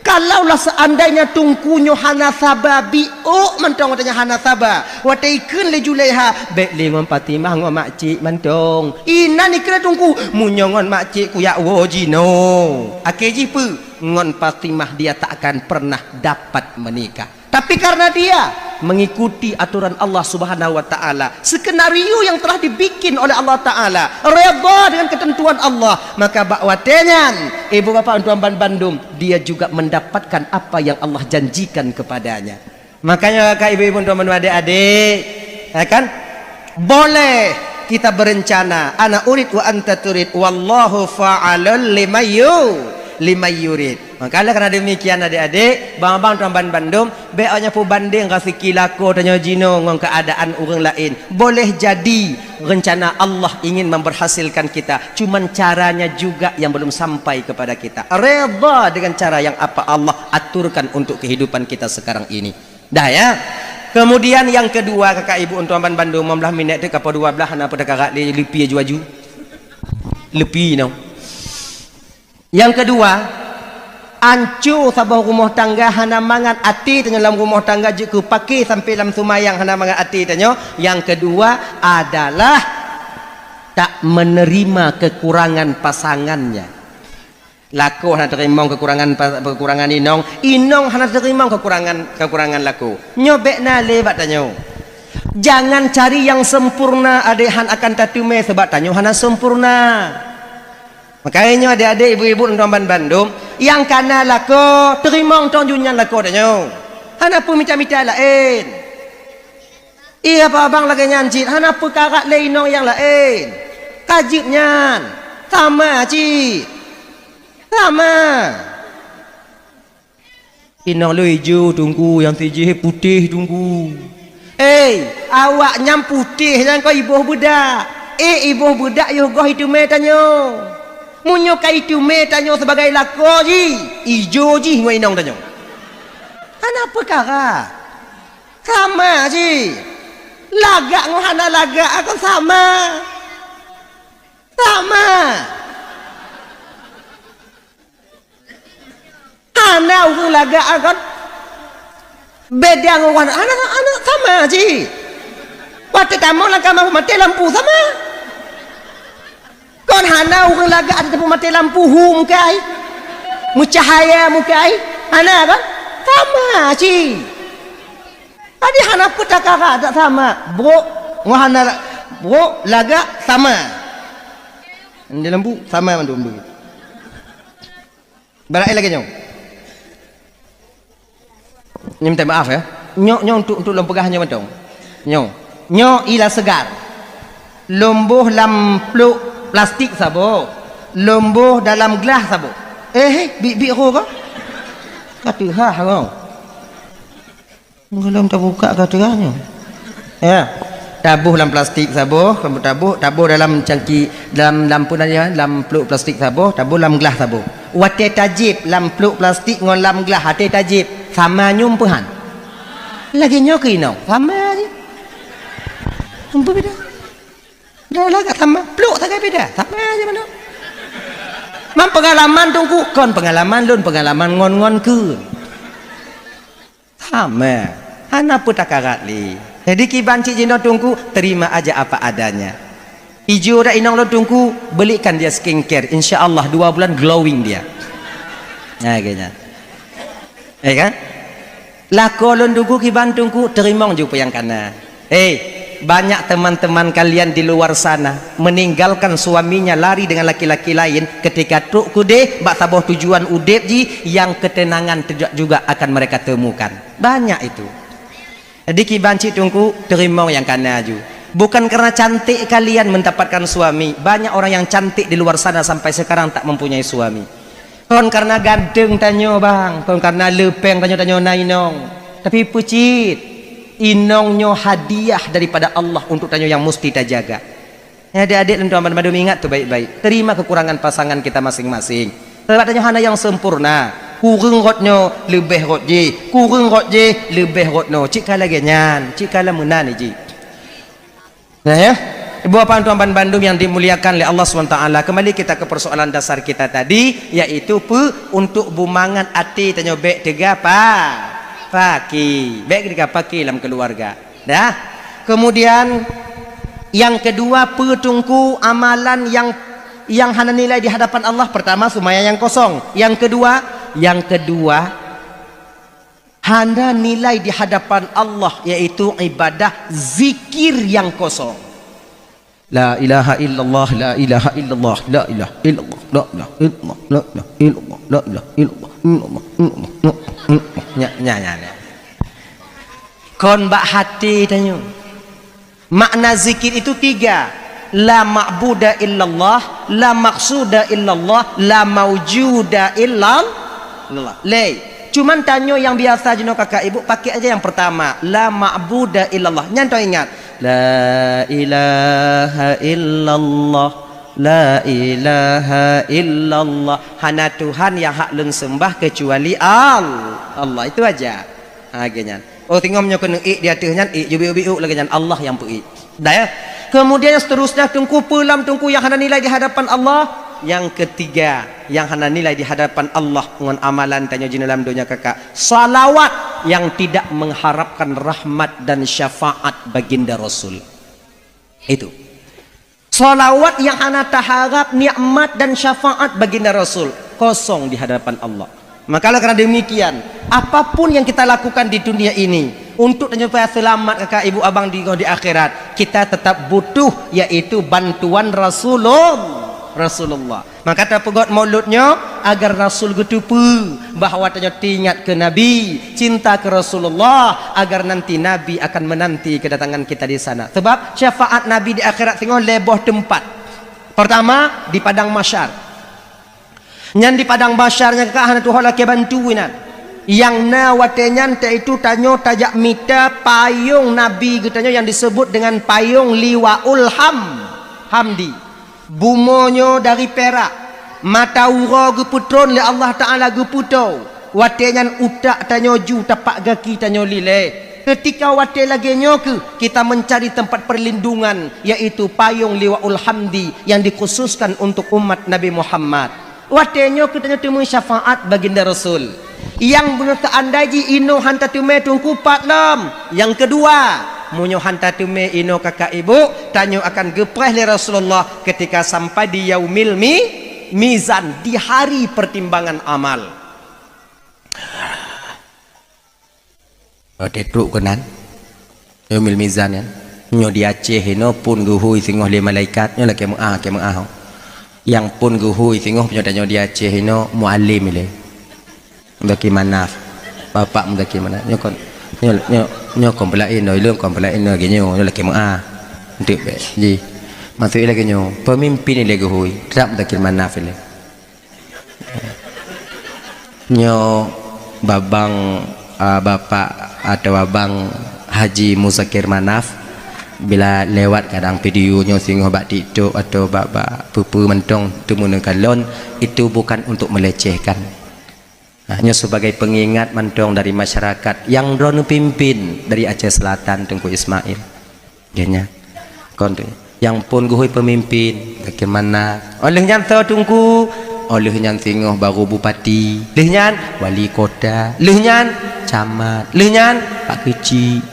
Kalaulah seandainya Teungku nyoe hana saba, biôk mantong watée nyan hana saba, watée ikheun lé Zulaiha, "Bék lé ngon Fatimah ngon makcik mantong." Inan ikheun lé Teungku, "Meunyoe ngon makcik kuyak woe jinoe." Akhé jih peue? Ngon Fatimah dia tak akan pernah dapat menikah. Tapi karena dia mengikuti aturan Allah Subhanahu wa Ta'ala, skenario yang telah dibikin oleh Allah Ta'ala, redha dengan ketentuan Allah, maka bak watée nyan, ibu bapak tuan ban bandum, dia juga mendapatkan apa yang Allah janjikan kepadanya. Makanya, kakak, ibu-ibu, tuan ban adik-adik, ya kan? Boleh kita berencana, ana urid wa anta turid, wallahu fa'alul limayyu-, limayyurid. Maka, oleh karena demikian, adik-adik, bang-bang tuan ban bandum, bék awak nyan peubandeng raseuki lakoe tanyoe jinoe ngon keuadaan ureuëng laén. Boleh jadi rencana Allah ingin memberhasilkan kita, cuman caranya juga yang belum sampai kepada kita. Redha dengan cara yang apa Allah aturkan untuk kehidupan kita sekarang ini. Dah, ya. Kemudian yang kedua, kakak ibu tuan ban bandum, lima belas minit tu, kapal dua belas, hana peue takarat lé, leupie aju-aju. Leupie nyoe. Yang kedua, anco saboh rumoh tangga hana mangat até tanyoe lam rumoh tangga jeuet keu paké sampai lam seumayang hana mangat até tanyoe. Yang kedua adalah tak menerima kekurangan pasangannya. Lakoe hana teurimong kekurangan pa-, kekurangan inong, inong hana teurimong kekurangan, kekurangan lakoe. Nyoe bék na lé bak tanyoe. Jangan cari yang sempurna, adak han akan tateumé, sabab tanyoe hana sempurna. Makanya nyoe adik-adik, ibu-ibu, tuan ban bandum, nyang kana lakoe, teurimong tong jih nyan lakoe tanyoe. Hana peue mita-mita laén. Iya, abang lagée nyan cit, hana peue karat lé inong nyang laén. Ka jeuet nyan. Sama cit. Sama. Inong lôn ijo, Teungku, nyang sijih putéh, Teungku. Hei, awak nyan putéh nyan kon iboh beudak. Eh, iboh beudak yoh goh iteumé tanyoe. Meunyoe ka iteumé tanyoe sibagai lakoe jih, ijo jih ngon inong tanyoe. Hana peukara. Sama jih. Lagak ngon hana lagak kon sama. Sama. Hana ureuëng lagak kon beda ngon hana, hana, hana, sama jih. Watée tamong lam kama maté lampu sama. Kon hana ureuëng lagak ata teupeu maté lampu hu mukai. Meucahaya mukai. Hana kon? Sama cit. Jadi hana peue takara dak sama. Brok ngon hana brok lagak sama. Di lampu sama mandum. Barang lagée nyoe. Nyoe minta maaf ya. Nyoe, nyoe untuk, untuk lôn peugah nyoe mantong. Nyoe. Nyoe ila seugar. Lôn boh lam plôk plastik saboh. Lôn boh dalam glah saboh. Eh, eh, bit-bit ho ka? Ka teuhah ho. Belum tabuka ka teuhah nyoe. Ya. Taboh lam plastik saboh, kamu taboh, taboh dalam cangki, dalam, lam pun aja, lam plôk plastik saboh, taboh lam glah saboh. Watée tajép lam plôk plastik ngon lam glah, watée tajép sama nyoe peuhan. Lagée nyoe keu inong, sama je. Ampun beda. Dah lah kat sama, plôk sagai beda, sama je mana. Man pengalaman Teungku, kon pengalaman lôn, pengalaman ngon-ngon keu. Sama. Hana peue takarat lé. Jadi kiban cit jinoe Teungku, terima aja apa adanya. Ijo dak inong lôn Teungku, belikan dia skincare. Insya Allah dua bulan glowing dia. Nah, kayaknya. Ya kan? Lakoe lôn Teungku kiban Teungku, teurimong ju peue nyang kana. Hei, banyak teman-teman kalian di luar sana meninggalkan suaminya lari dengan laki-laki lain ketika trok keudeh bak saboh tujuan udeb jih yang ketenangan tidak juga akan mereka temukan. Banyak itu. Jadi kiban cit Teungku, teurimong nyang kana ju. Bukan karena cantik kalian mendapatkan suami. Banyak orang yang cantik di luar sana sampai sekarang tak mempunyai suami. Kon karena ganteng tanyoe, bang. Kon karena leupeng tanyoe, tanyoe na inong. Tapi peue cit, inong nyoe hadiah daripada Allah untuk tanyoe yang musti tajaga. Ya, adik-adik lôn tuan banmandum, ingat tu baik-baik. Terima kekurangan pasangan kita masing-masing. Sebab tanyoe hana nyang sempurna. Kureueng rot nyoe, leubeh rot jih. Kureueng rot jih, leubeh rot nyoe. Cit ka lagée nyan, cit ka lam meunan jih. Nah, ya. Ibu Bapak Tuan bandum yang dimuliakan oleh Allah subhanahu wa taala, kembali kita ke persoalan dasar kita tadi, yaitu pe untuk bumangat até tanyoe bék teuga pa-, paki, bék teuga paki lam keluarga. Dah. Kemudian yang kedua, pe Teungku amalan yang, yang hana nilai di hadapan Allah? Pertama, sembahyang yang kosong. Yang kedua, yang kedua, hana nilai di hadapan Allah, yaitu ibadah zikir yang kosong. La ilaha illallah, la ilaha illallah, la ilaha illallah, la ilaha illallah, la ilaha illallah, la ilaha illallah, illallah, illallah, illallah. Nya, nya, nya, nya. Kon bak hati tanyoe. Makna zikir itu tiga. La ma'buda illallah, la maqsuda illallah, la maujuda illallah. Lé. Cuman tanyoe nyang biasa jinoe kakak ibu, pakai aja yang pertama. La ma'buda illallah. Nyan teuingat. La ilaha illallah. La ilaha illallah. Hana Tuhan nyang hak lôn sembah kecuali Al-, Allah. Itu aja. Ha, lagèe nyan. Oh, teungoh nyoe keuneuk ék di ateueh nyan, ék, jeubiuk-biuk lagèe nyan, Allah nyang peu-ék. Dah, ya? Kemudian seterusnya, Teungku, pe lam Teungku yang hana nilai di hadapan Allah? Yang ketiga, yang hana nilai di hadapan Allah ngon amalan tanyoe jinoe lam donya kakak, salawat yang tidak mengharapkan rahmat dan syafaat baginda Rasul. Itu. Salawat yang hana taharap nikmat dan syafaat baginda Rasul, kosong di hadapan Allah. Maka oleh karena demikian, apapun yang kita lakukan di dunia ini untuk tanyoe supaya selamat kakak ibu abang di, di akhirat, kita tetap butuh, yaitu bantuan Rasulullah. Rasulullah. Maka tapeugot Maulud nyoe agar Rasul geuteupeue bahwa tanyoe teuingat keu Nabi, cinta keu Rasulullah, agar nanti Nabi akan menanti kedatangan kita di sana. Sebab syafaat Nabi di akhirat singoh lhèe boh teumpat. Pertama, di padang mahsyar. Nyan di padang mahsyar nyan ka hana tuho lakèe bantu inan. Nyang na watèe nyan taitu tanyoe tajak mita payong Nabi geutanyoe nyang disebut dengan payong Liwaul Ham-, Hamdi. Bumoe nyoe dari pirak, mata uroe geupeutron lé Allah Taala geupeutoe. Watèe nyan utak tanyoe ju, tapak gaki tanyoe lilée. Keutika watèe lagèe nyoe kheueh kita mencari tempat perlindungan, yaitu payong Liwaul Hamdi yang dikhususkan untuk umat Nabi Muhammad. Watèe nyoe kheueh tanyoe teumé syafaat baginda Rasul. Nyang beuneuh teuandai jih inoe han tateumé teungku pat lom. Nyang keudua, meunyoe han tateumé inoe kakak ibu, tanyoe akan geupreh lé Rasulullah keutika sampai di yaumil mi-, mizan, di hari pertimbangan amal. Watèe trok keunan, yaumil mizan nyan. Nyoe di Aceh inoe phon geuhôi singoh lé malaikat, nyoe lakèe meu'ah, lakèe meu'ah. Nyang phon geuhôi singoh nyoe tanyoe di Aceh inoe mualem ilèe. Muzakir Manaf. Bapak Muzakir Manaf. Nyoe kon, nyoe, nyoe, nyoe kon peulaén, nyoe ilôn kon peulaén, nyoe lagèe nyoe, nyoe lakèe meu'ah. Enteuk bèk. Jih. Maksud ilèe lagèe nyoe, peumimpin ilèe geuhôi, trap Muzakir Manaf ilèe. Nyoe babang, a, bapak atawa abang Haji Muzakir Manaf, bila lewat kadang video nyoe singoh bak TikTok atau bak, bak peue-peue mantong teumeuneuk kalon, itu bukan untuk melecehkan. Nah, nyoe sebagai pengingat mantong dari masyarakat nyang droeneuh pimpin dari Aceh Selatan, Teungku Ismail. Geuhnyan. Kon tu. Nyang phon geuhôi peumimpin, bagaimana? Óh lheueh nyan soe teungku? Óh lheueh nyan singoh baru bupati. Lheueh nyan wali kota. Lheueh nyan camat. Lheueh nyan pak keuchik.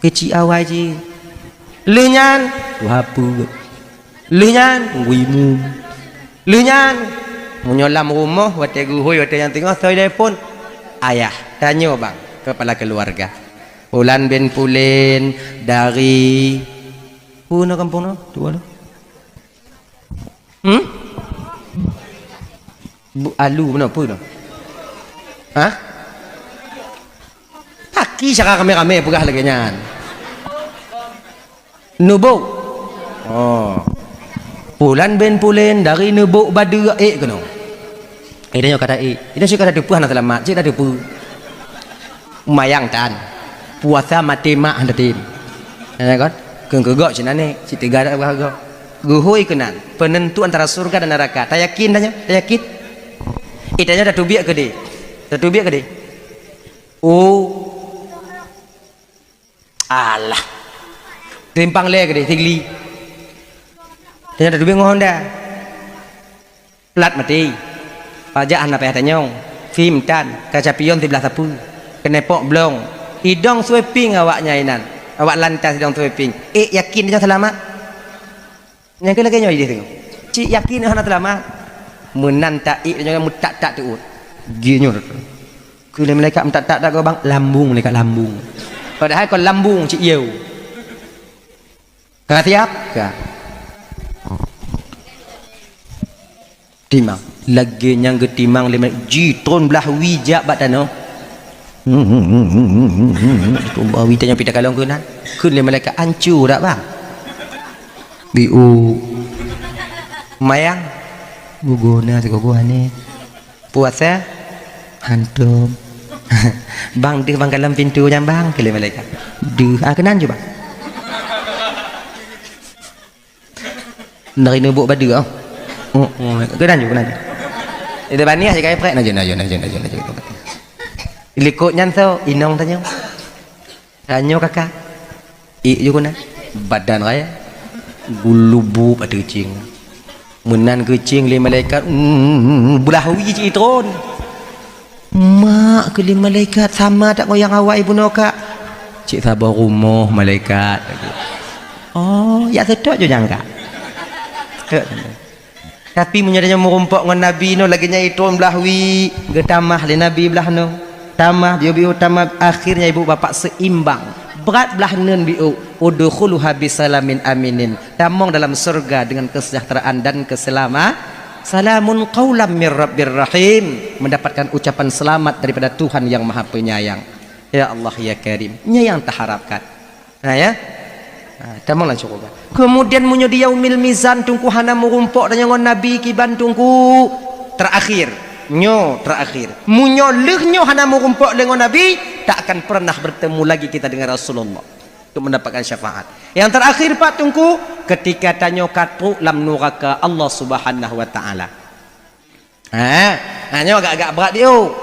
Keuchik awai jih. Lheueh nyan tuha peuet. Lheueh nyan teungku imum. Lheueh nyan, meunyoe lam rumoh, watèe geuhôi, watèe nyang teungoh, soe telepon? Ayah. Tanyoe bang, kepala keluarga. Pulan bin Pulen dari, peue na kampung na? Tuha na. Hmm? Bu-, alu na, peue na? Hah? Paki cara ramé-ramé peugah lagèe nyan. Neubok. Oh. Pulan bin Pulen dari Neubok Badeuk ék keunoe. Eh, tanyoe kata ék. Tanyoe cit ka tateupeue hana seulamat, cit tateupeue. Mayang tan. Puasa maté mak hana tem. Ya kan? Keu keugok cit aneuk, cit teuga dak gok. Geuhôi keunan, penentu antara surga dan neraka. Tayakin tanyoe? Tayakin? Eh, tanyoe tateubiet keudeh. Tateubiet keudeh. Oh. Alah. Simpang lé keudeh, Sigli. Tanyoe tateubiet ngon honda. Plat maté. Pajak hana payah tanyong. Fim tan, kaca pion siblah sapeue. Keunepok blong. Idong sweeping awaknyan inan. Awak lantas idong sweeping. Ék yakin tanyoe seulamat? Nyang keu lagèe nyoe idéh teungoh. Cit yakin hana seulamat. Meunan ta ék tanyoe meutak-tak teuôt. Jih nyoe. Keu lé malaikat meutak-tak dak gobang, lambung malaikat lambung. Padahai kon lambung cit yeu. Ka siap? Ka. Timang. Lagèe nyang geutimang lé malaikat, jitron blah wie jak bak tanoh. Tron blah wie tanyoe pih takalon keunan. Kheun lé malaikat, "Ancu dak, Bang?" "Biu." "Mayang?" "Guguna sigoe aneuëk." "Puasa?" "Hantom." "Bang, deuh bang kalon pintoe nyan, Bang," kheun lé malaikat. "Deuh, ah, keunan ju, Bang." Dari nubuek badeue, oh. Oh, oh, keunan ju, keunan ju. Itu baniah je kai prek, naju, naju, naju, naju, naju. Likot nyan so, inong tanyoe. Tanyoe kaka. Ék ju keunan. Badan raya. Gulubup ateueh cing. Meunan keucing lé malaikat, mm, blah wie cit itron. Mak keu lé malaikat sama that ngon nyang awai bunoe kak. Cit saboh rumoh malaikat. Oh, yak seutôt ju nyang kak. Tapi meunyoe tanyoe meurumpok ngon Nabi nyoe lagèe nyan itron blah wie, geutamah lé Nabi blah nyoe. Tamah, biu-biu tamah, akhirnya ibu bapak seimbang. Brat blah neun biu, udkhuluha bisalamin aminin. Tamong dalam surga dengan kesejahteraan dan keselama-, salamun qaulam mir rabbir rahim. Mendapatkan ucapan selamat daripada Tuhan yang Maha Penyayang. Ya Allah, ya Karim. Nyan nyang taharapkan. Nah, ya. Nah, tamong lam syuruga. Kemudian meunyoe di yaumil mizan Teungku hana meurumpok tanyoe ngon Nabi kiban Teungku, terakhir. Nyoe terakhir. Meunyoe lheueh nyoe hana meurumpok lé ngon Nabi, tak akan pernah bertemu lagi kita dengan Rasulullah untuk mendapatkan syafaat. Yang terakhir Pak Teungku, ketika tanyoe ka trok lam nuraka Allah Subhanahu wa Taala. Ha, ha, nyoe agak-agak brat biu.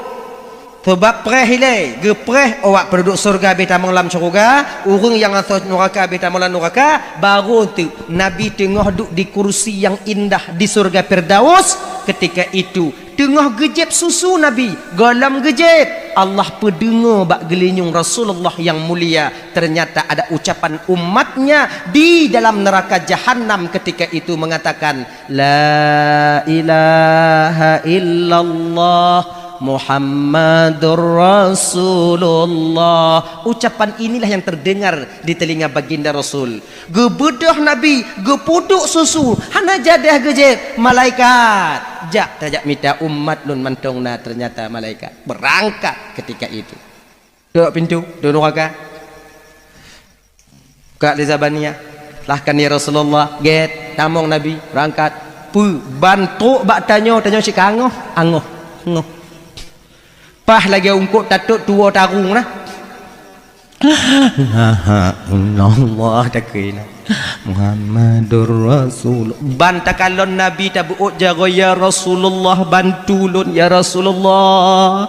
Sabab preh ilée, geupreh awak penduduk syurga beh tamong lam syurga, ureuëng nyang asoe nuraka beh tamong lam nuraka, barô teuk Nabi teungoh duek di kursi nyang indah di syurga Firdaus. Ketika itu, teungoh geujép susu Nabi, gohlom geujép, Allah peudeungoe bak geulinyueng Rasulullah nyang mulia, ternyata ada ucapan umatnya di dalam neraka Jahannam ketika itu mengatakan, "La ilaha illallah Muhammadur Rasulullah." Ucapan inilah yang terdengar di telinga baginda Rasul. Geubeudôh Nabi, geupeuduek susu, hana jadeh geujép, malaikat, "Jak, tajak mita umat lôn mantong na." Ternyata malaikat berangkat ketika itu. Dok pintoe, dok nuraka. Kak lé Zabaniyah, lahkan ya Rasulullah, gét, tamong Nabi, berangkat. Peue, ban trok bak tanyoe, tanyoe cit ka angoh, angoh, angoh. Paih lagée eungkôt tatot tuwoe tarung na. Ilaha illallah, takue na. Muhammadur Rasul. Ban takalon Nabi tabeuôt jaroe, "Ya Rasulullah, bantu lôn, ya Rasulullah."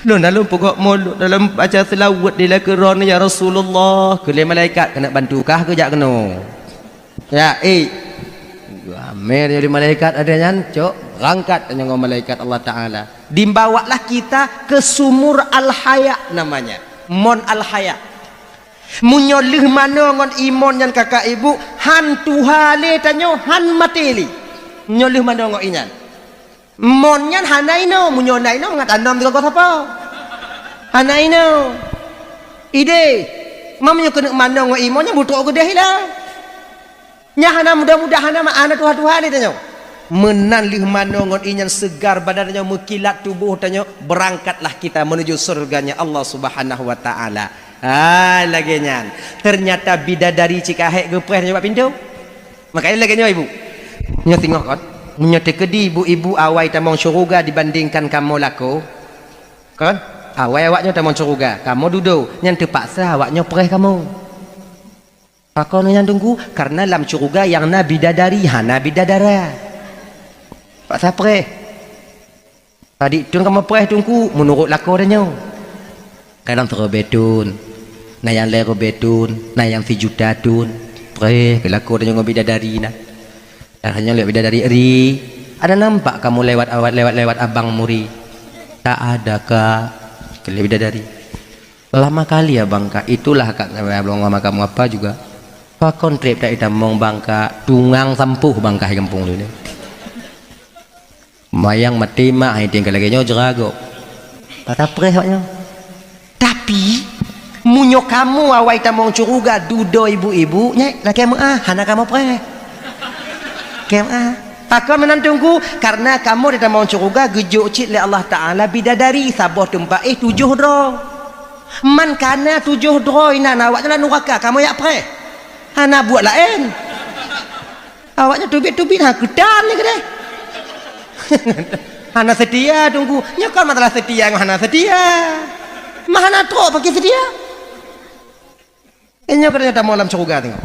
Lôn na lôn peugok mulod, na lôn baca seulaweuet di lakoe droeneuh, "Ya Rasulullah." Keu lé malaikat, "Keuneuk bantu kah keu jak keunoe?" "Ya, ék." Amé tanyoe di malaikat ada nyan, cok, berangkat tanyoe ngon malaikat Allah Taala. Dibawalah kita ke sumur Al-Haya namanya. Mon Al-Haya. Meunyoe lheueh manoe ngon imon nyan kakak ibu, han tuha lé tanyoe, han maté lé. Meunyoe lheueh manoe ngon inyan. Mon nyan hana inoe, meunyoe na inoe ngat anom teugogoh sapo. Hana inoe. Idéh, ma meunyoe keuneuk manoe ngon imon nyan butrok keudeh ila. Nyan hana mudah-mudah, hana ma-, hana tuha-tuha lé tanyoe. Meunan lheueh manoe ngon inyan seugar badan tanyoe, meukilat tuboh tanyoe, berangkatlah kita menuju surganya Allah Subhanahu wa Taala. Ha, lagée nyan. Ternyata bidadari cit ka hék geupreh tanyoe bak pintoe. Makanya lagée nyoe ibu. Nyoe singoh kon. Meunyoe teukeudi ibu-ibu awai tamong syuruga dibandingkan kamoe lakoe. Kon? Awai awaknyoe tamong syuruga, kamoe dudoe, nyan teupaksa awaknyoe preh kamoe. Pakon nyan Teungku? Karena lam syuruga nyang na bidadari, hana bidadara. Paksa preh. Padit thon kamoe preh Teungku, meunurot lakoe tanyoe. Kadang sireubée thon, na nyang lhée reubée thon, na nyang sijuta thon. Preh keu lakoe tanyoe ngon bidadari na. Akhirnya lewat bidadari ri. Ada nampak kamu lewat awat lewat lewat abang muri? Tak ada, Kak. Kata bidadari. Lama kali abang, Kak. Itulah, Kak, belum lama kamu apa juga. Pakon trip tak ditamong, Bang, Kak. Tungang sampuh, Bang, Kak, di kampung tu ni. Mayang mati mak hai tinggal lagi nyoe jerago. Patah preh awaknya. Tapi meunyoe kamu awai tamong syeuruga dudoe ibu-ibu, nyai lakée meuah, hana kamoe preh. Lakée meuah. Pakon meunan Teungku? Karena kamoe di tamong syeuruga geujok cit lé Allah Taala bidadari saboh teumpat éh tujoh droe. Man kana tujoh droe inan awaknyan lam nuraka, kamoe jak preh. Hana buet laén. Awaknyan teubiet-teubiet ha keutan ni keudeh. Hana seutia Teungku. Nyoe kon masalah seutia ngon hana seutia. Mah hana trok pakai seutia. Inyoe keudeh tamong lam syeuruga tengok.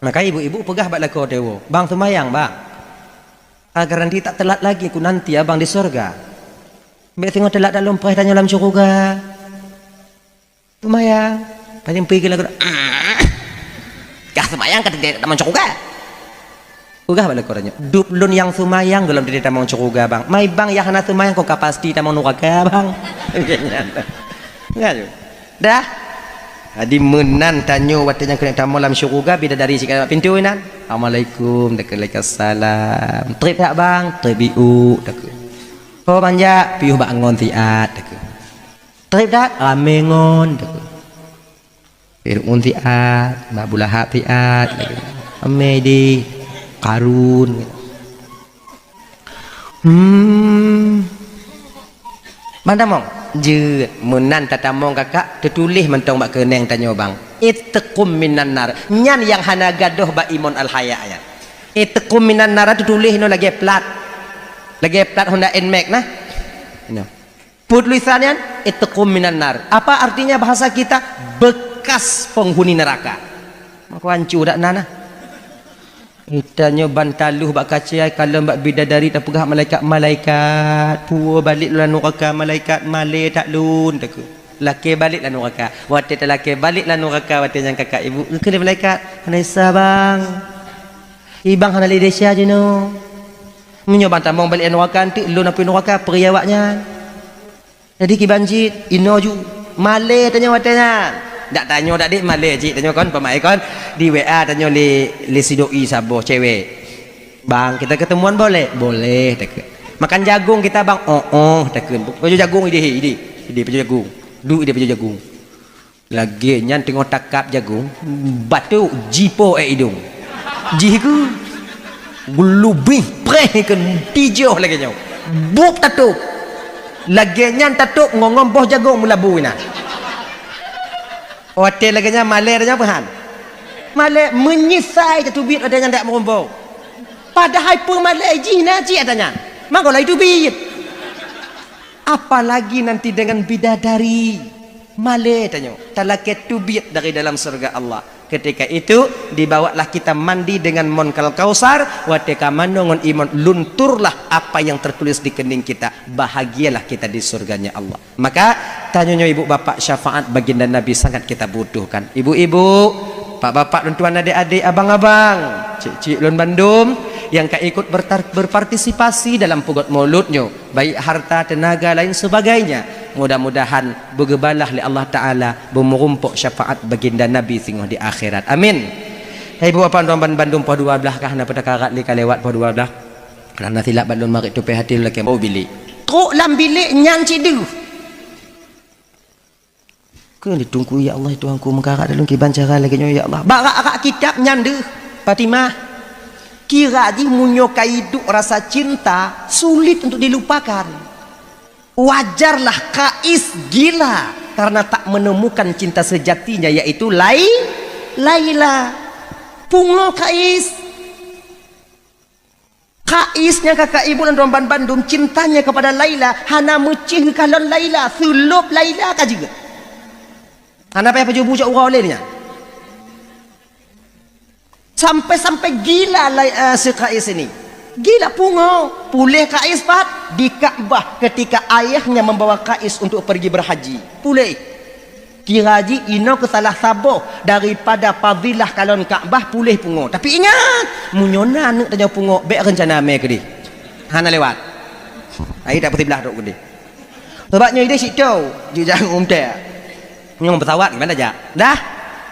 Maka ibu-ibu peugah bak lakoe teuwoe, "Bang seumayang, Bang. Agar nanti tak telat lagi ku nanti abang di syeuruga." Bék singoh telat dak lôn preh tanyoe lam syeuruga. Seumayang. Paling pui keu lagoe, "Ah, kah seumayang ka teudeuk tamong syeuruga?" Peugah bak lakoe tanyoe, "Dub lôn nyang seumayang gohlom teudeuk tamong syeuruga, Bang. Mai Bang nyang hana seumayang kon ka pasti tamong nuraka, Bang." Nyan. Dah. Jadi meunan tanyoe watée nyang keuneuk tamong lam syeuruga bidadari sikadak pintoe nan. "Assalamualaikum," takheun, "Waalaikumsalam." "Trép that, Bang?" "Trép iuk," takheun. "Ho manjak?" "Piôh bak ngon siat," takheun. "Trép that?" "Ramé ngon," takheun. "Fir'aun siat, Abu Lahab siat," takheun. "Ramé di Karun." Hmm. Ban tamong? Jeuet, meunan tatamong kakak, teutuléh mantong bak keuneng tanyoe bang. Itqum minan nar. Nyan nyang hana gadôh bak Imon Al-Haya nyan. Itqum minan nar teutuléh inoe lagée plat. Lagée plat Honda Nmax nah. Inoe. Peue tulisan nyan? Itqum minan nar. Apa artinya bahasa kita? Bekas penghuni neraka. Maka ancu dak na nah. Geutanyoe ban taloh bak kacée, kalon bak bidadari tapeugah malaikat-malaikat, puwoe balék lôn lam nuraka malaikat, malée that lôn, takheun. Lakée balék lam nuraka. Watée talakée balék lam nuraka, watée nyan kakak ibu, geukheun lé malaikat, "Hana desya, Bang. I Bang hana lé desya jinoe. Meunyoe ban tamong balék lam nuraka, eunteuk lôn apui nuraka, peuraya awaknyan." Jadi kiban cit, inoe ju, malée tanyoe watée nyan. Dak tanyoe dak dek malée cit tanyoe kon, pamaé kon. Di W A tanyoe lé, lé si doi saboh cewek. "Bang, kita ketemuan boleh?" "Boleh," takheun. "Makan jagung kita, Bang?" "Oh, oh," takheun. Pajoh jagung idéh, idéh. Idéh pajoh jagung. Duek idéh pajoh jagung. Lagée nyan teungoh takab jagung, batuk jipo ék idong. Jih keu geulubih preh keu tijoh lagée nyoe. Bup tatôb. Lagée nyan tatôb ngon, ngon boh jagung meulabu inan. Watée lagée nyan malée dak nyan peuhan. Malée meunyeusai tateubiet watée nyan dak meurumpok. Padahai peumalée jih na cit ata nyan. Mangko laju teubiet. Apalagi nanti dengan bidadari. Malée tanyoe, talakée teubiet dari dalam syurga Allah. Ketika itu, dibawalah kita mandi dengan mon Al-Kausar, watée ka manoe ngon imon, lunturlah apa yang tertulis di kening kita. Bahagialah kita di surganya Allah. Maka, tanyoe nyoe ibu bapak, syafaat baginda Nabi sangat kita butuhkan. Ibu-ibu, pak-bapak, lôn tuan, adik-adik, abang-abang, cik-cik lôn bandum, nyang ka ikut bertar-, berpartisipasi dalam peugöt maulud nyoe. Baik harta, tenaga, lain sebagainya. Mudah-mudahan beugeubalah lé Allah Taala, beumeurumpok syafaat baginda Nabi singoh di akhirat. Amin. Hai ibu bapak, tuan ban-, bandum poh dua blah kah na peutakarat lé ka lewat poh dua blah? Karena silap ban lôn marit tupée hati lôn lakée bau bilik. Trok lam bilik nyan cit deuh. Keu ditungku, "Ya Allah, ya Tuhanku, meukarat lôn kiban cara lagée nyoe, ya Allah." Bak rak-rak kitab nyan deuh, Fatimah. Kira jih meunyoe ka iduek rasa cinta, sulit untuk dilupakan. Wajarlah Kais gila karena tak menemukan cinta sejatinya, yaitu Lai-, Laila. Pungo Kais. Kais nyang kakak ibu lôn droe ban bandum cintanya kepada Laila, hana meucéh geukalon Laila, seulôb Laila ka jeuet. Hana payah pajoh bu cok uroe lé nyan. Sampai-sampai gila Lai-, eh, si Kais ini. Gila pungo, puléh Kais pat di Ka'bah ketika ayahnya membawa Kais untuk pergi berhaji. Puléh. Kira jih inoe keu salah saboh daripada fadilah kalon Ka'bah puléh pungo. Tapi ingat, meunyoe na aneuk tanyoe pungo, bék reuncana mé keudeh. Hana lewat. Ai tak peusiblah trok keudeh. Sabab nyoe ideh situ, jijak umtée. Nyoe pesawat gimana jak? Dah?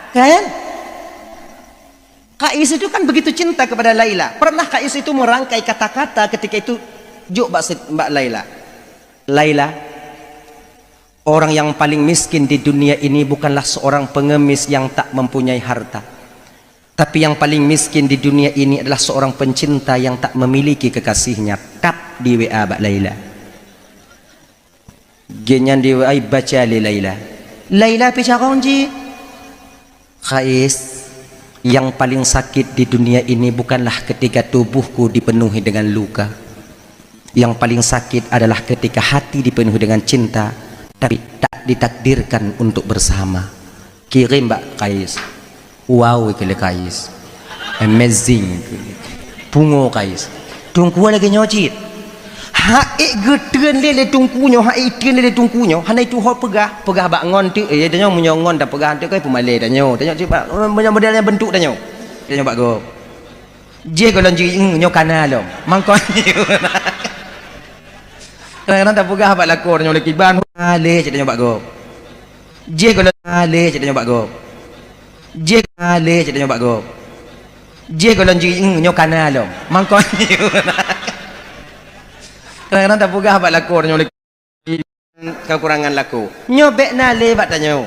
Kan? Kais itu kan begitu cinta kepada Laila. Pernah Kais itu merangkai kata-kata ketika itu jok bak se-, bak Laila. Laila, orang yang paling miskin di dunia ini bukanlah seorang pengemis yang tak mempunyai harta. Tapi yang paling miskin di dunia ini adalah seorang pencinta yang tak memiliki kekasihnya. Tap di W A bak Laila. Gobnyan di W A baca lé Laila. Laila pi carông jih. Kais, yang paling sakit di dunia ini bukanlah ketika tubuhku dipenuhi dengan luka. Yang paling sakit adalah ketika hati dipenuhi dengan cinta, tapi tak ditakdirkan untuk bersama. Kirém bak Kais. Wow, keu lé Kais. Amazing. Pungo Kais. Teungku lagée nyoe cit. Hak ék geutreun lé, lé teungku nyoe, hak ék treun lé, lé teungku nyoe, hana itu ho peugah, peugah bak ngon teuk, eh, tanyoe meunyoe ngon tapeugah teuk kai peumalée tanyoe. Tanyoe cit bak, meunyoe model nyang bentuk tanyoe. Tanyoe bak gob. Jih gohlom jih, "Eng, nyoe kana lom." Mangkon. Kadang-kadang tapeugah bak lakoe tanyoe lé kiban, "Ha, lé," cit tanyoe bak gob. Jih gohlom, "Ha, lé," cit tanyoe bak gob. Jih, "Ha, lé," cit tanyoe bak gob. Jih gohlom jih, "Eng, nyoe kana lom." Mangkon. Kadang-kadang tapeugah bak lakoe tanyoe lé keukurangan lakoe. Nyoe bék na lé bak tanyoe.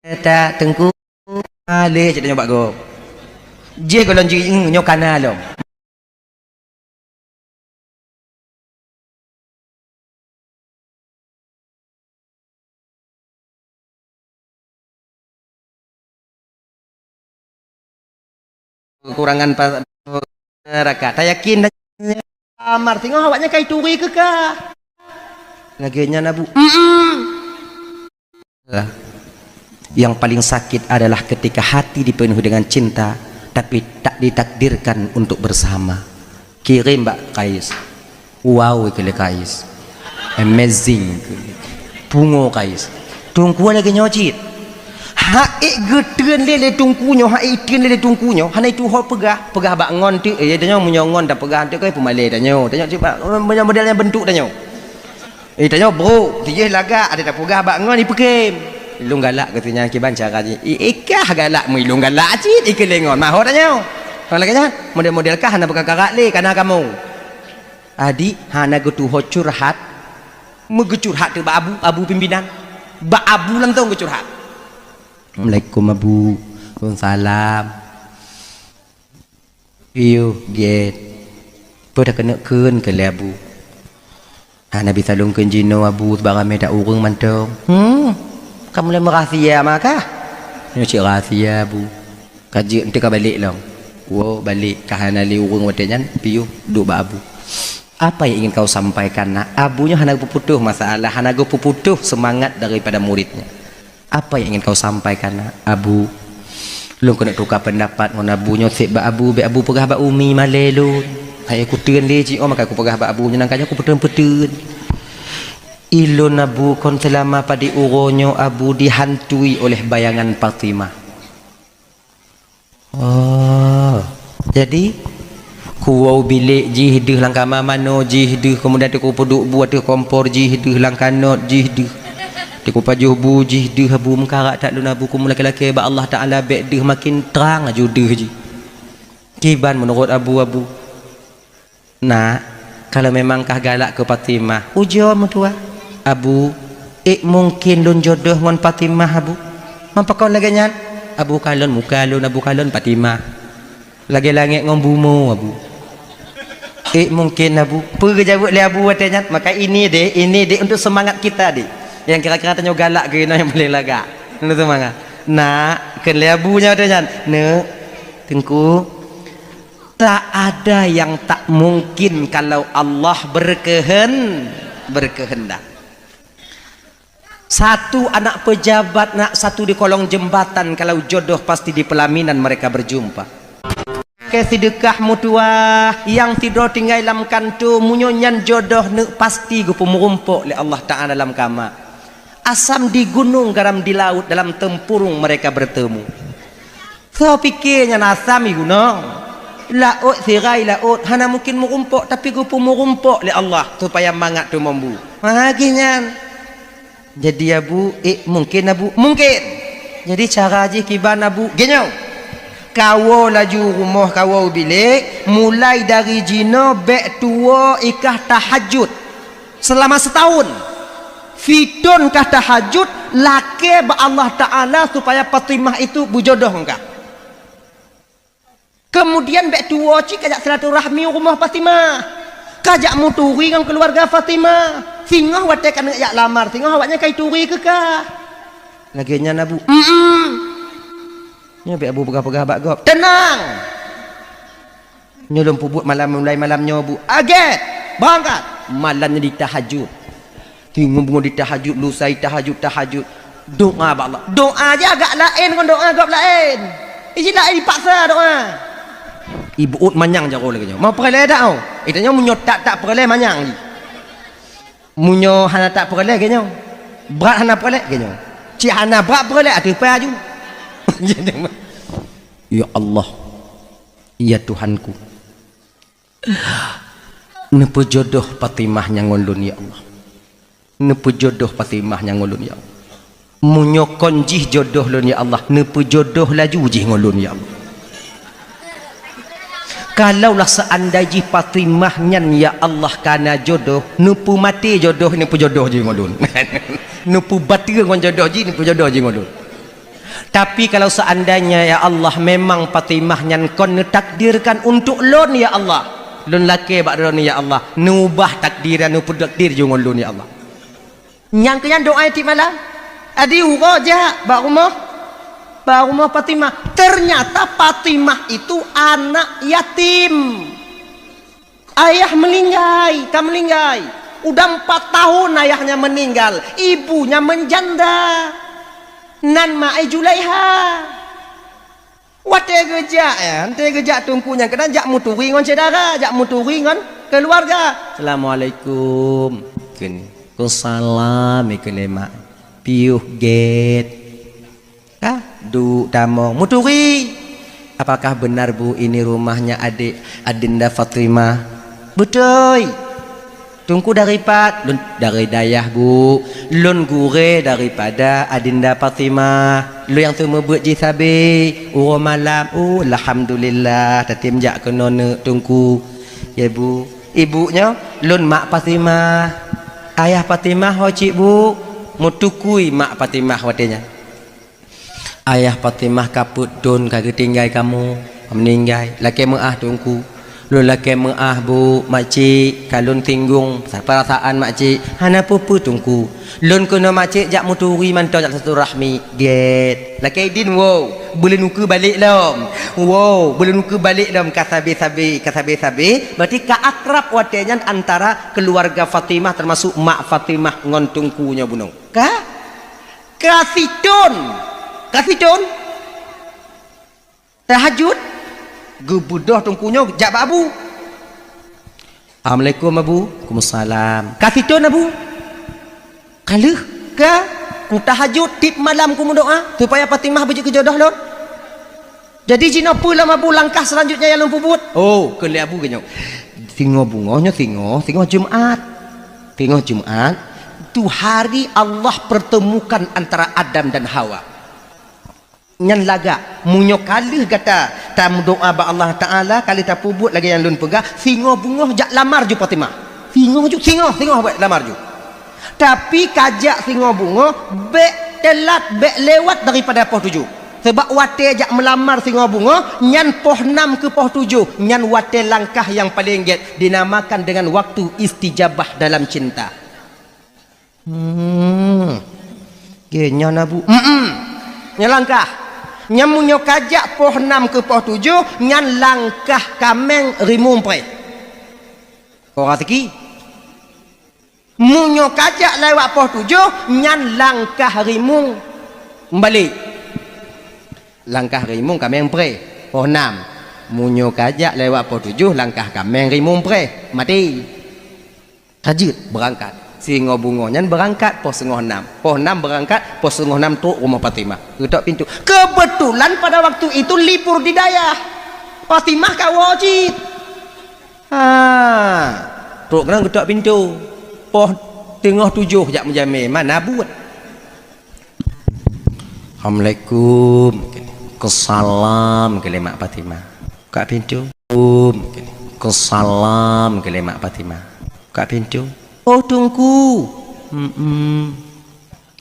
Eta teungku, ha, lé cit tanyoe bak gob. Jih gohlom jih, "Eng, nyoe kana lom." Kekurangan pa-, neraka. Tayakin dan amar, singoh awaknyan kai turi keu kah. Lagée nyan, Abu. Mm-mm. Yang paling sakit adalah ketika hati dipenuhi dengan cinta, tapi tak ditakdirkan untuk bersama. Kirém bak Kais. Wow, keu lé Kais. Amazing. Pungo Kais. Teungku lagée nyoe cit. Hak ék geutreun lé, lé teungku nyoe, hak ék treun lé, lé teungku nyoe, hana itu ho peugah, peugah bak ngon teuk, eh, tanyoe meunyoe ngon tapeugah teuk kai peumalée tanyoe. Tanyoe cit bak, meunyoe model nyang bentuk tanyoe. Eh, tanyoe brok, dijih lagak, ada tapeugah bak ngon ipeukém. Ilôn galak keu si nyan kiban cara jih. I, i kah galak meu ilôn galak cit, ikeu lé ngon. Mahot tanyoe. Kon lagée nyan, model-model kah hana beukakarak lé, kana kamoe. Adik, hana geutuho curhat. Meugeucurhat teuk bak abu, abu pimpinan. Bak abu langsong geucurhat. Assalamualaikum, Abu. Waalaikumsalam. Piôh, gét. Peue takeuneuk kheun keu lé Abu? Hana bisa lôn kheun jinoe, Abu, sabab ramé that ureuëng mantong. Hmm, ka mulai meurahsia ma kah? Nyoe cit rahsia, Abu. Ka jeuet, enteuk ka balek lom. Woe, balek, ka hana lé ureuëng watée nyan, piôh, duek bak Abu. Apa yang ingin kau sampaikan, Nak? Abu nyoe hana geupeuputoh masalah, hana geupeuputoh seumangat daripada muridnya. Apa yang ingin kau sampaikan, Nak? Abu, lôn keuneuk tuka peundapat ngon Abu nyoe seb bak Abu, bék Abu peugah bak umi malée lôn. Hai kuteueun lé jiôh, maka kupeugah bak Abu nyoe, nangka nyoe kupeuteun-peuteun. Ilôn Abu kon seulama padum uroe nyoe Abu dihantui oleh bayangan Fatimah. Oh, jadi, kuwoe bilék jih deuh, lam kama manoe jih deuh, keumudian teuk kupeuduek bu ateueh kompor jih deuh, lam kanot jih deuh, teuk kupajoh bu jih deuh, Abu, meukarat that lôn, Abu, kumeuakée-lakée bak Allah Taala bék deuh makin trang laju deuh jih. Kiban meunurot Abu, Abu? Nak, kalau memang kah galak keu Fatimah, ujoe meutuah. Abu, ék mungken lôn jodoh ngon Fatimah, Abu? Man pakon lagée nyan? Abu kalon muka lôn, Abu kalon Fatimah. Lagée langét ngon bumoe, Abu. Ék mungken, Abu. Peue geujaweueb lé Abu watée nyan? Maka ini deh, ini deh untuk semangat kita deh. Nyang kira-kira tanyoe galak keu inoe nyang paleng lagak. Untuk semangat. Nak, kheun lé Abu nyan watée nyan. Neuk, Teungku, tak ada yang tak mungkin kalau Allah berkehen-, berkehendak. Satu anak pejabat, nak satu di kolong jembatan, kalau jodoh pasti di pelaminan mereka berjumpa. Ke sidekah meutuwah, nyang sidroe tinggai lam kantô, meunyoe nyan jodoh neuk pasti geupeumeurumpok lé Allah Ta'ala lam kama. Asam di gunong, garam di laut, dalam tempurung mereka bertemu. Soe pike nyan asam i gunong? Laôt sirai laôt, hana mungken meurumpok, tapi geupeumeurumpok lé Allah supaya mangat teumombu. Ha, lagèe nyan. Jadi, Abu, eh, mungken, Abu? Mungken. Jadi, cara jih kiban, Abu? Geuh nyoe. Kawoe laju rumoh kawoe bilék, mulai dari jinoe bèk tuwoe i kah tahajud. Selama setahun, fitôn kah tahajud, lakèe bak Allah Ta'ala supaya Fatimah itu beujodoh ngon kah. Kemudian bèk tuwoe cit kajak silaturahmi u rumoh Fatimah. Kajak meuturi ngon keuluwarga Fatimah. Singoh watèe keuneuk jak lamar, singoh awaknyan ka ituri keu kah. Lagèe nyan, Abu. Mm-mm. Nyoe bèk Abu peugah-peugah bak gob. Teunang! Nyoe lôn peubuet malam, mulai malam nyoe, Bu. Agèt! Beurangkat! Malam nyoe ditahajud. Singoh beungoh ditahajud, lusai tahajud, tahajud. Doa bak Allah. Doa jih agak laén ngon doa gob laén. Iji laén dipaksa doa. Ibuet manyang jaroe lagèe nyoe. Mau peureulèe dak, oh? Ita nyoe meunyoe tak-tak peureulèe manyang jih. Meunyoe hana tak peureulèe lagèe nyoe. Brat hana peureulèe lagèe nyoe. Cit hana brat peureulèe ateueh pai aju. Ya Allah. Ya Tuhanku. Neupeujodoh Fatimah nyan ngon lôn, ya Allah. Neupeujodoh Fatimah nyan ngon lôn, ya Allah. Meunyoe kon jih jodoh lôn, ya Allah, neupeujodoh laju jih ngon lôn, ya Allah. Kalaulah seandai jih Fatimah nyan, ya Allah, kana jodoh, neupeumaté jodoh, neupeujodoh jih ngon lôn. Neupeubateue ngon jodoh jih, neupeujodoh jih ngon lôn. Tapi kalau seandainya, ya Allah, memang Fatimah nyan kon neutakdirkan untuk lôn, ya Allah, lôn lakèe bak droeneuh, ya Allah, neuubah takdir dan neupeutakdir jih ngon lôn, ya Allah. Nyang keu nyan doa tiep malam. Adi uroe jak bak rumoh, bak rumoh Fatimah. Ternyata Fatimah itu anak yatim. Ayah meuninggai, ka meuninggai. Udah empat tahun ayahnya meninggal, ibunya menjanda. Nan ma ai Julaiha. Watèe geujak, ya, watèe geujak teungku nyan keunan jak meuturi ngon syedara, jak meuturi ngon keuluwarga. "Assalamualaikum." Kheun, "Waalaikumsalam," kheun lé mak. "Piôh gèt." Ka duek tamong, meuturi. "Apakah benar, Bu, ini rumahnya adik Adinda Fatimah?" "Beutôi." "Teungku dari pat?" "Lôn dari dayah, Bu. Lôn gurèe daripada Adinda Fatimah. Lôn nyang seumeubeuet jih sabe uroe malam." "Oh, alhamdulillah, tatem jak keunoe neuk, Teungku." "Ya, Bu." "Ibu nyoe?" "Lôn mak Fatimah." "Ayah Fatimah ho cit, Bu?" Meutukui mak Fatimah watèe nyan. "Ayah Fatimah ka peuet thon ka geutinggai kamoe, ka meuninggai. Lakèe meu'ah, Teungku." "Lôn lakèe meu'ah, Bu, makcik, ka lôn singgung peurasaan makcik." "Hana peue-peue, Teungku. Lôn keunoe makcik jak meuturi mantong, jak silaturahmi." "Gèt." "Lakèe idin, woe, beulôn ukeue balek lom." "Woe, beulôn ukeue balek lom, ka sabe-sabe, ka sabe-sabe." Berarti ka akrab watèe nyan antara keuluwarga Fatimah, teumasuk mak Fatimah ngon Teungku nyoe bunoe. Ka? Ka sithon. Ka sithon. Tahajud. Geubeudôh Teungku nyoe jak bak Abu. "Assalamualaikum, Abu." "Waalaikumsalam." "Ka sithon, Abu?" "Ka lheueh." "Ka. Ku tahajud tiep malam ku meudoa supaya Fatimah beujeuet keu jodoh lôn." "Jadi jinoe peue lom, Abu, langkah selanjutnya nyang lôn peubuet?" "Oh," kheun lé Abu geuh nyoe. "Singoh beungoh nyoe singoh, singoh Jumat. Singoh Jumat, tu hari Allah pertemukan antara Adam dan Hawa." Nyan lagak, meunyoe ka lheueh gata tameudoa bak Allah Ta'ala, ka lheueh tapeubuet lagèe nyang lôn peugah, singoh beungoh jak lamar ju Fatimah. Singoh ju, singoh, singoh bèk lamar ju. Tapi kajak singoh beungoh, bèk teulat, bèk lewat daripada poh tujoh. Sabab watèe jak meulamar singoh beungoh, nyan poh nam keu poh tujoh, nyan watèe langkah nyang paleng gèt, dinamakan dengan waktu istijabah dalam cinta. Hmm. Geuh nyan, Abu. Mm-mm. Nyan langkah. Nyan meunyoe kajak poh nam keu poh tujoh, nyan langkah kaméng rimueng preh. Kok raseuki. Meunyoe kajak lewat poh tujoh, nyan langkah rimueng. Meubalek. Langkah rimueng kaméng preh, poh nam. Meunyoe kajak lewat poh tujoh, langkah kaméng rimueng preh, maté. Ka jeuet beurangkat. Singoh beungoh nyan beurangkat poh singoh nam. Poh nam beurangkat, poh singoh nam trok rumoh Fatimah. Geutok pintoe. Keubeutulan pada waktu itu libur di dayah. Fatimah ka woe cit. Ha. Trok keunan geutok pintoe. Poh teungoh tujoh jak meujamé, mana buet. "Assalamualaikum." Keu salam keu lé mak Fatimah. Buka pintoe. "Assalamualaikum." Keu salam keu lé mak Fatimah. Buka pintoe. "Oh, Teungku." "Mm-mm."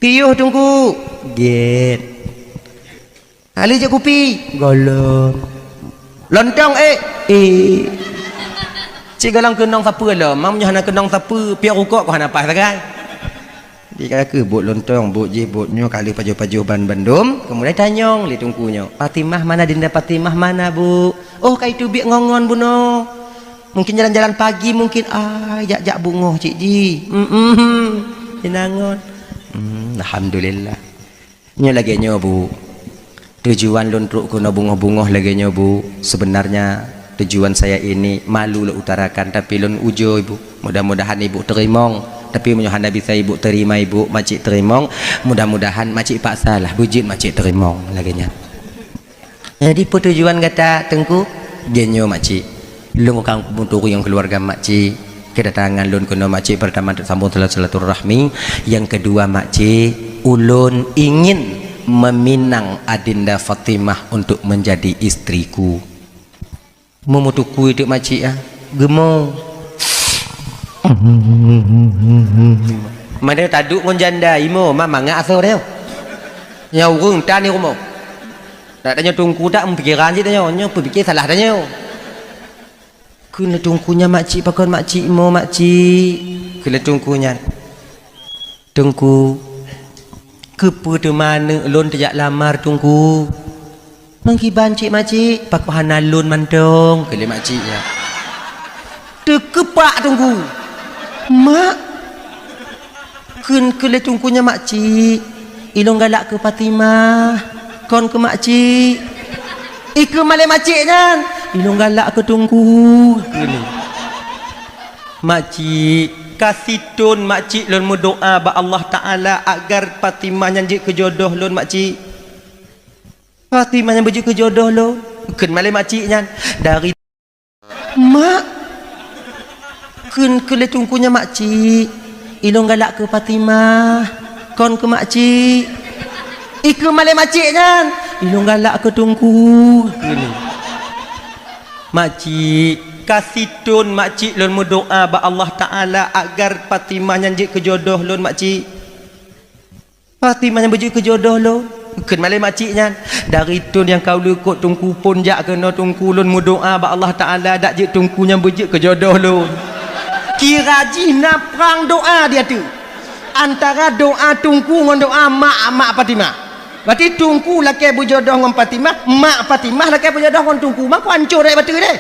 "Piôh, Teungku?" "Gét." "Hana lé jép kupi?" "Gohlom." "Lontong, ék?" "Ék." Cit gohlom keunong sapeue lom, meunyoe hana keunong sapeue, piôh rukok keuh hana paih sagai. Di ka keuh buet lontong, buet jih, buet nyoe, ka lheueh pajoh-pajoh ban bandum, keumudian tanyong lé Teungku nyoe, "Fatimah mana, Dinda Fatimah mana, Bu?" "Oh, ka iteubiet ngon-ngon bunoe. Mungkin jalan-jalan pagi mungkin, ah, jak-jak beungoh cit jih." "Mm-mm, inangon." "Hmm, alhamdulillah." Nyoe lagée nyoe, Bu. Tujuan lôn trok keunoe beungoh-beungoh lagée nyoe, Bu. Sebenarnya tujuan saya ini malu lôn utarakan, tapi lôn ujoe, Bu. Mudah-mudahan Ibu teurimong. Tapi meunyoe hana bisa Ibu terima, Ibu, makcik teurimong, mudah-mudahan makcik paksa lah, beujeuet makcik teurimong lagée nyan. Jadi, peue tujuan gata, Teungku? Lagée nyoe, makcik. Lôn ka meuturi ngon keuluwarga makcik. Kedatangan lôn keunoe makcik, pertama untuk sambung sila-, silaturahmi. Yang kedua, makcik, ulôn ingin meminang Adinda Fatimah untuk menjadi istriku. Meumutukui teuk makcik, ah, geumo. Mana taduek ngon janda, imo, ma mangat asoe tanyoe. Nyoe ureuëng tan di rumoh. Tak tanyoe Teungku tak meupikeran cit tanyoe, nyoe peupike salah tanyoe. Kheun lé Teungku nyan, "Makcik, pakon makcik mo, makcik?" Kheun lé Teungku nyan, "Teungku, keupeue teuma aneuk lôn teujak lamar, Teungku?" "Ngon kiban cit, makcik?" "Pakon hana lôn mantong?" Kheun lé makcik nyan. Teukeupak Teungku. "Mak," kheun, kheun lé Teungku nyan, "Makcik, ilôn galak keu Fatimah, kon keu makcik." Ikheun malée makcik nyan, "Ilôn galak keu Teungku," kheun. "Makcik, ka sithon makcik lôn meudoá bak Allah Taala agar Fatimah nyan jeuet keu jodoh lôn, makcik. Fatimah nyan beujeuet keu jodoh lôn," kheun malée makcik nyan. Dari "Mak," kheun, kheun lé Teungku nyan, "Makcik, ilôn galak keu Fatimah, kon keu makcik." Ikheun malée makcik nyan, "Ilôn galak keu Teungku," kheun. "Makcik, ka sithon makcik lôn meudoá bak Allah Taala agar Fatimah nyan jeuet keu jodoh lôn, makcik. Fatimah nyan beujeuet keu jodoh lôn," kheun malée makcik nyan. "Dari thon nyang ka ulôn likot Teungku phon jak keunoe Teungku, lôn meudoá bak Allah Taala dak jeuet Teungku nyan beujeuet keu jodoh lôn." Kira jih na prang doá di ateueh. Antara doá Teungku ngon doá mak, mak Fatimah. Berarti Teungku lakée beujodoh ngon Fatimah, mak Fatimah lakée beujodoh ngon Teungku. Mako hancô rot bateue deh.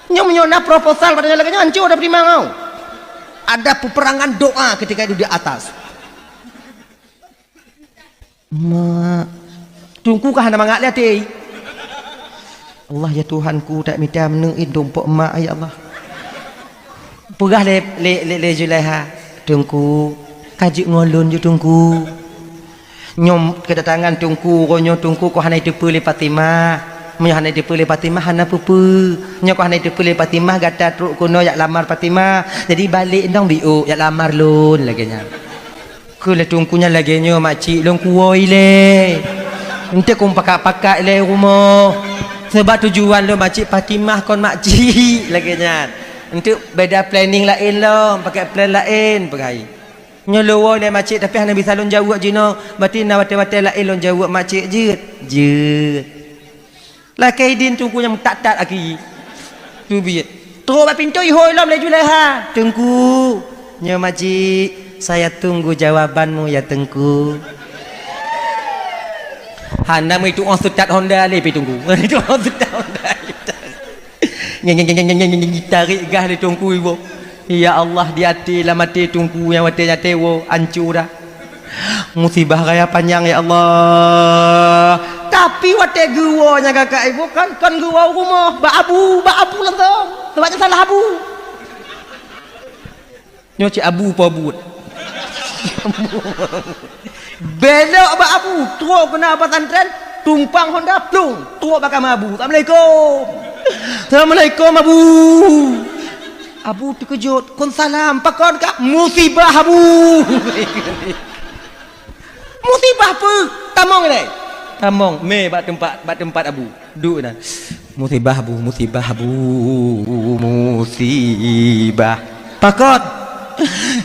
Nyoe meunyoe na proposal pada nyoe lagée nyoe, hancô dah Fatimah nyoe. Ada peperangan doá ketika itu di atas. Mak, Teungku ka hana mangat lé até. Allah, ya Tuhanku, tak mita meuneuk in tumpok mak, ya Allah. Peugah lé, lé, lé, lé Zulaiha, "Teungku, ka jeuet ngon lôn ju, Teungku." Nyoe kedatangan Teungku, uroe nyoe Teungku kok hana jiteupeue lé Fatimah. Meunyoe hana jiteupeue lé Fatimah, hana peue-peue. Nyoe kok hana jiteupeue lé Fatimah, gata trok keunoe jak lamar Fatimah. Jadi balek dong biôk jak lamar lôn, lagée nyan. Kheun lé Teungku nyan, "Lagée nyoe makcik, lôn kuwoe ilée. Enteuk kong pakat-pakat ilée rumoh. Sabab tujuan lôn makcik Fatimah kon makcik," lagée nyan. "Enteuk beda planning laén lom, pakai plan laén," peugah. "Nyoe lôn woe ilée makcik, tapi hana bisa lôn jaweueb jinoe. Berarti na watée-watée laén lôn jaweueb makcik, jeuet?" "Jeuet." Lakée idin Teungku nyang meutat-tat aki. Teubiet. Trok bak pintoe ihôi lom lé Zulaiha. "Teungku, nyoe makcik, saya tunggu jawabanmu ya, Teungku." Hana meutu'oh seutat honda lé pi Teungku. Meutu'oh seutat honda. Nyeng, nyeng, nyeng, nyeng, nyeng, nyeng, tarék gas lé Teungku iboh. Ya Allah, di até, lam até Teungku nyang watèe nyan teuwoe, ancô dah. Musibah raya panyang, ya Allah. Tapi watèe geuwoe nyang kakak ibu kan, kon geuwoe u rumoh, bak abu, bak abu langsông. Sabab nyan salah abu. Nyoe cit abu po buet. Belok bak abu, trok keunan pesantren, tumpang honda, plung, trok bak kama abu. "Assalamualaikum." "Assalamualaikum, Abu." Abu teukeujot, "Kon salam, pakon kah?" "Musibah, Abu." "Musibah peue?" "Tamong ilèe." Tamong, mé bak teumpat, bak teumpat abu. Duek na. "Musibah, Bu, musibah, Bu, musibah." "Pakon?"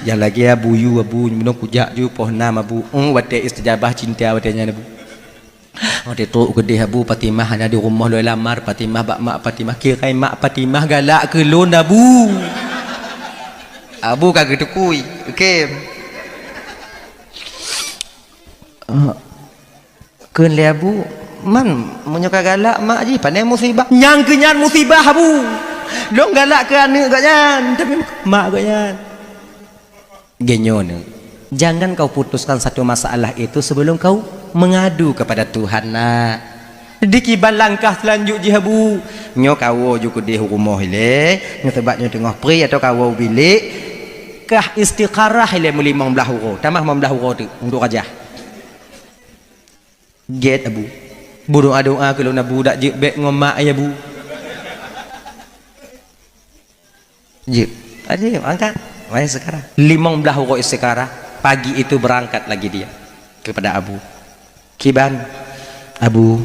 "Nyang lagèe abu yue, Abu, meunyoe kujak ju poh nam, Abu. Hm, watèe istijabah cinta watèe nyan, Abu. Watèe trok keudéh, Abu, Fatimah hana di rumoh lôn lamar, Fatimah bak mak Fatimah. Kirém mak Fatimah galak keu lôn, Abu." Abu ka geutukui, oke. Kheun lé abu, "Man, meunyoe ka galak mak jih, pane musibah?" "Nyang keu nyan musibah, Abu. Lôn galak keu aneuk gobnyan, tapi mak gobnyan." Geutanyoe, jangan kau putuskan satu masalah itu sebelum kau mengadu kepada Tuhan, nak. Dikiban langkah seulanjut jih, Abu. Nyoe kawoe ju keudéh u rumoh ilèe, nyoe sabab nyoe teungoh pri atau kawoe u bilék, kah istikharah ilèe meulimong blaih uroe, tamah limong blaih uroe teuk untuk rajah. Gét, Abu. Beudoa-doa keu lôn, Abu, dak jeuet bèk ngon mak, ya, Bu. Jeuet. Aja, angkat. Mai sekarang. Limong blaih uroe istikharah, pagi itu berangkat lagi dia kepada Abu. Kiban, Abu,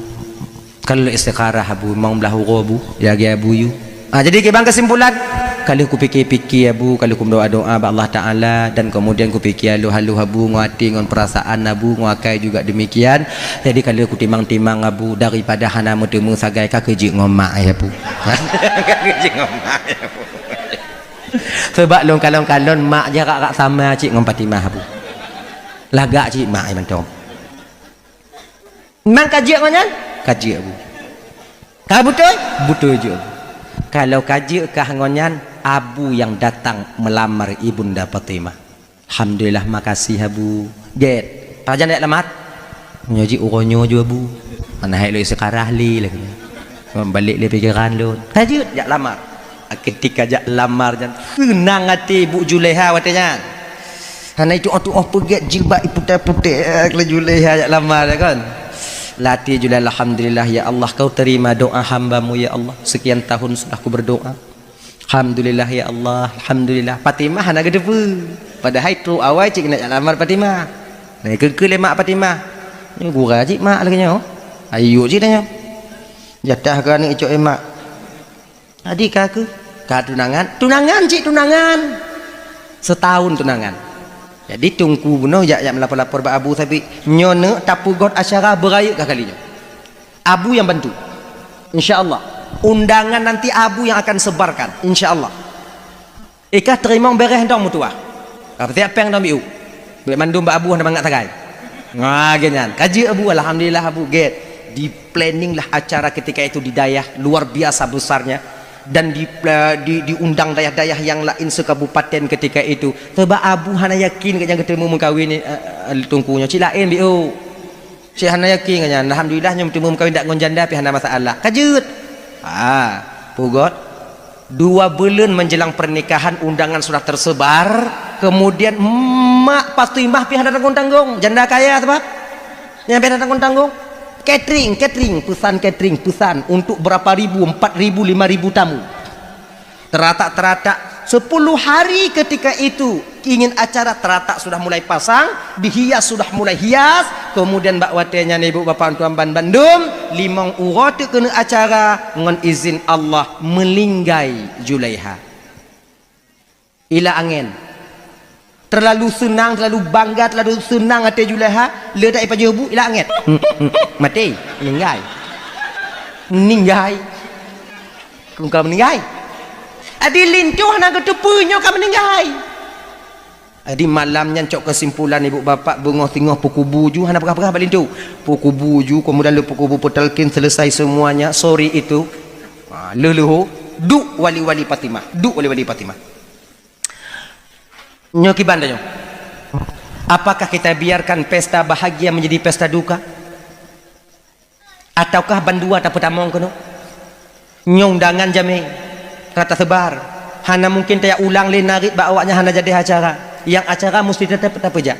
ka lheueh istikharah, Abu, limong blaih uroe, Abu, lagèe Abu yue. Ah, jadi kiban kesimpulan, ka lheueh kupike-pike, Abu, ka lheueh kumeudoa-doa bak Allah Taala, dan kemudian kupike haloh-haloh, Abu, ngon até, ngon peurasaan, Abu, ngon akai juga demikian. Jadi ka lheueh kutimang-timang, Abu, daripada hana meuteumé sagai, ka keuh jeuet ngon mak, ya, Abu. Ka keuh jeuet ngon mak, ya, Abu. Sabab lôn kalon-kalon mak jarak-jarak sama cit ngon Fatimah, Abu. Lagak cit mak, ya, mantong. Memang ka jeuet ngon nyan? Ka jeuet, Abu. Ka beutôi? Beutôi jeuet, Abu. Kalau ka jeuet kah ngon nyan, Abu yang datang melamar Ibunda Fatimah. Alhamdulillah, makasih, Abu. Gét. Pajan jak lamar? Nyoe jih uroe nyoe ju, Abu. Mana hai lôn istikharah lé lagèe nyoe. Balek lé pikeran lôn. Ka jeuet jak lamar. Ketika jak lamar nyan, seunang até Ibu Julaiha watèe nyan. Hana itu'oh-tu'oh peugét jilbab iputéh-putéh, eh, laju lé jak lamar, ya kan? Lam até Julaiha, "Alhamdulillah, ya Allah, kau terima doa hamba-Mu, ya Allah. Sekian tahun sudah ku berdoa. Alhamdulillah, ya Allah, alhamdulillah." Fatimah hana geuteupeue. Padahai trok awai cit keuneuk jak lamar Fatimah. Nah, keu-keu lé mak Fatimah. Nyoe gura cit mak lagèe nyoe. Ayo cit tanyoe. Jatah keu aneuk icok, eh, mak. Jadi ka keuh, ka tunangan, tunangan cit tunangan. Setahun tunangan. Jadi Teungku bunoe jak, jak meulapor-lapor bak Abu Sabit. Nyoe neuk tapeugöt acara beurayeuk ka kali nyoe. Abu yang bantu. Insya Allah. Undangan nanti Abu yang akan sebarkan. Insya Allah. Ikah teurimong bèrèh dong meutuah. Ka peusiap péng dong biu. Bèk mandum bak Abu hana mangat sagai. Nah, gét nyan. Ka jeuet Abu, alhamdulillah Abu, gét. Di-planning lah acara ketika itu di dayah, luar biasa besarnya. Dan di, di, diundang dayah-dayah yang lain sekabupaten ketika itu. Sabab Abu hana yakin gét nyan geuteumu meukawen, eh, eh, Teungku nyoe. Cit laén biu. Cit hana yakin gét nyan. Alhamdulillah, nyoe meuteumé meukawen dak ngon janda pih hana masalah. Ka jeuet. Ha, peugöt. Dua buleuen menjelang pernikahan, undangan sudah tersebar. Kemudian mak Fatimah pih hana tanggung-tanggung. Janda kaya sabab. Nyan pih hana tanggung-tanggung. Catering, catering, pesan catering, pesan untuk berapa ribu, empat ribu, lima ribu tamu. Teratak-teratak, sepuluh hari ketika itu ingin acara, teratak sudah mulai pasang, dihias sudah mulai hias, kemudian bak watèe nyan ibu bapak tuan ban bandum, limong uroe teuk keuneuk acara, ngon izin Allah, meuninggai Julaiha. Ila angén. Terlalu seunang, terlalu bangga, terlalu seunang até Julaiha, le dak ipajoh bu, ila angén. Maté, meuninggai. Meuninggai. Keu ka meuninggai. Adi linto hana geuteupeue nyoe ka meuninggai. Adi malam nyan cok keusimpulan ibu bapak beungoh singoh peukubu ju hana peugah-peugah bak linto. Peukubu ju, kemudian le peukubu peutalkin selesai semuanya, sore itu. Ha, leuh-leuh, duek wali-wali Fatimah. Duek wali-wali Fatimah. Nyoe kiban tanyoe. Apakah kita biarkan pesta bahagia menjadi pesta duka? Ataukah bandua tapeutamong keunoe? Nyoe undangan jamé, rata seubar. Hana mungkin tajak ulang lé narit bak awaknyan hana jadi acara. Nyang acara musti teutap tapeujak.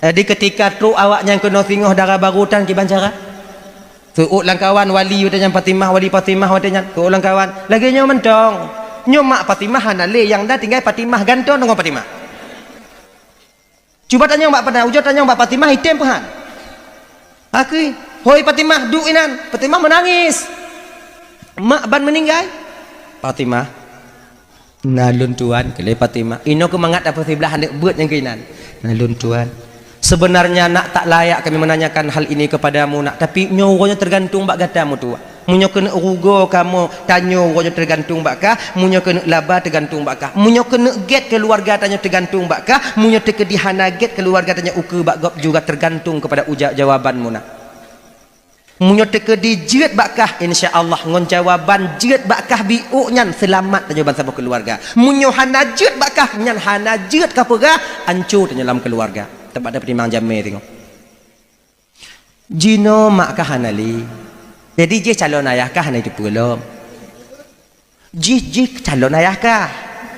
Jadi, keutika trok awaknyan keunoe singoh dara barô tan kiban cara. Seuôt lam kawan wali watée nyan Fatimah, wali Fatimah watée nyan. Seuôt lam kawan. Lagée nyoe mantong. Nyoe mak Fatimah hana lé, nyang na tinggai Fatimah, gantoe deungon Fatimah. Cuba tanyong bak pada, ujoe tanyong bak Fatimah, item peuhan. Akui, "Hoi Fatimah, duek inan." Fatimah meunangis. "Mak ban meuninggai?" Fatimah, "Na lôn tuan," keu lé Fatimah. Inoe keumangat dapeuet siblah aneuk beuet nyang keuinan. "Na lôn tuan. Sebenarnya nak tak layak kami menanyakan hal ini kepadamu nak, tapi nyoe uroe nyoe teugantung bak gata meutuah. Meunyoe keuneuk rugoe kamoe, tanyoe uroe nyoe teugantung bak kah, meunyoe keuneuk laba teugantung bak kah. Meunyoe keuneuk gét keuluwarga tanyoe teugantung bak kah, meunyoe teukeudi hana gét keuluwarga tanyoe ukeue bak gob juga teugantung keupada uja-, jawaban mu nak." Meunyoe teukeudi jeuet bak kah, insya Allah ngon jawaban jeuet bak kah biôk nyan seulamat tanyoe bansaboh keuluwarga. Meunyoe hana jeuet bak kah, nyan hana jeuet kapeugah, anco tanyoe lam keuluwarga. Teumpat tapeutimang jamé singoh. Jinoe mak kah hana lé. Jadi jih calon ayah kah hana jiteupeue lom. Jih, jih calon ayah kah?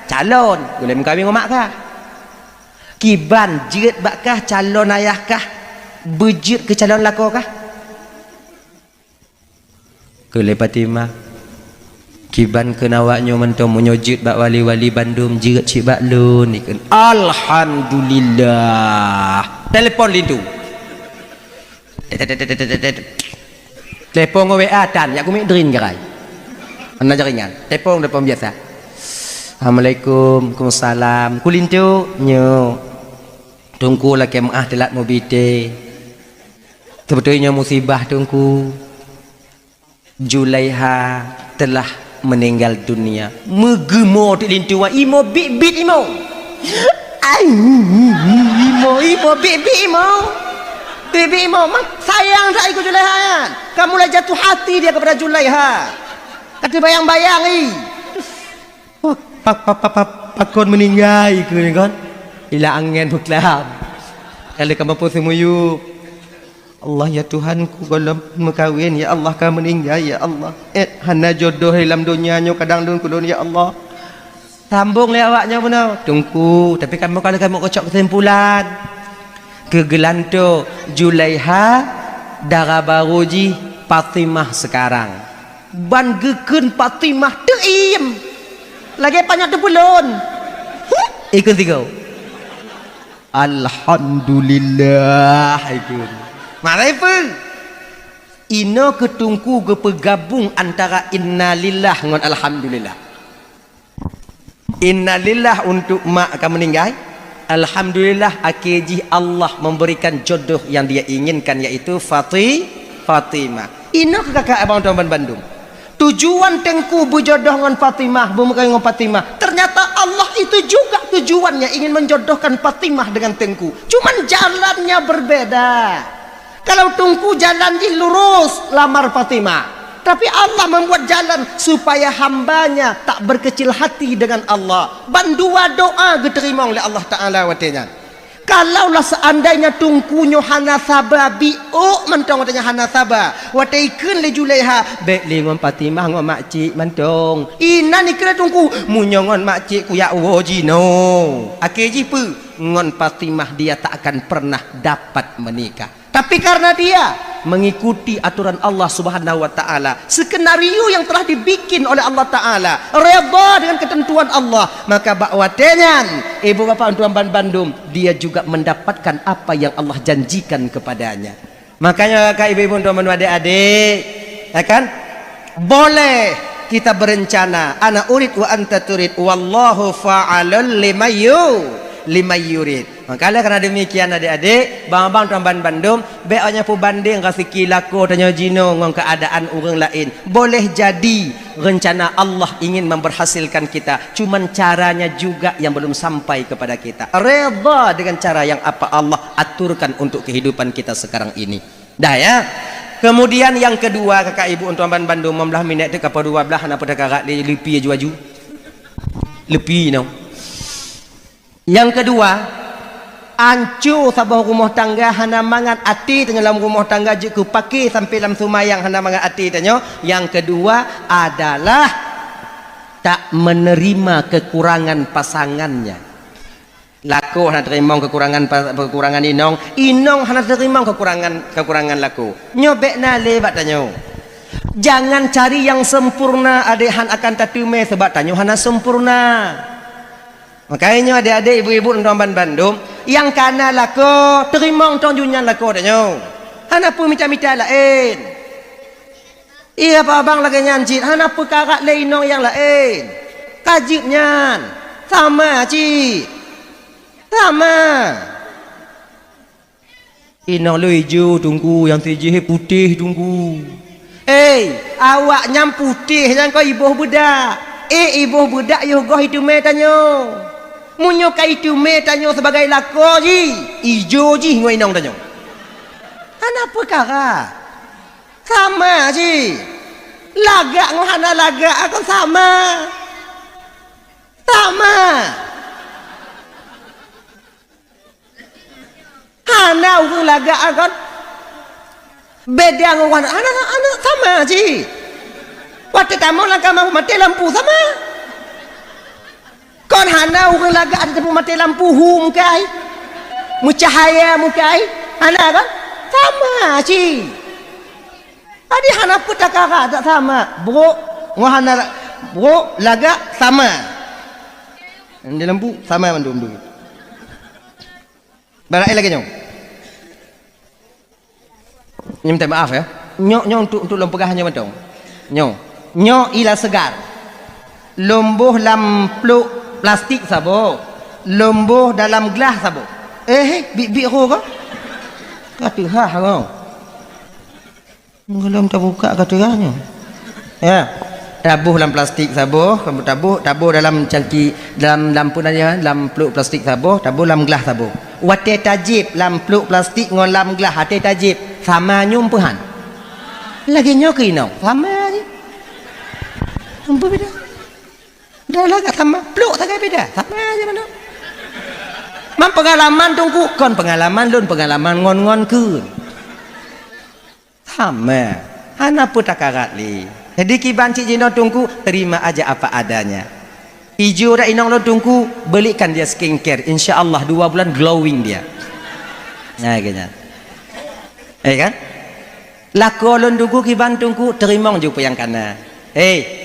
Calon, ulée meukawen ngon mak kah? Kiban jeuet bak kah calon ayah kah? Beujeuet keu calon lakoe kah? Keu lé Fatimah, "Kiban kheun awak nyoe mantong, meunyoe jeuet bak wali-wali bandum, jeuet cit bak lôn," ikheun. Alhamdulillah. Telepon linto. Telepon ngon W A tan, jak kumiet drin gerai. Hana jaringan. Telepon, telepon biasa. "Assalamualaikum." "Waalaikumsalam." "Keu linto?" "Nyoe. Teungku lakée meuáh teulat mubi teh. Seubeutôi nyoe musibah, Teungku. Julaiha telah meninggal dunia." Meugeumo teuk linto, imo biet-biet imo. Ai, imo, imo biet-biet imo. Biet-biet imo, mah sayang that ikeu Julaiha nyan. Ka mulai jatuh hati dia kepada Julaiha. Ka teubayang-bayang i. Wah, pa, pa, pa, pa, pakon meuninggai keu ni kon? Ila angen buklam. Kali ka mampu seumuyup. Allah, ya Tuhanku, gohlom meukawen, ya Allah, ka meuninggai, ya Allah. Eh, hana jodoh lam donya nyoe kadang lôn keu lôn, ya Allah. Sambong lé awak nyoe bunoe, Teungku, tapi kamoe ka lheueh kamoe keucok keusimpulan. Keu geulantoe Julaiha, dara barô jih Fatimah sekarang. Ban geukheun Fatimah teuiem. Lagée panyöt teupeulon. Huh, ikheun sigoe. Alhamdulillah, ikheun. Marai peue? Inoe keu Teungku geupeugabong antara innalillah ngon alhamdulillah. Innalillah untuk mak ka meuninggai. Alhamdulillah, akhé jih Allah memberikan jodoh yang Dia inginkan, yaitu Fati-, Fatimah. Inoe keu kakak abang tuan ban bandum. Tujuan Teungku beujodoh ngon Fatimah, beumeukawen ngon Fatimah. Ternyata Allah itu juga tujuannya ingin menjodohkan Fatimah dengan Teungku. Cuman jalannya berbeda. Kalau Teungku jalan jih lurus lamar Fatimah, tapi Allah membuat jalan supaya hamba-Nya tak berkecil hati dengan Allah. Bandua doa geuteurimong lé Allah Taala watée nyan. Kalaulah seandainya Teungku nyoe hana saba, biôk mantong watée nyan hana saba, watée ikheun lé Julaiha, "Bék lé ngon Fatimah, ngon makcik mantong." Inan ikheun lé Teungku, "Meunyoe ngon makcik kuyak woe jinoe." Akhé jih peue? Ngon Fatimah dia tak akan pernah dapat menikah. Tapi karena dia mengikuti aturan Allah Subhanahu wa Ta'ala, skenario yang telah dibikin oleh Allah Ta'ala, redha dengan ketentuan Allah, maka bak watée nyan, ibu bapak tuan ban bandum, dia juga mendapatkan apa yang Allah janjikan kepadanya. Makanya, kakak, ibu-ibu, tuan-tuan, adik-adik, ya kan? Boleh kita berencana, ana urid wa anta turid, wallahu fa'alul limayyu-, limayyurid. Maka, oleh karena demikian, adik-adik, bang-bang, tuan ban bandum, bék awak nyan peubandeng rezeki lakoe tanyoe jinoe ngon keuadaan ureuëng laén. Boleh jadi rencana Allah ingin memberhasilkan kita, cuman caranya juga yang belum sampai kepada kita. Redha dengan cara yang apa Allah aturkan untuk kehidupan kita sekarang ini. Dah, ya. Kemudian yang kedua, kakak ibu, tuan ban bandum, lima belas minit teuka dua belas, hana peue takarat lé, leupie aju-aju. Leupie nyoe. Nyang keudua, anco saboh rumoh tangga hana mangat até tanyoe lam rumoh tangga jeuet keu paké sampai lam seumayang hana mangat até tanyoe. Nyang keudua adalah tak menerima kekurangan pasangannya. Lakoe hana teurimong kekurangan pa-, kekurangan inong, inong hana teurimong kekurangan, kekurangan lakoe. Nyoe bék na lé bak tanyoe. Jangan cari yang sempurna, adék han akan tateumé, sabab tanyoe hana sempurna. Makajih nyoe adék-adék, ibu-ibu, ngon bandum, nyang kana lakoe, teurimong tong jih nyan lakoe tanyoe. Hana peue mita-mita laén. Iya, abang lagée nyan cit, hana peukarat lé inong nyang laén. Ka jeuet nyan. Sama cit. Sama. Inong lôn ijo, Teungku, nyang sijih putéh, Teungku. Hei, awak nyan putéh nyan kon iboh beudak. Eh, iboh beudak yoh goh iteumé tanyoe. Meunyoe ka iteumé tanyoe sibagai lakoe jih, ijo jih ngon inong tanyoe. Hana peukara. Sama jih. Lagak ngon hana lagak kon sama. Sama. Hana ureuëng lagak kon beda ngon hana, hana, hana sama jih. Watée tamong lam kama maté lampu sama. Kon hana ureuëng lagak ada teupeu maté lampu hu mukai. Meucahaya mukai. Hana kan? Sama cit. Jadi hana peue takara tak sama. Brok ngon hana la-, brok lagak sama. Di lampu sama mandum tu. Barang lagée nyoe. Nyoe minta maaf ya. Nyoe, nyoe untuk, untuk lôn peugah nyoe mantong. Nyoe. Nyoe ila seugar. Lôn boh lam plôk plastik saboh. Lôn boh dalam glah saboh. Eh, eh, bit-bit ho ko? Ka teuhah ko. Gohlom tabuka ka teuhah nyoe. Ya. Taboh lam plastik saboh, taboh, taboh dalam cangki, dalam, lam peue nan nyan, lam plôk plastik saboh, taboh lam glah saboh. Watée tajieb lam plôk plastik ngon lam glah, watée tajieb, sama nyoe peue han? Lagée nyoe keu inong, sama jih. Ampôn beda. Dah lah ka sama, plôk sagai beda, sama aja manoe. Man peungalaman Teungku, kon peungalaman lôn, peungalaman ngon-ngon kheun. Sama. Hana peue takarat lé. Jadi kiban cit jinoe Teungku, terima aja apa adanya. Ijo dak inong lôn Teungku, belikan dia skincare. Insya Allah dua bulan glowing dia. Nah, kayaknya. Eh kan? Lakoe lôn Teungku kiban Teungku, teurimong ju peue nyang kana. Hei,